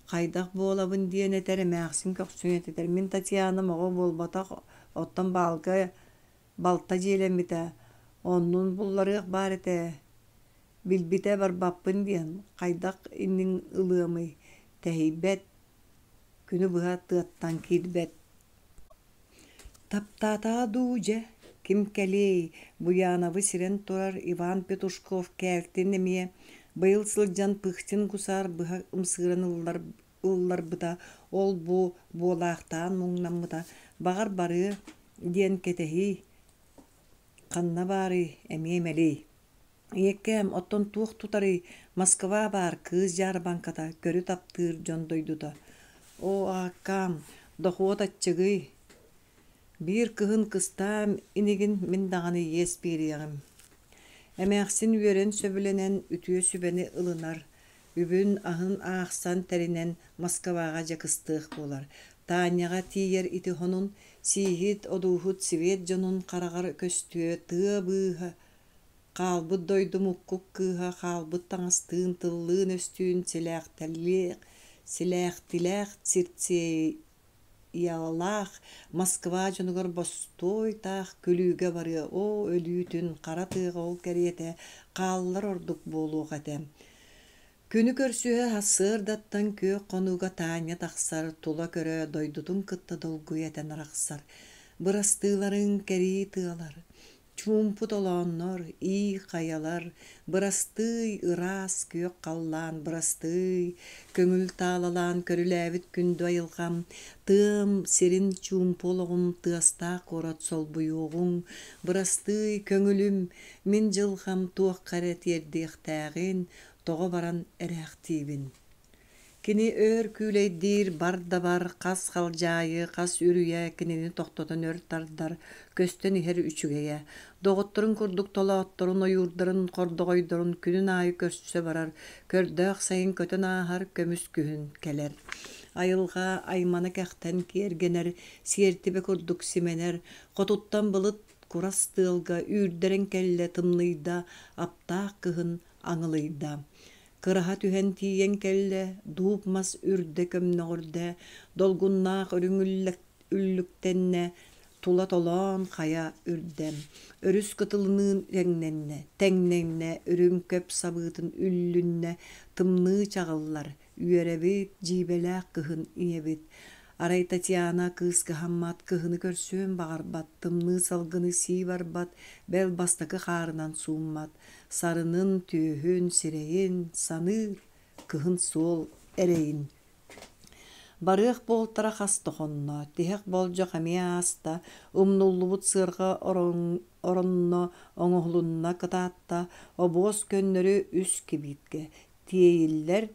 Хайдах буолабын диэн этэр эмээхсин көхсүн этитэр. Мин Татьянам оҕо буолбатах, оттон баалга балта дьиэлэммитэ, оннун булларыах баар этэ. Билбитэ барбаппын диэн, хайдах иннин ылыамый, тэһийбэт, күнү быһа тыаттан киирбэт. Таптаатаҕа дуу дьэ, ким кэлиэй, Буяновы сирэн турар Иван Петушков кээлтин эмиэ быйыл сылдьан Пыхтин гусар быһа ымсыыран ылларбыта, ол-бу буолаахтаан муҥнаммыта, баҕар барыа диэн кэтэһии ханна баарый, эмиэ мэлий. Ийэккээм, оттон туох тутарый, Москва баар, кыыс дьаарбаҥката, көрү таптыыр дьон дойдута. Оо, ааккаам, дохуот аччыгый. Биир кыһын кыстаам инигин мин даҕаны иэс биэриэҕим. Эмээхсин үөрэн сөбүлэнэн үтүө сүбэни ылынар, үбүн-аһын аахсан тэринэн Москваҕа дьэ кыстыах буолар. Таняҕа тиийэр ити хонун, сииһит, одууһут свет дьонун хараҕар көстүө тыа быыһа Хаалбыт дойду муккук кыыһа хаалбыт таҥастыын, тыллыын-өстүүн силээхтилээх Цирцеялаах Москва дьонугар бостуой таах күлүүгэ барыа, оо, өлүүтүн, хара тыаҕа ол кэриэтэ хааллар ордук буолуох этэ. Күнү көрсүһэ сарсыардаттан күөх хонууга Таня тахсар, тула көрө, дойдутун кытта долгуйа этэн арахсар. Бырастыыларыҥ кэрии тыалар, Чуумпу толооннор, ии хайалар, бырастыый, ыраас күөх халлаан, бырастыый, көҥүл таалалаан көрүлээбит күндү айылҕам, тыам сирин чуумпу олоҕум тыастаах куорат солбуйуоҕуҥ, бырастыый, көҥүлүм, мин дьылҕам туохха эрэ тиэрдиэхтээҕин тоҕо баран эрээхтиибин. Кини өр күүлэйдиир бар да бар, хас халдьаайы, хас үрүйэ кинини тохтотон өр тардар, көстөн иһэр үчүгэйэ. Доҕотторун курдук толоотторун, ойуурдарын, хордоҕойдорун күнүн аайы көрсө барар, көрдөөх сайын көтөн ааһар, көмүс күһүн кэлэр. Айылҕа аймана кэхтэн киэргэнэр, сиэртибэ курдук симэнэр, хотуттан былыт курас тыалга үүрдэрэн кэллэ тымныйда, аптаах кыһын аҥылыйда. Кыраһа түһэн тиийэн кэллэ, дууп мас үрдэ көмнөҕүрдэ, долгуннаах үрүҥ үллүктэннэ, Тула толоон хайа үрдэ, өрүс кытылыныын тэҥнэннэ, тэҥнэннэ, үрүҥ көп сабыытын үллүннэ, тымныы чаҕыллар, үөрэбит, дьиибэлээх кыһын ийэбит. Арай Татьяна кыыс кыһаммат, кыһыны көрсүөн баҕарбат, тымныы салгыны сии барбат, бэл бастакы хаарынан сууммат, сарынын, түөһүн, сирэйин саныыр, кыһын суол эрэйин. Барыах буолтара хас да хонно, тиһэх болдьох эмиэ ааста, умнуллубут сыарҕа оронно, оҥоһулунна кытаатта, обуос көннөрү үс кибииткэ тиэйиллэр,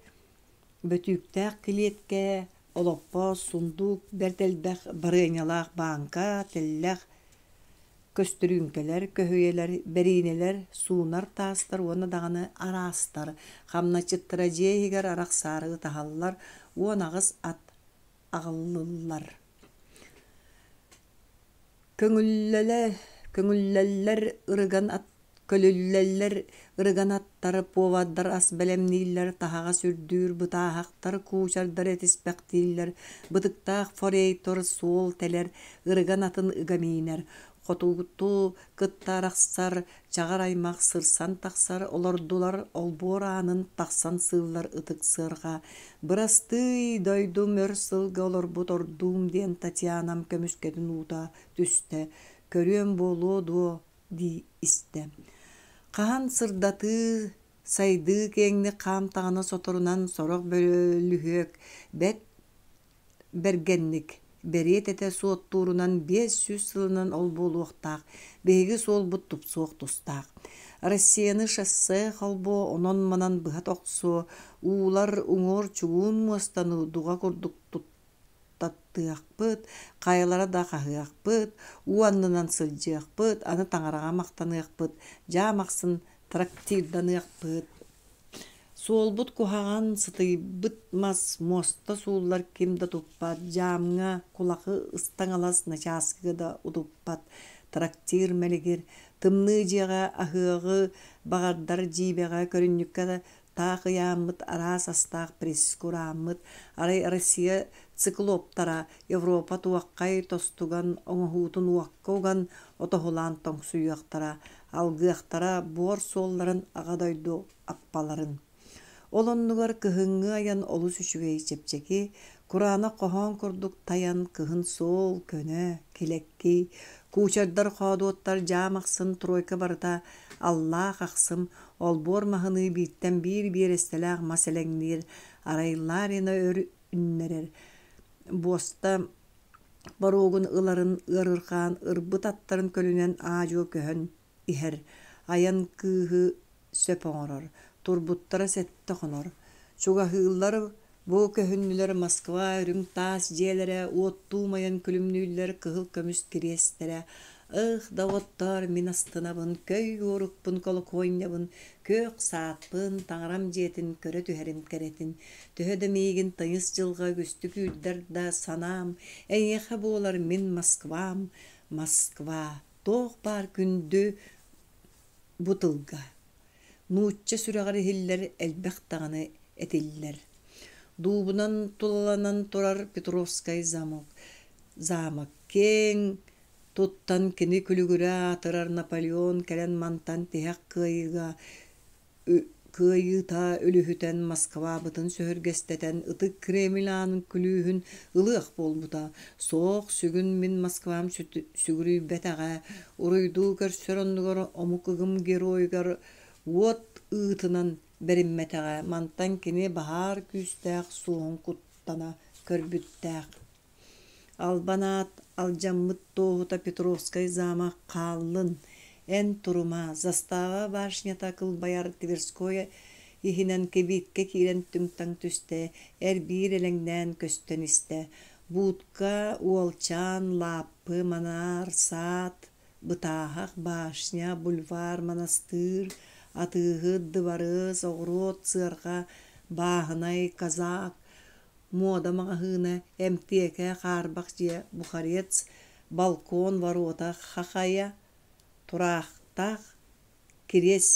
бөтүүктээх килиэткэ, олоппос, сундуук, бэрт элбэх барыанньалаах бааҥка, тэллэх, Көстөрүүҥкэлэр, көһүйэлэр, бэриинэлэр, суунар таастар уонна даҕаны араастар. Хамначчыттара дьиэ иһигэр арахсаары ытаһаллар, 18 ат аҕыллыллар. Көҥүллэллэр ырыган ат Көлүллэллэр ырыган аттар, повардар ас бэлэмнииллэр, таһаҕас үрдүүр, бытааһахтар, куучардар этиспэхтииллэр, бытыктаах форейтор суол тэлэр, ырыган атын ыга миинэр, хотугуту кытта арахсар, чаҕар аймах сырсан тахсар, олордулар олбуор аанын тахсан сыыллар ытык сыарҕа. «Бырастыый, дойдум өр сылга олорбут ордуум» диэн Татьянам көмүскэтин уута түстэ, «Көрүөм буолуо дуо, дии истэ. Хаһан сырдатыы, сайдыы киэҥник хаамтаҕына соторунан сорох бөлүһүөк бэрт бэргэнник, бэриэт этэ суоттуурунан 500 сылынан ол буолуохтаах, биһиги суолбут тупсуох тустаах. Россияны шоссе холбуо, онон-манан быһа тохсуо, уулар уҥуор чугуун муостаны дуҕа курдук Таттыахпыт, хайалара да хаһыахпыт, уу аннынан сылдьыахпыт, аны таҥараҕа махтаныахпыт, дьаам ахсын трактирданыахпыт. Суолбут куһаҕан, сытыйбыт мас, муоста сууллар ким да туппат, дьаамҥа кулахы ыстаҥалас начааскыга да утуппат, трактир мэлигир, тымныы дьиэҕэ аһыаҕы баҕардар дьиибэҕэ көрүнньүккэ таах ыйааммыт араас астаах прескурааммыт, арай Россия циклоптара Европа туоххай тостуган оҥоһуутун уокка уган отоһулаан тоҥсуйуохтара, алгыахтара буор суолларын Аҕа дойду аппаларын. Ол оннугар кыһыҥҥы айан олус үчүгэй чэпчэки, кураанах хоһоон курдук тайан кыһын суол, көнө, килэккий, куучардар хоодуоттар дьаам ахсын тройка барыта аллаах ахсым, Олбуор маһыныы бииртэн биир биэрэстэлээх мас элэҥниир, арай Ларина өр үннэрэр, буоста боруогун ыларын ыарырҕаан ырбыт аттарын көлүнэн аа-дьуо көһөн иһэр, айан кыыһы сөп оҥорор, турбуттара сэттэ хонор. Чугаһыыллар Бу көһүннүлэр Москва үрүҥ таас дьиэлэрэ, уоттуу умайан күлүмнүүллэр кыһыл көмүс кириэстэрэ. Ых, доҕоттоор, мин астынабын, көй уорукпун, колокуонньабын, күөх саатпын, таҥарам дьиэтин көрө түһэрим кэрэтин. Төһө да миигин тыйыс дьылҕа үгүстүк үүрдэр да санаам, эйиэхэ буолар мин Москвам, Москва, туох баар күндү бу тылга. Нуучча сүрэҕэр иһиллэр элбэх даҕаны этиллэр. Дуубунан тулаланан турар Петровскай замок, замок киэҥ туттан кини күлүгүрэ аатырар Наполеон кэлэн мантан тиһэх кыайыыга кыайыыта үлүһүтэн Москвабытын сөһүргэстэтэн ытык Кремль аанын күлүүһүн ылыах буолбута. Суох, сүгүн мин Москвам сүгүрүйбэтэҕэ, уруйдуу көрсөр оннугар омук ыгым геройугар уот ыытынан бэриммэтэҕэ, мантан кини баһаар күүстээх суоһун куттана көрбүттээх. Албан аат алдьаммыт туоһута Петровскай замок хааллын, эн турума, застава башнята кылбайар Тверской иһинэн кибииккэ киирэн түҥ-таҥ түстэ, эр-биир элэҥнээн көстөн истэ. Будка, уолчаан, лааппы, манаар, саат, бытааһах, башня, бульвар, манастыыр, атыыһыт, дыбарыас, оҕуруот, сыарҕа, бааһынай, казак, муода маҕаһыына, эмтиэкэ, хаарбах дьиэ, бухарец, балкон, ворота, хахайа, тураахтаах, кириэс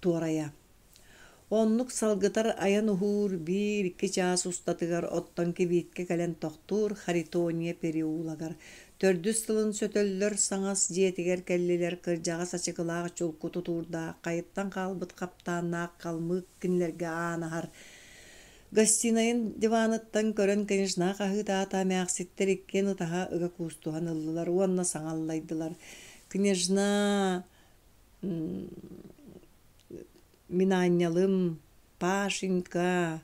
туорайа. Оннук салгытар айан уһуур биир-икки чаас устатыгар оттон кибииткэ кэлэн тохтуур Харитония переулогар. Төрдүс сылын сөтөллөр саҥас дьиэтигэр кэллилэр кырдьаҕас ачыкылаах чулку тутуурдаах хайыттан хаалбыт хаптааннаах калмык кинилэргэ аан аһар. Гостинайын диваныттан көрөн княжна хаһыытаата эмээхситтэр иккиэн ытаһа ыга куустуһан ыллылар уонна саҥа аллайдылар. Княжна мин аанньалым, Пашенька,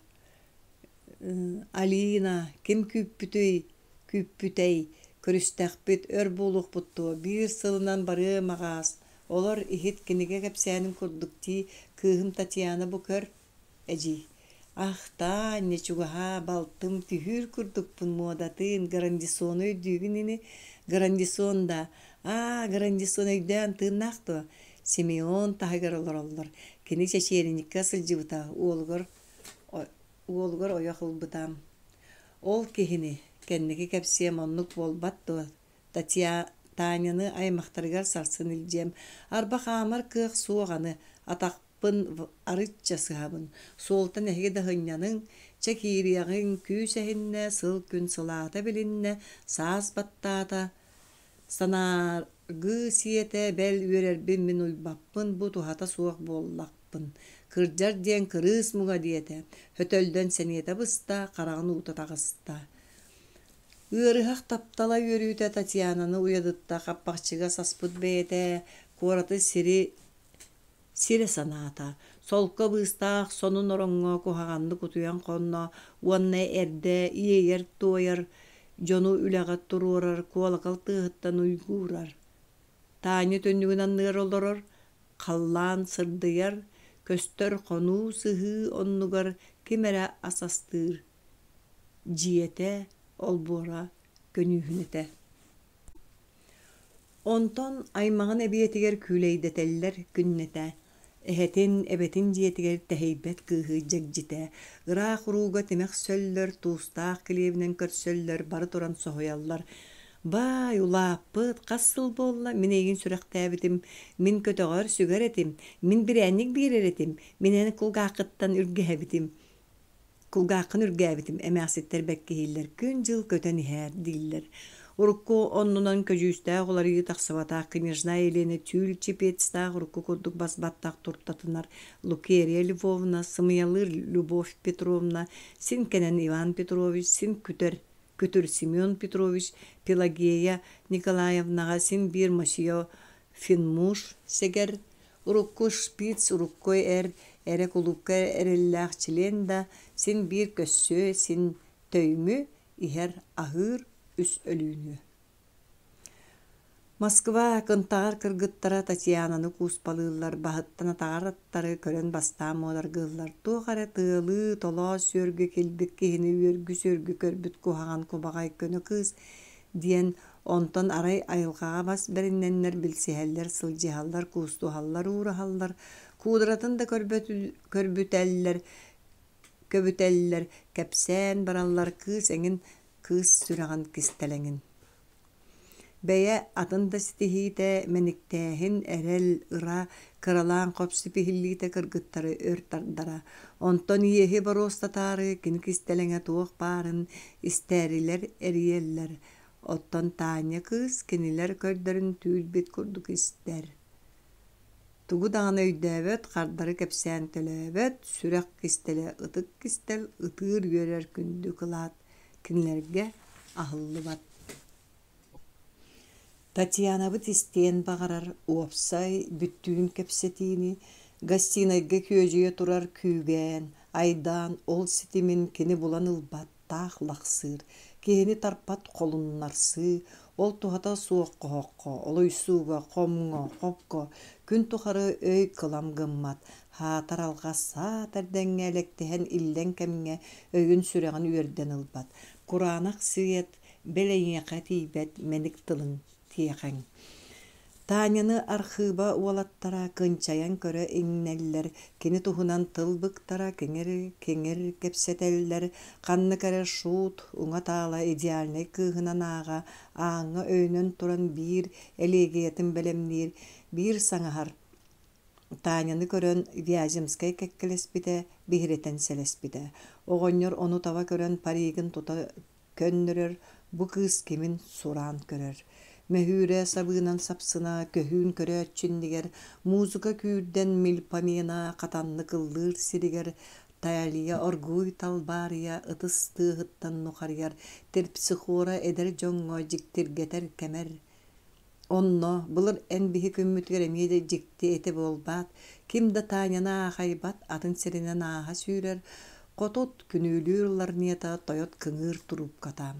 Алина, ким күүппүтүй, күүппүтэй, көрүстэхпит, өр буолуохпут дуо, биир сылынан барыа маҕаас, олор иһит кинигэ кэпсээнин курдук дии, кыыһым Татьяна бу көр, эдьиий. Ах, Таня, чугаһаа, балтым, түһүүр курдукпун муодатын, Грандисону өйдүүгүн ини, Грандисон да, аа, Грандисон өйдөөн тыыннаах дуо? Симеон таһыгар олороллор. Кини чэчиэринньиккэ сылдьыбыта, уолугар уолугар ойох ылбыта. Ол киһини, кэнники кэпсиэм оннук буолбат дуо, Татья Таняны аймахтарыгар сарсын илдьиэм. Арба хаамар кыах суох аны, атахпын арычча сыһабын. Суолтан эһиги да сынньаныҥ, чэ киириэҕиҥ, күүс эһиннэ, сыл-күн сылаата билиннэ, саас баттаата, Санааргыы сиэтэ, бэл үөрэрбин мин уйбаппын, бу туһата суох буоллахпын. Кырдьар диэн кырыыс муҥа диэтэ, хөтөллөн сэниэтэ быста, хараҕын уута таҕыста. Ыарыһах таптала үөрүүтэ Татьянаны уйадытта, хаппахчыга саспыт бэйэтэ куораты сири сирэ санаата, солко быыстаах сонун ороҥҥо куһаҕаннык утуйан хонно уонна эрдэ иэйэр-туойар, дьону үлэҕэ туруорар куолакал тыаһыттан уйгуурар. Таня түннүгүн анныгар олорор, халлаан сырдыйар, көстөр хонуу сыһыы оннугар ким эрэ ас астыыр, дьиэтэ, олбуора көньүүһүнэтэ. Онтон аймаҕын эбиэтигэр күүлэйдэтэллэр күннэтэ, эһэтин, эбэтин дьиэтигэр тэһийбэт кыыһы дьэгдьитэ, ыраах урууга тимэх сөллөр, туустаах килиэбинэн көрсөллөр, бары туран соһуйаллар: «Баай, улааппыт, хас сыл буолла, мин эйигин сүрэхтээбитим, мин көтөҕөр, сүгэр этим, мин бирээнньик биэрэр этим, мин эн кулгааххыттан үргэһэбитим» Кулгааххын үргээбитим, эмээхситтэр бэккиһииллэр, күн-дьыл көтөн иһээр дииллэр. Урукку оннунан көдьүүстээх уларыйыы тахсыбатах княжна Елена түүл чепецтээх урукку курдук бас-баттах туртатынар Лукерья Львовна, сымыйалыыр Любовь Петровна, син кэнэн Иван Петрович, син күтэр күтүр Семен Петрович, Пелагея Николаевнаҕа син биир мосье Финмуш сэгэр, Урукку шпиц, урукку эр эрэ кулуупка эрэллээх чилиэн да, син биир көссүө, син төймү, иһэр, аһыыр үс өлүүнү. Москва кынтаҕар кыргыттара Татьянаны кууспалыыллар, баһыттан атаҕар аттары көрөн бастаан муодаргыыллар. Туох эрэ тыалыы, толоос сүөргү килбик киһини үөргү-сүөргү көрбүт куһаҕан кубаҕай көнө кыыс диэн Онтон арай айылҕаҕа бас бэриннэннэр билсиһэллэр, сылдьыһаллар, куустуһаллар, уураһаллар, куударатын да көрбүтэллэр, көбүтэллэр, кэпсээн бараллар кыыс эҥин кыыс сүрэҕин кистэлэҥин. Бэйэ атын да ситиһиитэ, мэниктээһин, эрэл, ыра, кыралаан хоп-сипиһиллиитэ кыргыттары өр тардара. Онтон иэһи боруостатаары кини кистэлэҥэ туох баарын истээрилэр эрийэллэр, Оттон Таня кыыс кинилэр көрдөрүн түүл-бит курдук истэр. Тугу даҕаны өйдөөбөт, хардары кэпсээн төлөөбөт, сүрэх кистэлэ ытык кистэл, ытыыр-үөрэр күндү кылаат кинилэргэ аһыллыбат. Татьянабыт истиэн баҕарар уопсай бүттүүн кэпсэтиини гостинайга күөдьүйэ турар күүгээн, айдаан ол ситимин кини булан ылбат таах лахсыыр, киһини тарпат холуннарсыы, ол туһата суох хоһоххо, олуйсууга, хомҥо, хопко күн тухары өй кылам гыммат, хаатар алҕас саат эрдэҥҥэ элэктэһэн иллэҥ кэмҥэ өйүн-сүрэҕин үөрдэн ылбат, кураанах свет бэл эйиэхэ тиийбэт мэник тылыҥ тиэхэҥ Таняны архыыба уолаттара кынчайан көрө иҥнэллэр, кини туһунан тыл быктара киҥир-киҥир кэпсэтэллэр, ханнык эрэ шут уҥа-таала идеальнай кыыһынан ааҕа, ааҥҥа өйөнөн туран биир элегиятын бэлэмниир, биир саҥаһар Таняны көрөн Вяземскай кэккэлэспитэ, биһирэтэн сэлэспитэ. Оҕонньор ону таба көрөн паригын тута көннөрөр. Бу кыыс кимин сураан көрөр. Мөһүүрэ сабыынан сапсына, көһүүн көрөөччү иннигэр, музыка күүрдэн мельпомена хатаннык ыллыыр сиригэр Талия оргууй талбаарыйа ытыс тыаһыттан нухарыйар терпсихора эдэр дьоҥҥо дьиктиргэтэр кэмэр Онно, былыр эн биһи күммүтүгэр эмиэ да дьикти этэ буолбаат, ким да Таняны аахайбат, атын сиринэн ааһа сүүрэр, хотут күнүүлүүр ларнета тойот кыҥыыр туруупката.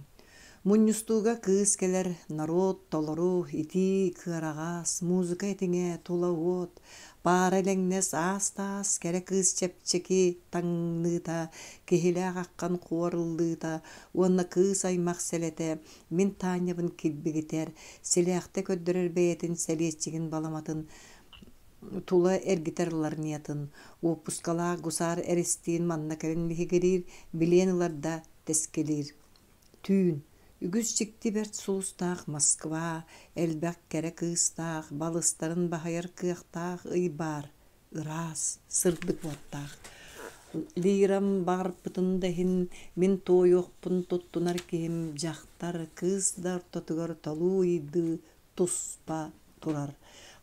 Мунньустууга кыыс кэлэр, норуот толору, итии, кыараҕас, музыка этиҥэ, тула уот, паара элэҥнэс аас-таас, кэрэ кыыс чэпчэки таҥныыта, киһилээх аххан хуор ыллыыта уонна кыыс аймах сэлэтэ Мин Таанньабын килбигитэр, силээхтэ көрдөрөр бэйэтин сэлиэччигин баламатын тула эргитэр ларниятын, уоппускалаах гусар эристиин манна кэлин биһигириир, билиэн ылар да тэскилиир. Түүн, үгүс дьикти бэрт сулустаах Москва, элбэх кэрэ кыыстаах, балыстарын баһыйар кыахтаах ый баар ыраас, сырдык уоттаах. Лирам баҕарбытын да иһин мин туойуохпун туттунар киһим дьахтар, кыыс да ортотугар толуу ыйдыы туспа турар.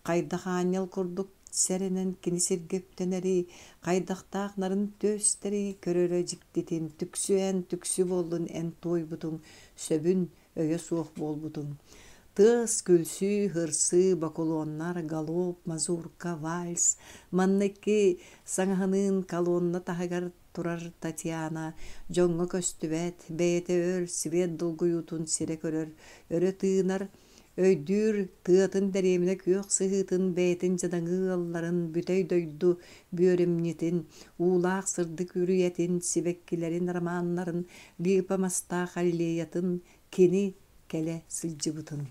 Хайдах аанньал курдук сэрэнэн кини сиргэ үктэнэрий, хайдахтаах нарын түөстэрий көрөрө дьиктитин, түксү эн, түксү буоллун эн туойбутуҥ сөбүн өйө суох буолбутум. Тыас, күлсүү, һырсыы, бокулуоннар, галоп, мазурка, вальс. Манна икки саҥаһыныын колонна таһыгар турар Татьяна дьоҥҥо көстүбэт, бэйэтэ өр свет долгуйуутун сирэ көрөр, өрө тыынар, өйдүүр тыатын дэриэбинэ күөх сыһыытын бэйэтин дьадаҥы ыалларын бүтэй дойду бүөрүмньүтүн, уулаах сырдык үрүйэтин, сибэккилэрин романнарын липа мастаах аллеятын кини кэлэ сылдьыбытын.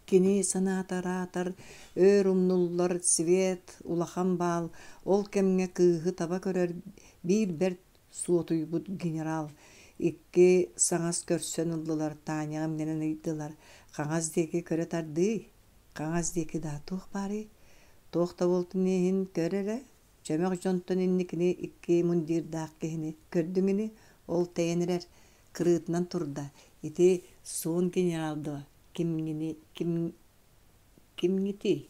Кини санаата ыраатар, өр умнуллар свет, улахан баал, ол кэмҥэ кыыһы таба көрөр биир бэрт суотуйбут генерал. Икки саҥас көрсөн ыллылар, Таняҕа имнэнэн ыйдылар: «Хаҥас диэки көрө тардыый, хаҥас диэки даа туох баарый? Туох да буолтун иһин көр эрэ, Чөмөх дьонтон инникини икки мундирдаах киһини көрдүҥ ини, ол тэйэн эрэр, кырыытынан турда, ити суон генерал дуо, кимҥини ким кимҥитий?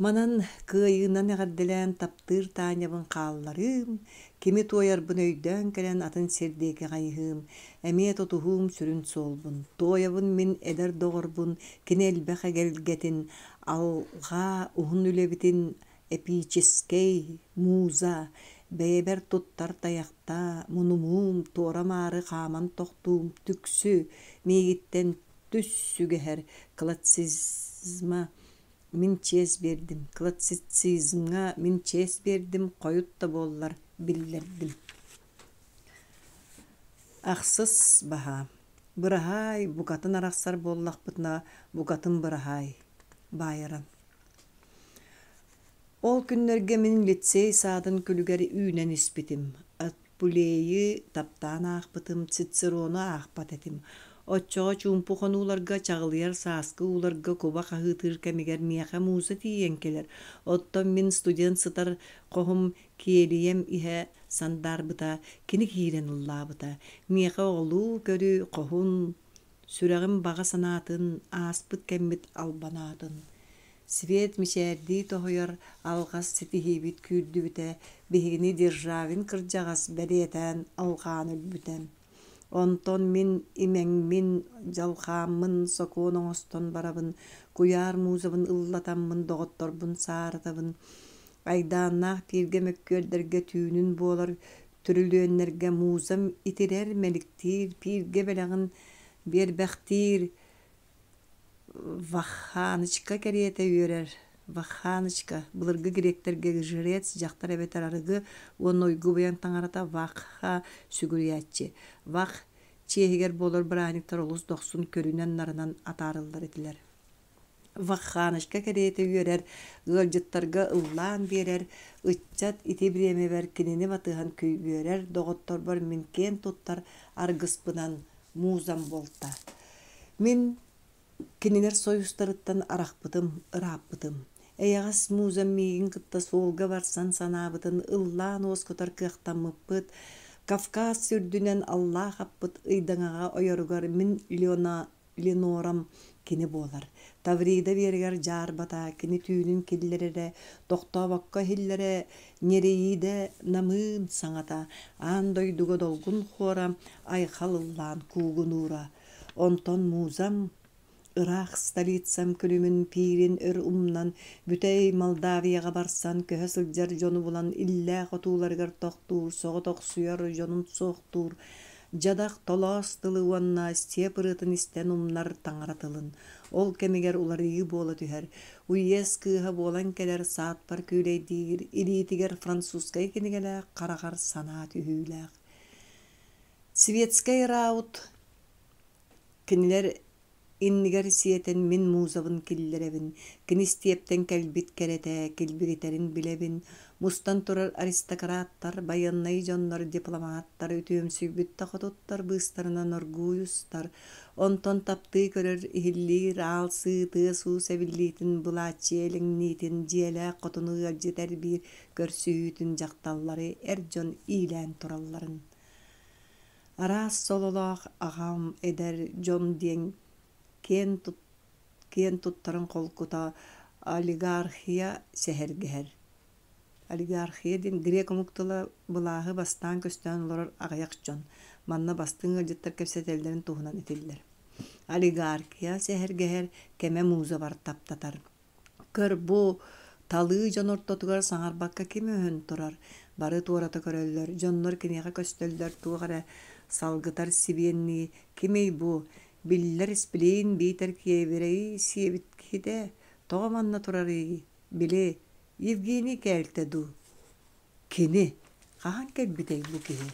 Манан кыайыынан эҕэрдэлээн таптыыр Таанньабын хаалларыым, кими туойарбын өйдөөн кэлэн атын сир диэки хайыһыым, эмиэ тутуһуум сүрүн суолбун. Туойабын мин эдэр доҕорбун, кини элбэх эгэлгэтин, алҕаа уһун үлэбитин эпическэй муза бэйэбэр туттар тайахта мунумуум туора-маары хааман тохтуум түксү миигиттэн түс сүгэһэр классицизма мин чиэс биэрдим классицизмҥа мин чиэс биэрдим хойут да буоллар биллэрдим Ахсыс баһа Быраһаай, букатын арахсар буоллахпытына, букатын быраһаай, баайаран Ол күннэргэ мин лицей саадын күлүгэр үүнэн испитим. Атпулейы таптаан аахпытым, Цицерону аахпат этим. Оччоҕо чуумпу хонууларга чаҕылыйар сааскы ууларга куба хаһыытыыр кэмигэр миэхэ муза тиийэн кэлэр. Оттон мин студент сытар хоһум киэлийэм иһэ сандаарбыта, кини киирэн ыллаабыта. Миэхэ оҕолуу көрү хоһун, сүрэҕим баҕа санаатын, ааспыт кэммит албанаатын. Свет мичээрдии тоһуйар алҕас ситиһиибит күүрдүбүтэ, биһигини Державин кырдьаҕас бэлиэтээн алҕаан өлбүтэ. Онтон мин имэҥмин, дьалхааммын сокуон оҥостон барабын, куйаар музабын ыллатаммын доҕотторбун сааратабын. Айдааннаах тииргэ мөккүөрдэргэ түүнүн буолар түрүлүөннэргэ музам итирэр, мэликтиир, пииргэ бэлэҕин биэрбэхтиир, Вахханычка кэриэтэ үөрэр. Вахханычка былыргы гректэргэ жрец дьахтар эбэтэр арыгы уонна уйгу-быйаҥ таҥарата Вахха сүгүрүйээччи. Вах чиэһигэр буолар бырааһынньыктар олус дохсун көрүнэн-нарынан атаарыллар этилэр. Вахханочка кэриэтэ үөрэр, ыалдьыттарга ыллаан биэрэр, ыччат ити бириэмэбэр кинини батыһан күйгүөрэр доҕотторбор мин киэн туттар аргыспынан музам буолта. Мин кинилэр союзтарыттан арахпытым, ырааппытым. Эйэҕэс музам миигин кытта суолга барсан санаабытын ыллаан уоскутар кыахтаммыппыт. Кавказ үрдүнэн аллаах аппыт ыйдаҥаҕа ойоругар мин Лена Ленорам кини буолар. Таврида биэрэгэр дьаарбата, кини түүнүн киллэрэрэ, тохтообокко иһиллэрэ, Нереида намыын саҥата, аан дойдуга долгун хуора айхал ыллаан куугунуура. Онтон музам Ыраах столицам күлүмүн пиирин өр умнан, бүтэй Молдавияҕа барсан көһө сылдьар дьону булан иллээх отууларыгар тохтуур, соҕотохсуйар дьонун суохтуур, дьадах толоос тылы уонна степ ырыатын истэн умнар таҥара тылын. Ол кэмигэр уларыйыы буола түһэр. Уес кыыһа буолан кэлэр саатпар күүлэйдиир, илиитигэр французскай кинигэлээх, хараҕар санаа түһүүлээх. Светскэй раут Кинилэр иннигэр сиэтэн мин музабын киллэрэбин, кини истиэптэн кэлбит кэрэтэ, килбигитэрин билэбин, мустан турар аристократтар, байыаннай дьоннор, дипломаттар үтүөмсүйбүт да хотуттар быыстарынан оргууй устар, онтон таптыы көрөр, иһиллиир аалсыы тыас-уус эбиллиитин, былааччыйа элэҥниитин, дьиэлээх хотуну ыалдьыт эрбиир көрсүһүүтүн дьахталлары эр дьон иилээн туралларын. Араас сололоох аҕам эдэр дьон диэн киэн, киэн туттарын холкута олигархия сэһэргэһэр. Олигархия диэн грек омук тыла былааһы бастаан көстөөн олорор аҕыйах дьон. Манна бастыҥ ыалдьыттар кэпсэтэллэрин туһунан этиллэр. Олигархия сэһэргэһэр кэмэ музабар таптатар. Көр, бу талыы дьон ортотугар саҥарбакка ким өһөн турар, бары туората көрөллөр, дьоннор киниэхэ көстөллөр туох эрэ салгытар сибиэннии кимий бу, биллэр испилиин биитэр киэбирэй сиэбит киһитэ, тоҕо манна турарый, били, Евгений кээлтэ дуу? Кини хаһан кэлбитэй бу киһи?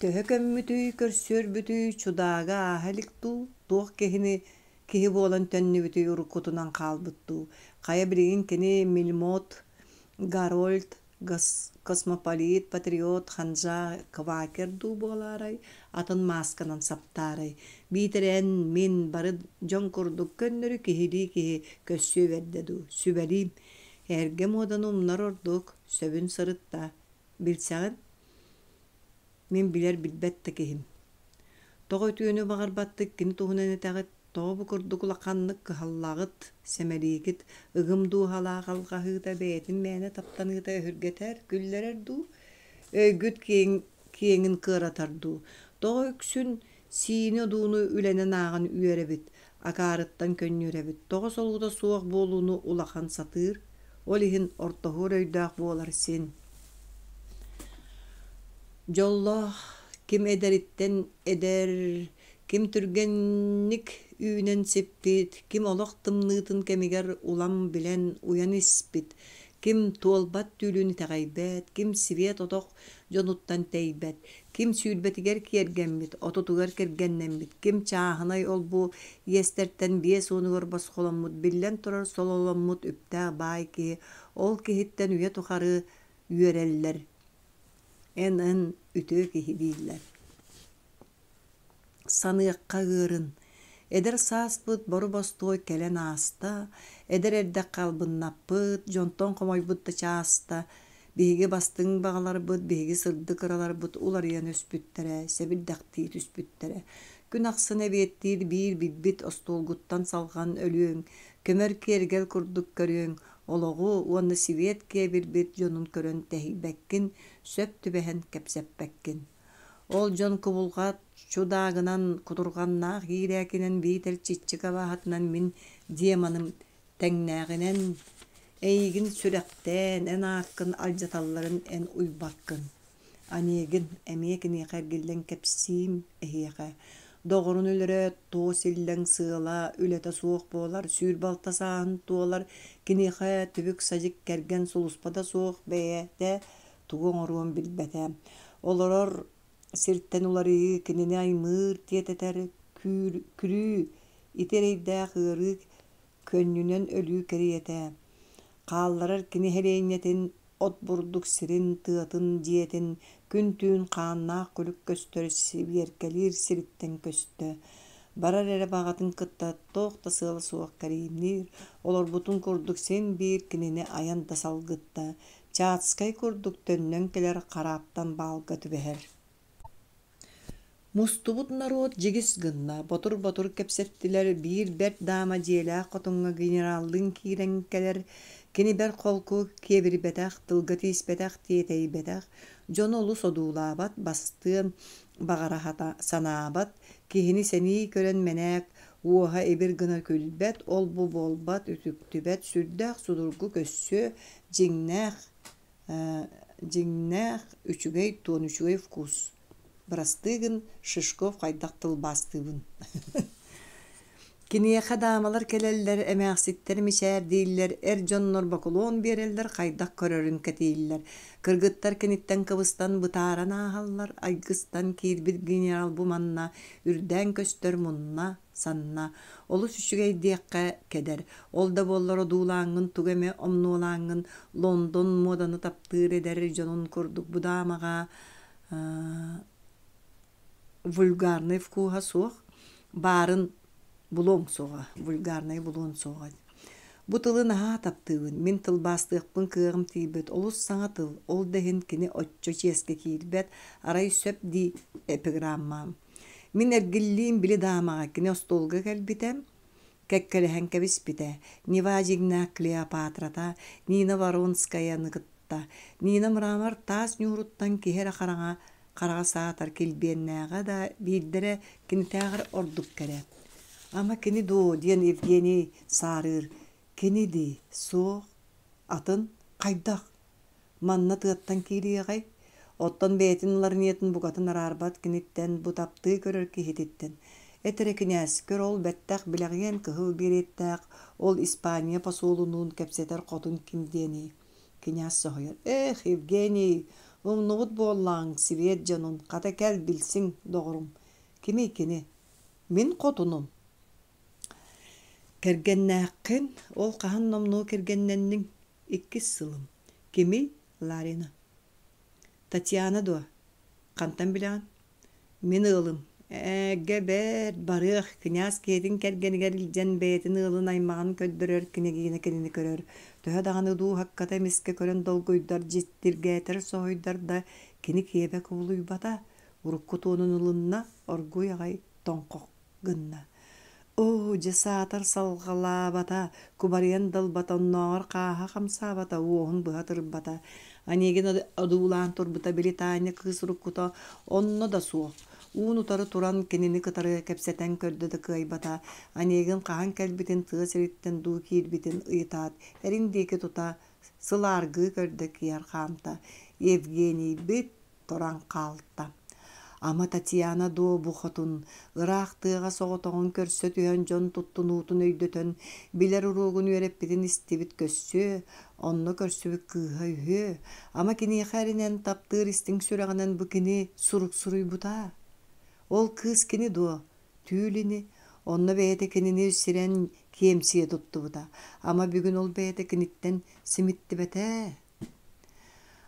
Төһө көммүтүй, көрсүөрбүтүй, чудаага ааһа илик дуу, туох киһини киһи буолан төннүбүтүй уруккутунан хаалбыт дуу, хайа билигин кини Мельмот, Гарольд, космополит, патриот, ханжа, квакер дуу буолаарай, атын маасканан саптаарай, биитэр эн, мин бары дьон курдук көннөрү киһилии киһи көссүө бэрдэ дуу, сүбэлиим, эргэ муоданы умнар ордук, сөбүн сырытта, билсэҕин? Мин билэр-билбэт да киһим. Тоҕо үтүөнү баҕарбаттык кини туһунан этэҕит, тоҕо бу курдук улаханнык кыһаллаҕыт, сэмэлиигит, ыгым дууһалаах алҕаһыыта бэйэтин мээнэ таптаныыта өһүргэтэр, күллэрэр дуу, өйгүт киэҥ, киэҥин кыаратар дуу, тоҕо үксүн сиини-одууну үлэнэн ааҕан үөрэбит, акаарыттан көнньүөрэбит, тоҕо солуута суох буолууну улахан сатыыр, ол иһин ортоһуор өйдөөх буолар син. Дьоллоох ким эдэриттэн эдэр, ким түргэнник үүнэн сиппит, ким олох тымныытын кэмигэр улам билэн уйан испит, ким туолбат түүлүн итэҕэйбэт, ким свет отох дьонуттан тэйбэт, ким сүүрбэтигэр киэргэммит, отутугар кэргэннэммит, ким чааһынай ол-бу иэстэртэн 50-угар босхоломмут, биллэн турар сололоммут үптээх баай киһи, ол киһиттэн үйэ тухары үөрэллэр, эн-эн үтүө киһи дииллэр. Саныахха ыарын, эдэр сааспыт бору-бостуой кэлэн ааста, эдэр эрдэххэ албыннаппыт, дьонтон хомойбут да чааста, биһиги бастыҥ баҕаларбыт, биһиги сырдык ыраларбыт уларыйан өспүттэрэ, сэбирдэхтии түспүттэрэ. Күн ахсын эбиэттиир биир билбит остуолгуттан салҕан өлүөҥ, көмөр киэргэл курдук көрүөҥ, олоҕу уонна сибиэт киэбирбит дьонун көрөн тэһийбэккин, сөп түбэһэн кэпсэппэккин. Ол дьон кубулҕат чудаагынан, кутурҕаннаах иирээкинэн биитэр чиччик абааһытынан мин демоным тэҥнээҕинэн эйигин сүрэхтээн, эн ааккын алдьаталларын эн уйбаккын. Онегин эмиэ киниэхэ эргиллэн кэпсиим эһиэхэ. Доҕорун өлөрөөт, туос иллэҥ сыала, үлэтэ суох буолар, 26 сааһын туолар, киниэхэ түбүк-садьык кэргэн сулуспата суох бэйэтэ тугу оҥоруон билбэтэ. Олорор сиртэн уларыйыы кинини аймыыр, тиэтэтэр, күрүү, ити эрэйдээх ыарыы көнньүнэн өлүү кэриэтэ. Хаалларар кини сэлиэнньэтин, от-бурдук сирин, тыатын, дьиэтин күн-түүн хааннаах күлүк көстөр сибиэркэлиир сириттэн көстө. Барар эрэ баҕатын кытта туох да сыала суох кэриимниир, олорбутун курдук син биир кинини айан да салгытта. Чацкай курдук төннөн кэлэр хараптан баалга түбэһэр. Мустубут норуот дьигис гынна, ботур-ботур кэпсэттилэр, биир бэрт даама дьиэлээх хотуҥҥа генераллыын киирэн кэлэр, кини бэрт холку, киэбирбэтэх, тылга тииспэтэх, тиэтэйбэтэх, дьону олус одуулаабат, бастыан баҕара санаабат, киһини сэнии көрөн мэнээк, уоһа ибир гына күлбэт, ол-бу буолбат, үтүктүбэт, сүрдээх судургу көссүө, дьиҥнээх дьиҥнээх үчүгэй туон үчүгэй вкус Бырастыы гын, Шишков хайдах тылбаастыыбын Киниэхэ даамалар кэлэллэр, эмээхситтэр мичээрдииллэр, эр дьоннор бокулуон биэрэллэр, хайдах көрөрүн кэтииллэр. Кыргыттар киниттэн кыбыстан бытааран ааһаллар, айгыстан киирбит генерал бу манна үрдээн көстөр мунна, санна. Олус үчүгэй диэххэ кэдэр. Ол да буоллар одуулааҥҥын тугу эмэ омнуолааҥҥын Лондон муоданы таптыыр эдэр дьонун курдук бу даамаҕа вульгарнай вкуһа суох, баарын булуоҥ суоҕа, вульгарнай булуон суоҕа. Бу тылы наһаа таптыыбын, мин тылбаастыахпын кыаҕым тиийбэт, олус саҥа тыл, ол да иһин кини оччо чиэскэ киирбэт, арай сөп дии эпиграммам. Мин эргиллиим били даамаҕа кини остуолга кэлбитэ, кэккэлэһэн кэбиспитэ. Нева дьиҥнээх Клеопатрата Нина Воронскаяны кытта. Нина мрамор таас ньууруттан киһи эрэ хараҥа хараҕа саатар килбиэннээҕэ да биирдэрэ кинитээҕэр ордук кэрэ. Ама кини дуо диэн Евгений саарыыр. Кини дии, суох, атын, хайдах? Манна тыаттан киириэҕэй? Оттон бэйэтин ларнетын букатын араарбат киниттэн, бу таптыы көрөр киһититтэн. Эт эрэ кинээс, көр ол бэттэх билэҕиэн кыһыл береттээх, ол Испания посолунуун кэпсэтэр хотун ким диэний? Кинээс соһуйар. Эх, Евгений, умнубут буоллаҕыҥ свет дьонун, хата кэл билсиҥ, доҕорум. Кимий кини? Мин хотунум. Кэргэннээххин, ол хаһан номнуо кэргэннэнниҥ? Иккис сылым. Кимий? Ларина. Татьяна дуо? Хантан билэҕин? Мин ыалым. Ээгэ бэрт, барыах, кинээс киһитин кэргэнигэр илдьэн бэйэтин ыалын аймаҕын көрдөрөр, княгиня кинини көрөр. Төһө даҕаны дууһакката эмискэ көрөн долгуйдар, дьиктиргээтэр, соһуйдар да, кини киэбэ кубулуйбата. Урукку туонун ылынна, оргууй аҕай тоҥхох гынна. Оо, дьэ саатар салҕалаабата, кубарыйан да ылбата, оннооҕор хааһа хамсаабата, уоһун быһа тырбата. Онегин одуулаан турбута, били Таня кыыс уруккута онно да суох. Уун-утары туран кинини кытары кэпсэтэн көрдө да кыайбата. Онегин хаһан кэлбитин, тыа сириттэн дуу киирбитин ыйытаат, эрин диэки тута сылааргыы көрдө киэр хаамта. Евгенийбит туран хаалта. Ама Татьяна дуо бу хотун, ыраах тыаҕа соҕотоҕун көрсө түһэн дьон туттунуутун өйдөтөн, билэр уруогун үөрэппитин истибит көссүө, онно көрсүбүт кыыһа үһүө, ама киниэхэ эрэнэн таптыыр истиҥ сүрэҕинэн бу кини сурук суруйбута? Ол кыыс кини дуо? Түүл ини, онно бэйэтэ кинини сирэн киэмсийэ туттубута. Ама бүгүн ол бэйэтэ киниттэн симиттибэтэ?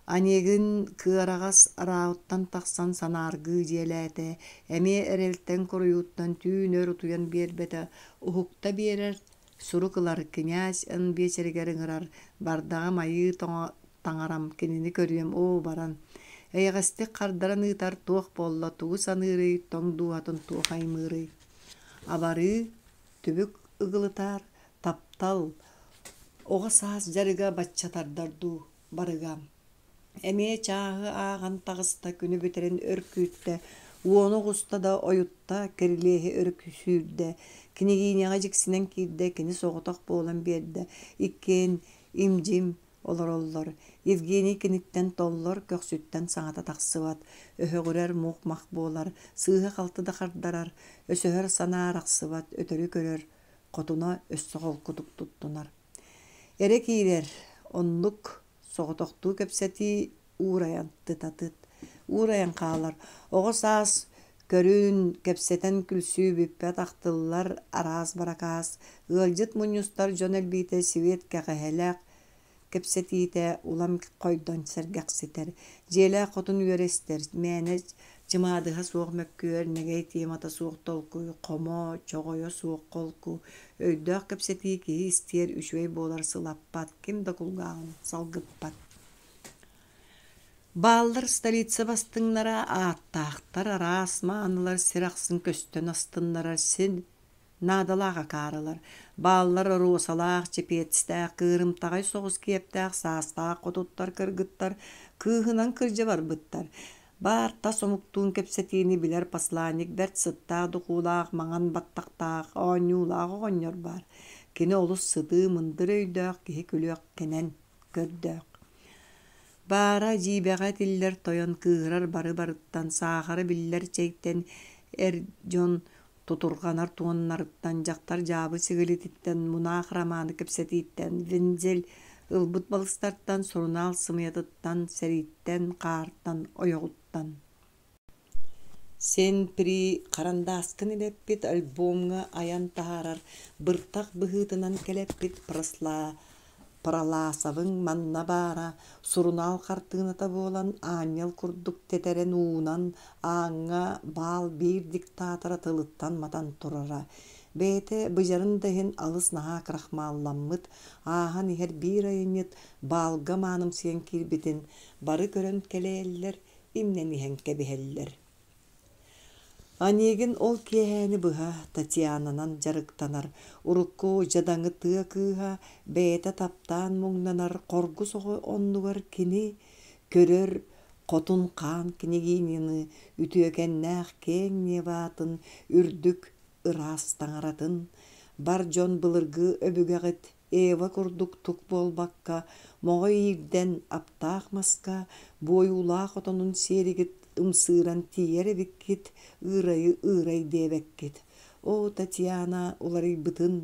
Онегин кыараҕас араауттан тахсан санааргыы дьиэлээтэ, эмиэ эрэлтэн куруйууттан түүн өр утуйан биэрбэтэ, уһукта биэрэр, сурук ылар, кинээс эн биэчэригэр ыҥырар, бардаҕым айыы таҥарам кинини көрүөм оо баран эйэҕэстик хардаран ыытар туох буолла тугу саныырый тоҥ дууһатын туох аймыырый абарыы түбүк ыгылытаар таптал Оҕо саас дьарыга бачча тардар дуу, барыга. Эмиэ чааһы ааҕан таҕыста, күнү бүтэрин өр күүттэ, уону оҕуста да ойутта, кирилиэһи өрө сүүрдэ, княгиняҕа дьиксинэн киирдэ, кини соҕотох буолан биэрдэ, иккиэн им-дьим олороллор. Евгений киниттэн толлор, көхсүттэн саҥата тахсыбат, өһөҕүрэр мух-мах буолар, сыыһа-халты да хардарар, өсөһөр санаа арахсыбат, өтөрү көрөр, хотуна өссө холкутук туттунар. Эрэ киирэр, оннук соҕотохтуу кэпсэтии уурайан тытатыт, уурайан хаалар. Оҕо саас көрүн, кэпсэтэн күлсүү бүппэт ахтыллар араас баракаас, ыалдьыт мунньустар дьон элбиитэ свет кэҕэһэлээх кэпсэтиитэ улам хойдон сэргэхситэр, дьиэлээх хотун үөрэ истэр, мээнэ чымаадыһа суох мөккүөр, нэгэй темата суох толкуй, хомо, чоҕойо суох холку, өйдөөх кэпсэтии киһи истиэр үчүгэй буолар сылаппат, ким да кулгааҕын салгыппат. Бааллар столица бастыҥнара, ааттаахтар, араас маанылар сир ахсын көстөн астыннарар син наадалаах акаарылар. Бааллар оруосалаах, чэпиэцтээх, кыырымтаҕай соҕус киэптээх саастаах хотуттар, кыргыттар кыыһынан кырдьа барбыттар. Баар тас омуктуун кэпсэтиини билэр посланник бэрт сыттаах духуулаах, маҥан баттахтаах, оонньуулаах оҕонньор баар. Кини олус сытыы, мындыр өйдөөх киһи күлүөх кэнэн көрдөөх. Баара дьиибэҕэ этиллэр тойон кыыһырар бары-барыттан, саахара биллэр чэйтэн, эр дьон тутурҕанар туоннарыттан, дьахтар дьаабы сигилититтэн, мунаах романы кэпсэтииттэн, вензель ылбыт балыстартан, сурунаал сымыйатыттан, сэрииттэн, хаартан, ойоҕуттан. Сен-при харандааскын илэппит альбомҥа айан таһаарар быртах быһыытынан кэлэппит Проласовыҥ манна баара, сурунаал хартыыната буолан, аанньал курдук тэтэрэн уунан, ааҥҥа баал биир диктатора тылыттан матан турара. Бэйэтэ быдьарын да иһин алыс наһаа крахмалламмыт, ааһан иһэр биир айанньыт баалга маанымсыйан киирбитин бары көрөн кэлэйэллэр, имнэниһэн кэбиһэллэр. Онегин ол киэһээни быһа Татьянанан дьарыктанар, урукку дьадаҥы тыа кыыһа бэйэтэ таптаан муҥнанар хоргус оҕо оннугар кини көрөр хотун хаан княгинины үтүөкэннээх киэҥ Неватын үрдүк ыраас таҥаратын, бар дьон былыргы өбүгэҕит Ева курдук тук буолбакка, моҕой иирдэн, аптаах маска, буойуулаах отонун сиэригит ымсыыран тиийэр эбиккит, ыырайы ыырай диэбэккит. Оо, Татьяна уларыйбытын,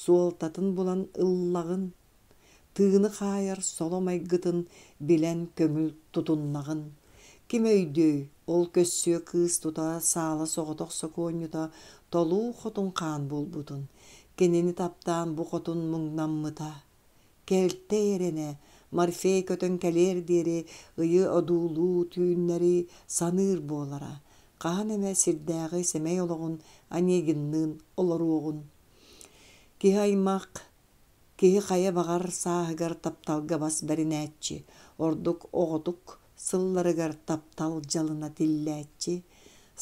суолтатын булан ыллаҕын, тыыны хаайар соло майгытын билэн көҥүл тутуннаҕын. Ким өйдүөй, ол көссүө кыыс тута саала соҕотох сокуонньута толуу хотун хаан буолбутун. Кинини таптаан бу хотун муҥнаммыта. Кэлтэй эрэнэ, Морфей көтөн кэлиэр диэри ыйы одуулуу түүннэри саныыр буолара. Хаһан эмэ сирдээҕи сэмэй олоҕун Онегинныын олоруоҕун. Киһи аймах Киһи хайа баҕар сааһыгар тапталга бас бэринээччи, ордук оҕотук сылларыгар таптал дьалына тиллээччи.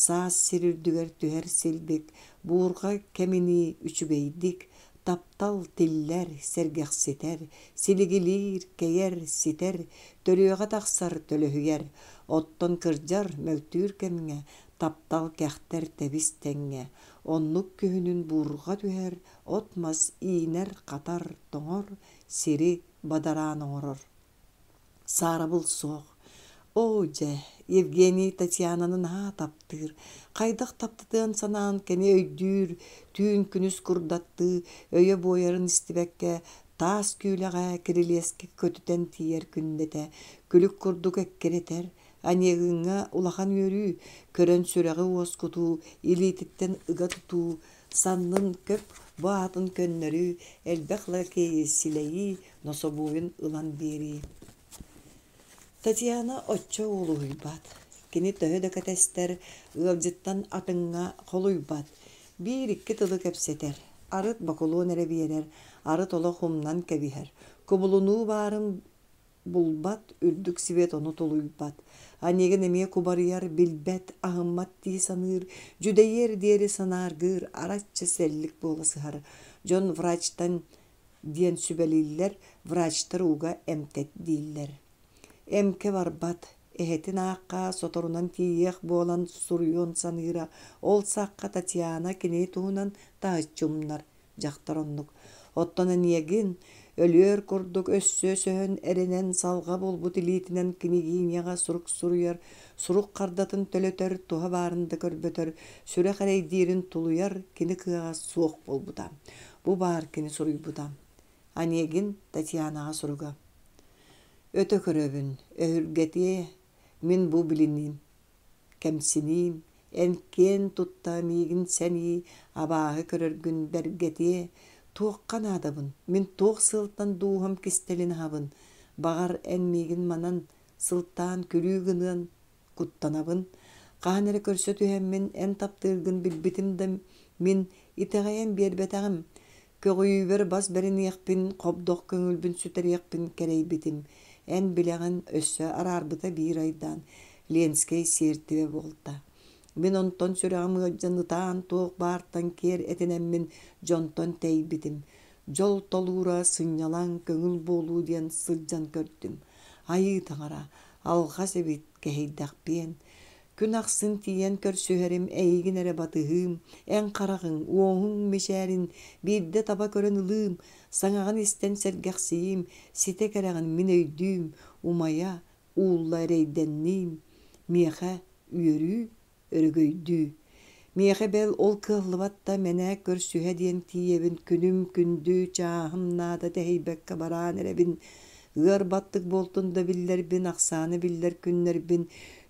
Саас сир үрдүгэр түһэр силбик, буурҕа кэминии үчүгэйдик, таптал тиллэр, сэргэхситэр, силигилиир, кэйэр, ситэр, төрүөҕэ тахсар, төлөһүйэр. Оттон кырдьар, мөлтүүр кэмҥэ таптал кэхтэр тэбис тэҥҥэ. Оннук күһүнүн буурҕа түһэр, от-мас иинэр-хатар, тоҥор, сири бадараан оҥорор. Саарабыл суох. Оо, дьэ, Евгений Татьянаны наһаа таптыыр. Хайдах таптатыан санаан кини өйдүүр, түүн-күнүс курдаттыы, өйө буойарын истибэккэ, таас күүлэҕэ кирилиэскэ көтүтэн тиийэр күннэтэ, күлүк курдук эккирэтэр, Онегиҥҥа улахан үөрүү, көрөн сүрэҕи уоскутуу, илиититтэн ыга тутуу, саннын көп бу аатын көннөрүү, элбэх лакейы силэйии, нособуойун ылан биэрии. Татьяна оччо уолуһуйбат. Кини төһө да кэтэстэр, ыалдьыттан атыҥҥа холуйбат. Биир-икки тылы кэпсэтэр, арыт бокулуон эрэ биэрэр, арыт олох умнан кэбиһэр. Кубулунуу баарын булбат, үрдүк свет ону тулуйбат. Онегин эмиэ кубарыйар, билбэт, аһыммат дии саныыр, дьүдэйиэр диэри санааргыыр, араччы сэллик буола сыһар. Дьон врачтан диэн сүбэлииллэр, врачтар ууга эмтэт дииллэр. Эмкэ барбат, эһэтин аахха соторунан тиийиэх буолан суруйуон саныыра, ол сахха Татьяна кини туһунан таһыччы умнар, Дьахтар оннук. Оттон эниэгин, өлүөр курдук өссө өсөһөн, эрэнэн, салҕа буолбут илиитинэн княгиняҕа сурук суруйар, сурук хардатын төлөтөр, туһа баарын да көрбөтөр, сүрэх эрэйдиирин тулуйар кини кыаҕа суох буолбута. Бу баар кини суруйбута. Онегин Татьянаҕа суруга. Өтө көрөбүн, өһүргэтиэ, мин бу билиниим. Кэмсиниим, эн киэн тутта миигин сэнии, абааһы көрөргүн бэргэтиэ, туохха наадабын, мин туох сыалтан дууһам кистэлин аһабын, баҕар, эн миигин манан сылтаан күлүү гыныан куттанабын, хаһан эрэ көрсө түһэммин эн таптыыргын билбитим да мин итэҕэйэн биэрбэтэҕим, Көҕүйүүбэр бас бэриниэхпин, хобдох көҥүлбүн сүтэриэхпин кэрэйбитим. Эн билэҕин, өссө араарбыта биир айдаан, Ленскэй сиэртибэ буолта. Мин онтон сүрэҕим ыалдьан ытаан туох баартан киэр этинэммин дьонтон тэйбитим. Дьол толуура, сынньалаҥ, көҥүл буолуу диэн сылдьан көрдүм. Айыы таҥара, алҕас эбит, кэһэйдэхпиэн. Күн ахсын тиийэн көрсүһэрим, эйигин эрэ батыһыым, эн хараҕыҥ, уоһуҥ мичээрин биирдэ таба көрөн ылыым, саҥаҕын истэн сэргэхсийиим, ситэ кэрэҕин мин өйдүүм, умайа, уулла эрэйдэнниим, миэхэ үөрүү, өрөгөйдүү. Миэхэ бэл ол кыаллыбат да мэнээк көрсүһэ диэн тиийэбин, күнүм күндү, чааһым наада тэһийбэккэ бараан эрэбин. Ыар баттык буолтун да биллэрбин, ахсааны биллэр күннэрбин,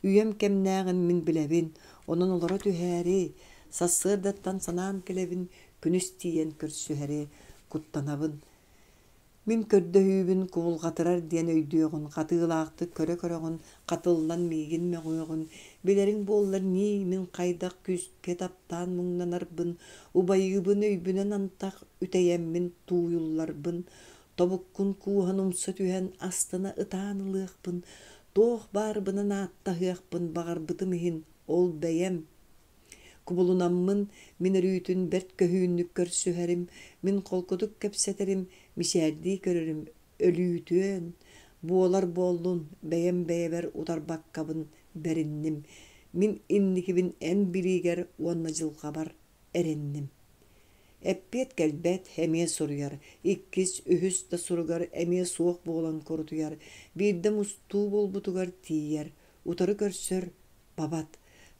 үйэм кэмнээҕин мин билэбин. Онон олоро түһээри, сарсыардаттан санаан кэлэбин, күнүс тиийэн көрсүһэри куттанабын. Мин көрдөһүүбүн кубулҕатырар диэн өйдүөҕүн, хатыылаахтык көрө-көрөҕүн, хатыллан миигин мөҕүөҕүн, билэриҥ буоллар ньии, мин хайдах күүскэ таптаан муҥнанарбын, убайыыбын өйбүнэн антах үтэйэммин тууйулларбын, тобуккун кууһан умса түһэн астына ытаан ылыахпын, туох баарбынан ааттаһыахпын баҕарбытым иһин ол бэйэм Кубулунаммын мин өрүүтүн бэрт көһүүннүк көрсүһэрим, мин холкутук кэпсэтэрим, мичээрдии көрөрүм өлүүтүөн, буолар буоллун, бэйэм бэйэбэр утарбаккабын бэринним, мин инникибин эн билиигэр уонна дьылҕабар эрэнним. Эппиэт кэлбэт, эмиэ суруйар, иккис, үһүс да суругар эмиэ суох буолан курутуйар, биирдэ мустуу буолбутугар тиийэр, утары көрсөр, бабат,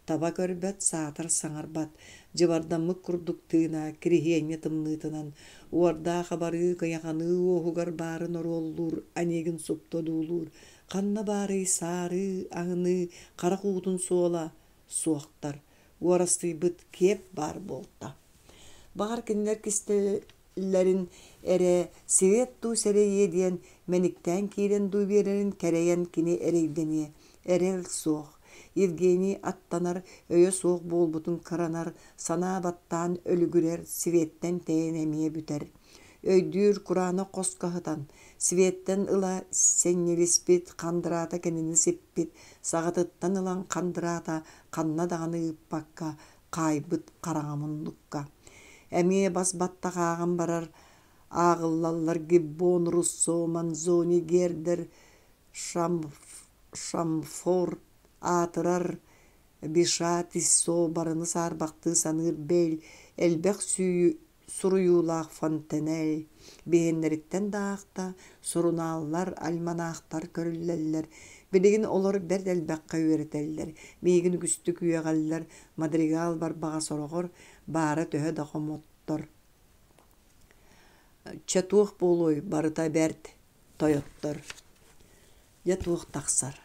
таба көрбөт, саатар саҥарбат, дьыбардаммыт курдук тыына, кириһиэнньэ тымныытынан, уордаах абарыы, кыйаханыы уоһугар баарын оруоллуур, Онегин супту одуулуур, ханна баарый саарыы, аһыныы, харах уутун суола суохтар, уорастыйбыт киэп баар буолта. Баҕар кинилэр кистэллэрин эрэ свет дуу сэрэйиэ диэн мэниктээн киирэн дуу биэрэрин кэрэйэн кини эрэйдэниэ, эрэл суох. Евгений аттанар, өйө суох буолбутун кыранар, санаа баттаан өлүгүрэр, Светтэн тэйэн эмиэ бүтэр. Өйдүүр кураанах хоско сытан, Светтэн ыла сэнньилиспит, хандыраата кинини сиппит, саҕатыттан ылан хандыраата ханна даҕаны ыыппакка хаайбыт хараҥа муннукка. Эмиэ бас баттах ааҕан барар ааҕыллаллар Гиббон, Руссо, Манзони, Гердер, Шамфор аатырар Биша, Тиссо барыны саарбахтыы саныыр Бель элбэх суруйуулаах Фонтенель биһиэннэриттэн да аахта, сурунааллар, альманаахтар көрүллэллэр. Билигин олор бэрт элбэххэ үөрэтэллэр, миигин үгүстүк үөҕэллэр, Мадригал барбаҕа сороҕор баара төһө да хомоттор. Чэ туох буолуой, барыта бэрт, тойоттор. Дьэ туох тахсар.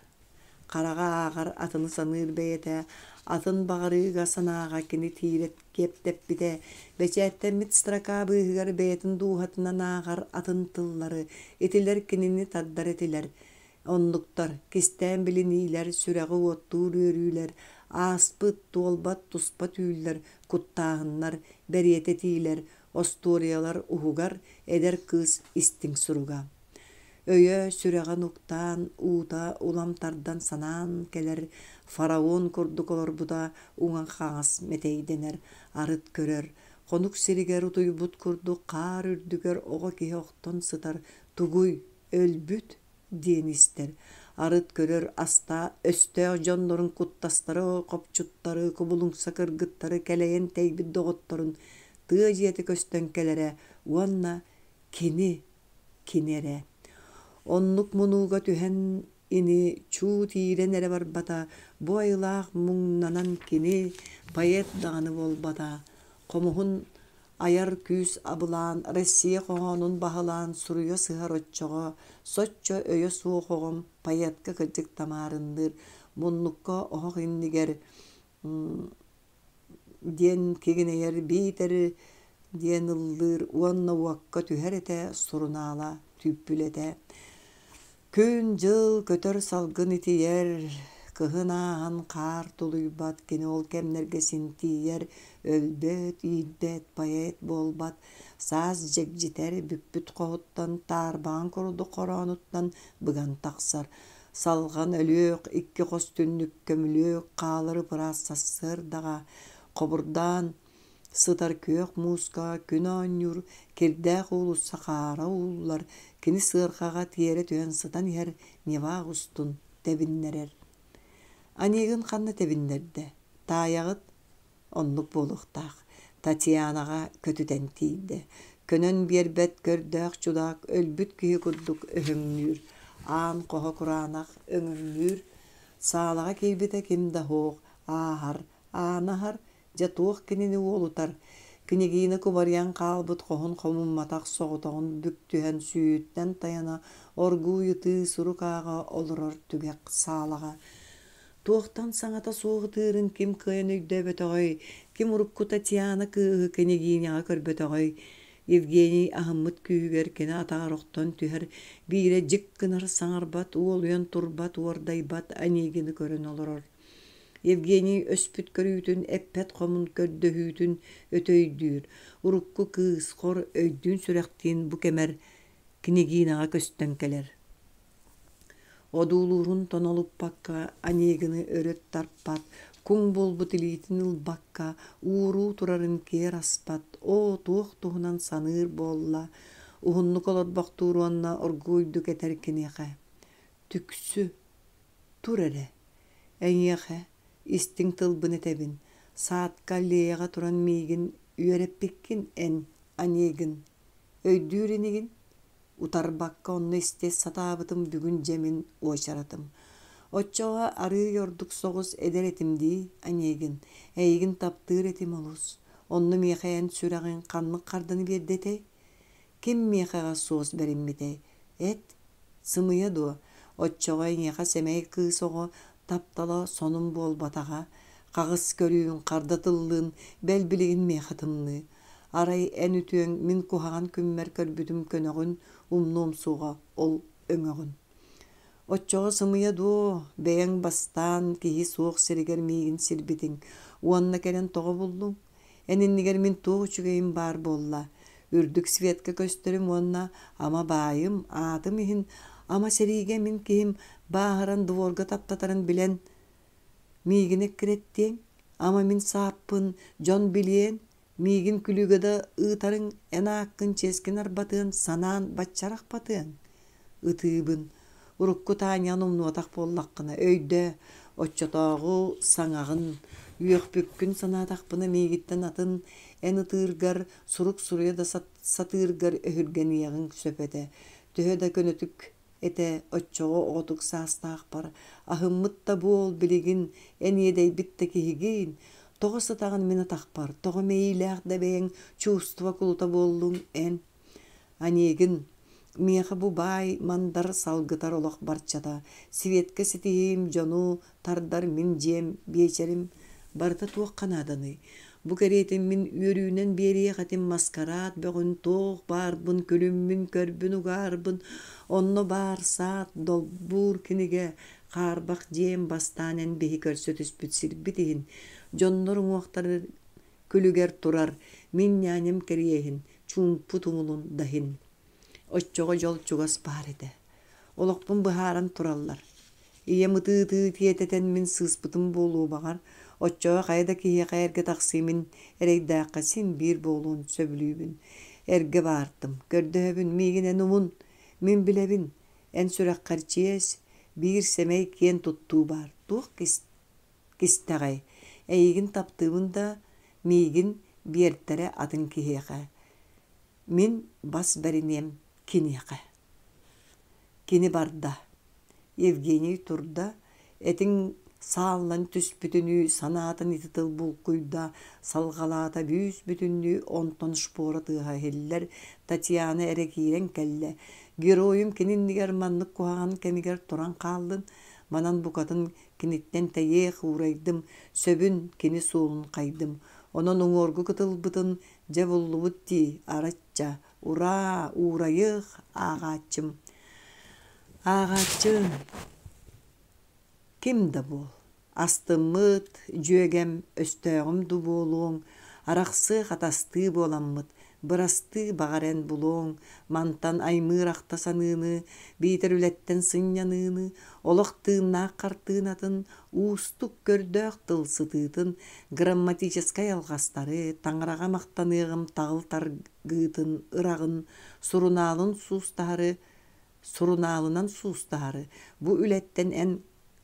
Хараҕа ааҕар атыны саныыр бэйэтэ, атын баҕарыыга санааҕа кини тиирэ киэптэппитэ, бэчээттэммит строка быыһыгар бэйэтин дууһатынан ааҕар атын тыллары, итилэр кинини тардар этилэр. Оннуктар, кистээн билиниилэр, сүрэҕи уоттуур үөрүүлэр, ааспыт, туолбат туспа түүллэр, куттааһыннар, бэриэтэ этиилэр, остуоруйалар уһугар эдэр кыыс истиҥ суруга. Өйө, сүрэҕэ нуктаан, уута улам тардан санаан кэлэр, фараон курдук олорбута уҥа-хаҥас мэтэйдэнэр, арыт көрөр, хонук сиригэр утуйбут курдук хаар үрдүгэр оҕо киһи охтон сытар тугуй, өлбүт диэн истэр, арыт көрөр астаа өстөөх дьоннорун куттастары, хопчуттары, кубулуҥса кыргыттары кэлэйэн тэйбит доҕотторун тыа дьиэтэ көстөн кэлэрэ уонна кини, кини эрэ. Оннук мунууга түһэн ини чуу тиирэн эрэ барбата, бу айылаах муҥнанан кини поэт даҕаны буолбата, хомуһун Айар күүс абылаан, Россия хоһоонун баһылаан суруйа сыһар оччоҕо, соччо өйө суох оҕом поэтка кырдьык тамаарынныыр, муннукка оһох иннигэр диэн кигинэйэр биитэр диэн ыллыыр уонна уокка түһэр этэ сурунаала түүппүлэтэ. Күн-дьыл көтөр салгын итийэр, Кыһын ааһан хаар тулуйбат, кини ол кэмнэргэ син тиийэр, өлбөт, иирбэт, поэт буолбат, саас дьэгдьитэр, бүкпүт хоһуттан, таарбаҕан курдук хороонуттан быган тахсар. Салҕан өлүөх, икки хос түннүк көмүлүөк хаалар ыпыраас сарсыардаҕа хобурдаан сытар күөх мууска күн оонньуур, кирдээх уулусса хаара ууллар, кини сыарҕаҕа тиэрэ түһэн сытан иһэр Нева устун тэбиннэрэр. Анегин ханна тэбиннэрдэ? Таайаҕыт? Оннук буолуохтаах. Татьянаҕа көтүтэн тиийдэ. Көнөн биэрбэт көрдөөх чудаак өлбүт киһи курдук өһөҥнүүр. Аан хоһо кураанах өҥөҥнүүр. Саалаҕа киирбитэ ким да суох, ааһар, ааны аһар, Дьэ туох кинини уолутар, княгиня кубарыйан хаалбыт хоһун хомумматах соҕотоҕун бүк түһэн сүүһүттэн тайана оргууй ытыы сурук ааҕа олорор түгэх саалаҕа. Туохтан саҥата суох ытыырын ким кыайан өйдөөбөтөҕөй, ким урукку Татьяна кыыһы княгиняҕа көрбөтөҕөй? Евгений аһыммыт күүһүгэр кини атаҕар охтон түһэр, биирэ дьик гынар саҥарбат, уолуйан турбат, уордайбат Онегины көрөн олорор. Евгений өспүт көрүүтүн, эппэт хомун көрдөһүүтүн өтө өйдүүр, урукку кыыс хор өйдүүн-сүрэхтиин бу кэмэр княгинаҕа көстөн кэлэр. Одуулуурун тонолуппакка, Онегины өрө тарпат, куҥ буолбут илиитин ылбакка, ууруу турарын киэр аспат, оо, туох туһунан саныыр буолла, уһуннук олорбохтуур уонна оргууйдук этэр киниэхэ: «Түксү, Тур эрэ, эйиэхэ истиҥ тылбын этэбин, саадка аллеяҕа туран миигин үөрэппиккин эн, Онегин, өйдүүр инигин? Утарбакка онно истэ сатаабытым бүгүн дьэ мин уочаратым. Оччоҕо арыый ордук соҕус эдэр этим дии, Онегин, эйигин таптыыр этим олус. Онно миэхэ эн сүрэҕиҥ ханнык харданы биэрдэ этэй? Ким миэхэҕэ суос бэриммитэй? Эт, Сымыйа дуо, оччоҕо эйиэхэ сэмэй кыыс оҕо таптала сонун буолбатаҕа, хаҕыс көрүүҥ, харда тыллыын, бэл билигин миэхэ тымныы. Арай эн үтүөҥ мин куһаҕан күммэр көрбүтүм көнөҕүн, умнуом суоҕа ол өҥөҕүн. Оччоҕо сымыйа дуо, бэйэҥ бастаан киһи суох сиригэр миигин сирбитиҥ уонна кэлэн тоҕо буллуҥ? Эн иннигэр мин туох үчүгэйим баар буолла? Үрдүк светка көстөрүм уонна ама баайым, аатым иһин, ама сэриигэ мин киһим бааһыран дворга таптатарын билэн миигин эккирэттиэҥ, ама мин сааппын дьон билиэн, миигин күлүүгэ да ыытарыҥ эн ааккын чиэскин арбатыан санаан баччарахпатыаҥ Ытыыбын. Урукку Таняны умнуотах буоллаххына, өйдөө, оччотооҕу саҥаҕын, үөхпүккүн санаатахпына миигиттэн атын эн ытыыргар, сурук суруйа да сатыыргар өһүргэниэҕиҥ сөп этэ. Төһө да көнөтүк этэ оччоҕо оҕотук саастаахпар, аһыммыт да буол билигин эн иэдэйбит да киһигин, тоҕо сытаҕын мин атахпар, тоҕо мэйиилээх да бэйэҥ чувство кулута буоллуҥ эн? Онегин, миэхэ бу баай мандар салгытар олох барчата, светка ситиһиим, дьону тардар мин дьиэм, биэчэрим барыта туохха нааданый? Бу кэриэтин мин үөрүүнэн биэриэх этим маскараат бөҕүн, туох баарбын, күлүммүн, көрбүн, угаарбын, онно баар саат, долбуур кинигэ, хаарбах дьиэм бастаан эн биһи көрсө түспүт сирбит иһин, дьоннор уҥуохтарын күлүгэр турар мин ньээньэм кэриэһин, чуумпу тумулун да иһин. Оччоҕо дьол чугас баар этэ. Олохпун быһааран тураллар. Ийэм ытыы-ытыы тиэтэтэн мин сыыспытым буолуо баҕар, оччоҕо хайа да киһиэхэ эргэ тахсыы мин эрэйдээххэ син биир буолуон сөбүлүүбүн. Эргэ баартым, көрдөһөбүн, миигин эн умун, мин билэбин, эн сүрэххэр чиэс, биир сэмэй киэн туттуу баар, туох кистэҕэй, эйигин таптыыбын да, миигин биэртэрэ атын киһиэхэ, мин бас бэриниэм киниэхэ. Кини барда. Евгений турда, этиҥ сааллан түспүтүнүү санаатын ити тыл булкуйда, салҕалаата бүүс-бүтүннүү онтон шпора тыаһа иһиллэр, Татьяна эрэ киирэн кэллэ. Геройум кини иннигэр маннык куһаҕан кэмигэр туран хааллын, манан букатын Киниттэн тэйиэх уурайдым, сөбүн кини суолун хайдым. Онон уҥуоргу кытылбытын дьэ буллубут дии, арачча, ураа, уурайыах, ааҕааччым. Ааҕааччым. Ким да буол, астыммыт дьүөгэм, өстөөҕүм дуу буолуоҥ, арахсыах атастыы буоламмыт, бырастыы баҕар эн булуоҥ, мантан аймыыр ахта саныыны, биитэр үлэттэн сынньаныыны, олох тыыннаах хартыынатын, уустук көрдөөх тыл сытыытын, грамматическай алҕастары, таҥараҕа махтаныаҕым таҕыл таргыытын, ыраҕын, сурунаалын суустаһары, сурунаалынан суустаһары, бу үлэттэн эн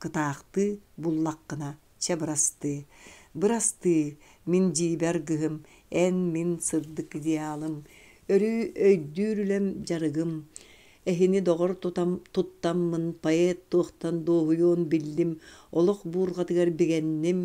кытаахтыы буллаххына, чэ бырастыы. Бырастыы, мин дьиибэ аргыһым, эн мин сырдык идеалым, өрүү өйдүүр үлэм дьарыгым. Эһини доҕор тутам, туттаммын, поэт туохтан дуоһуйуон биллим, олох буурҕатыгар бигэнним,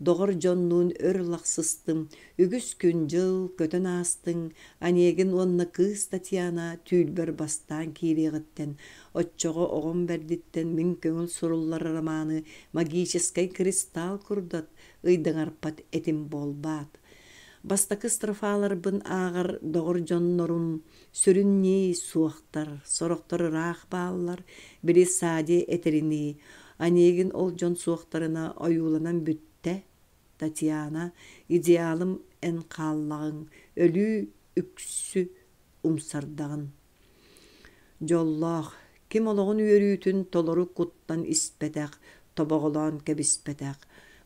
доҕор дьоннуун өр лахсыстым, үгүс күн-дьыл көтөн аастыҥ, Онегин уонна кыыс Татьяна түүлбэр бастаан киириэҕиттэн, оччоҕо оҕом бэрдиттэн мин көҥүл суруллар романы магическай кристалл курдат ыйдаҥарпат этим буолбаат. Бастакы строфаларбын ааҕар доҕор дьоннорум сүрүн ньии суохтар, сорохтор ыраах бааллар, били Сади этэринии, Онегин ол дьон суохтарына ойууланан бүттэ Татьяна, идеалым эн хааллаҕыҥ, өлүү үксү умсардаҕын. Дьоллоох, ким олоҕун үөрүүтүн толору куттан испэтэх, тобоҕолоон кэбиспэтэх.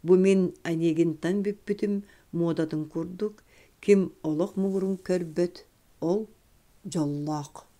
Бу мин Онегинтан бүппүтүм муодатын курдук, ким олох муҥурун көрбөт, ол дьоллоох.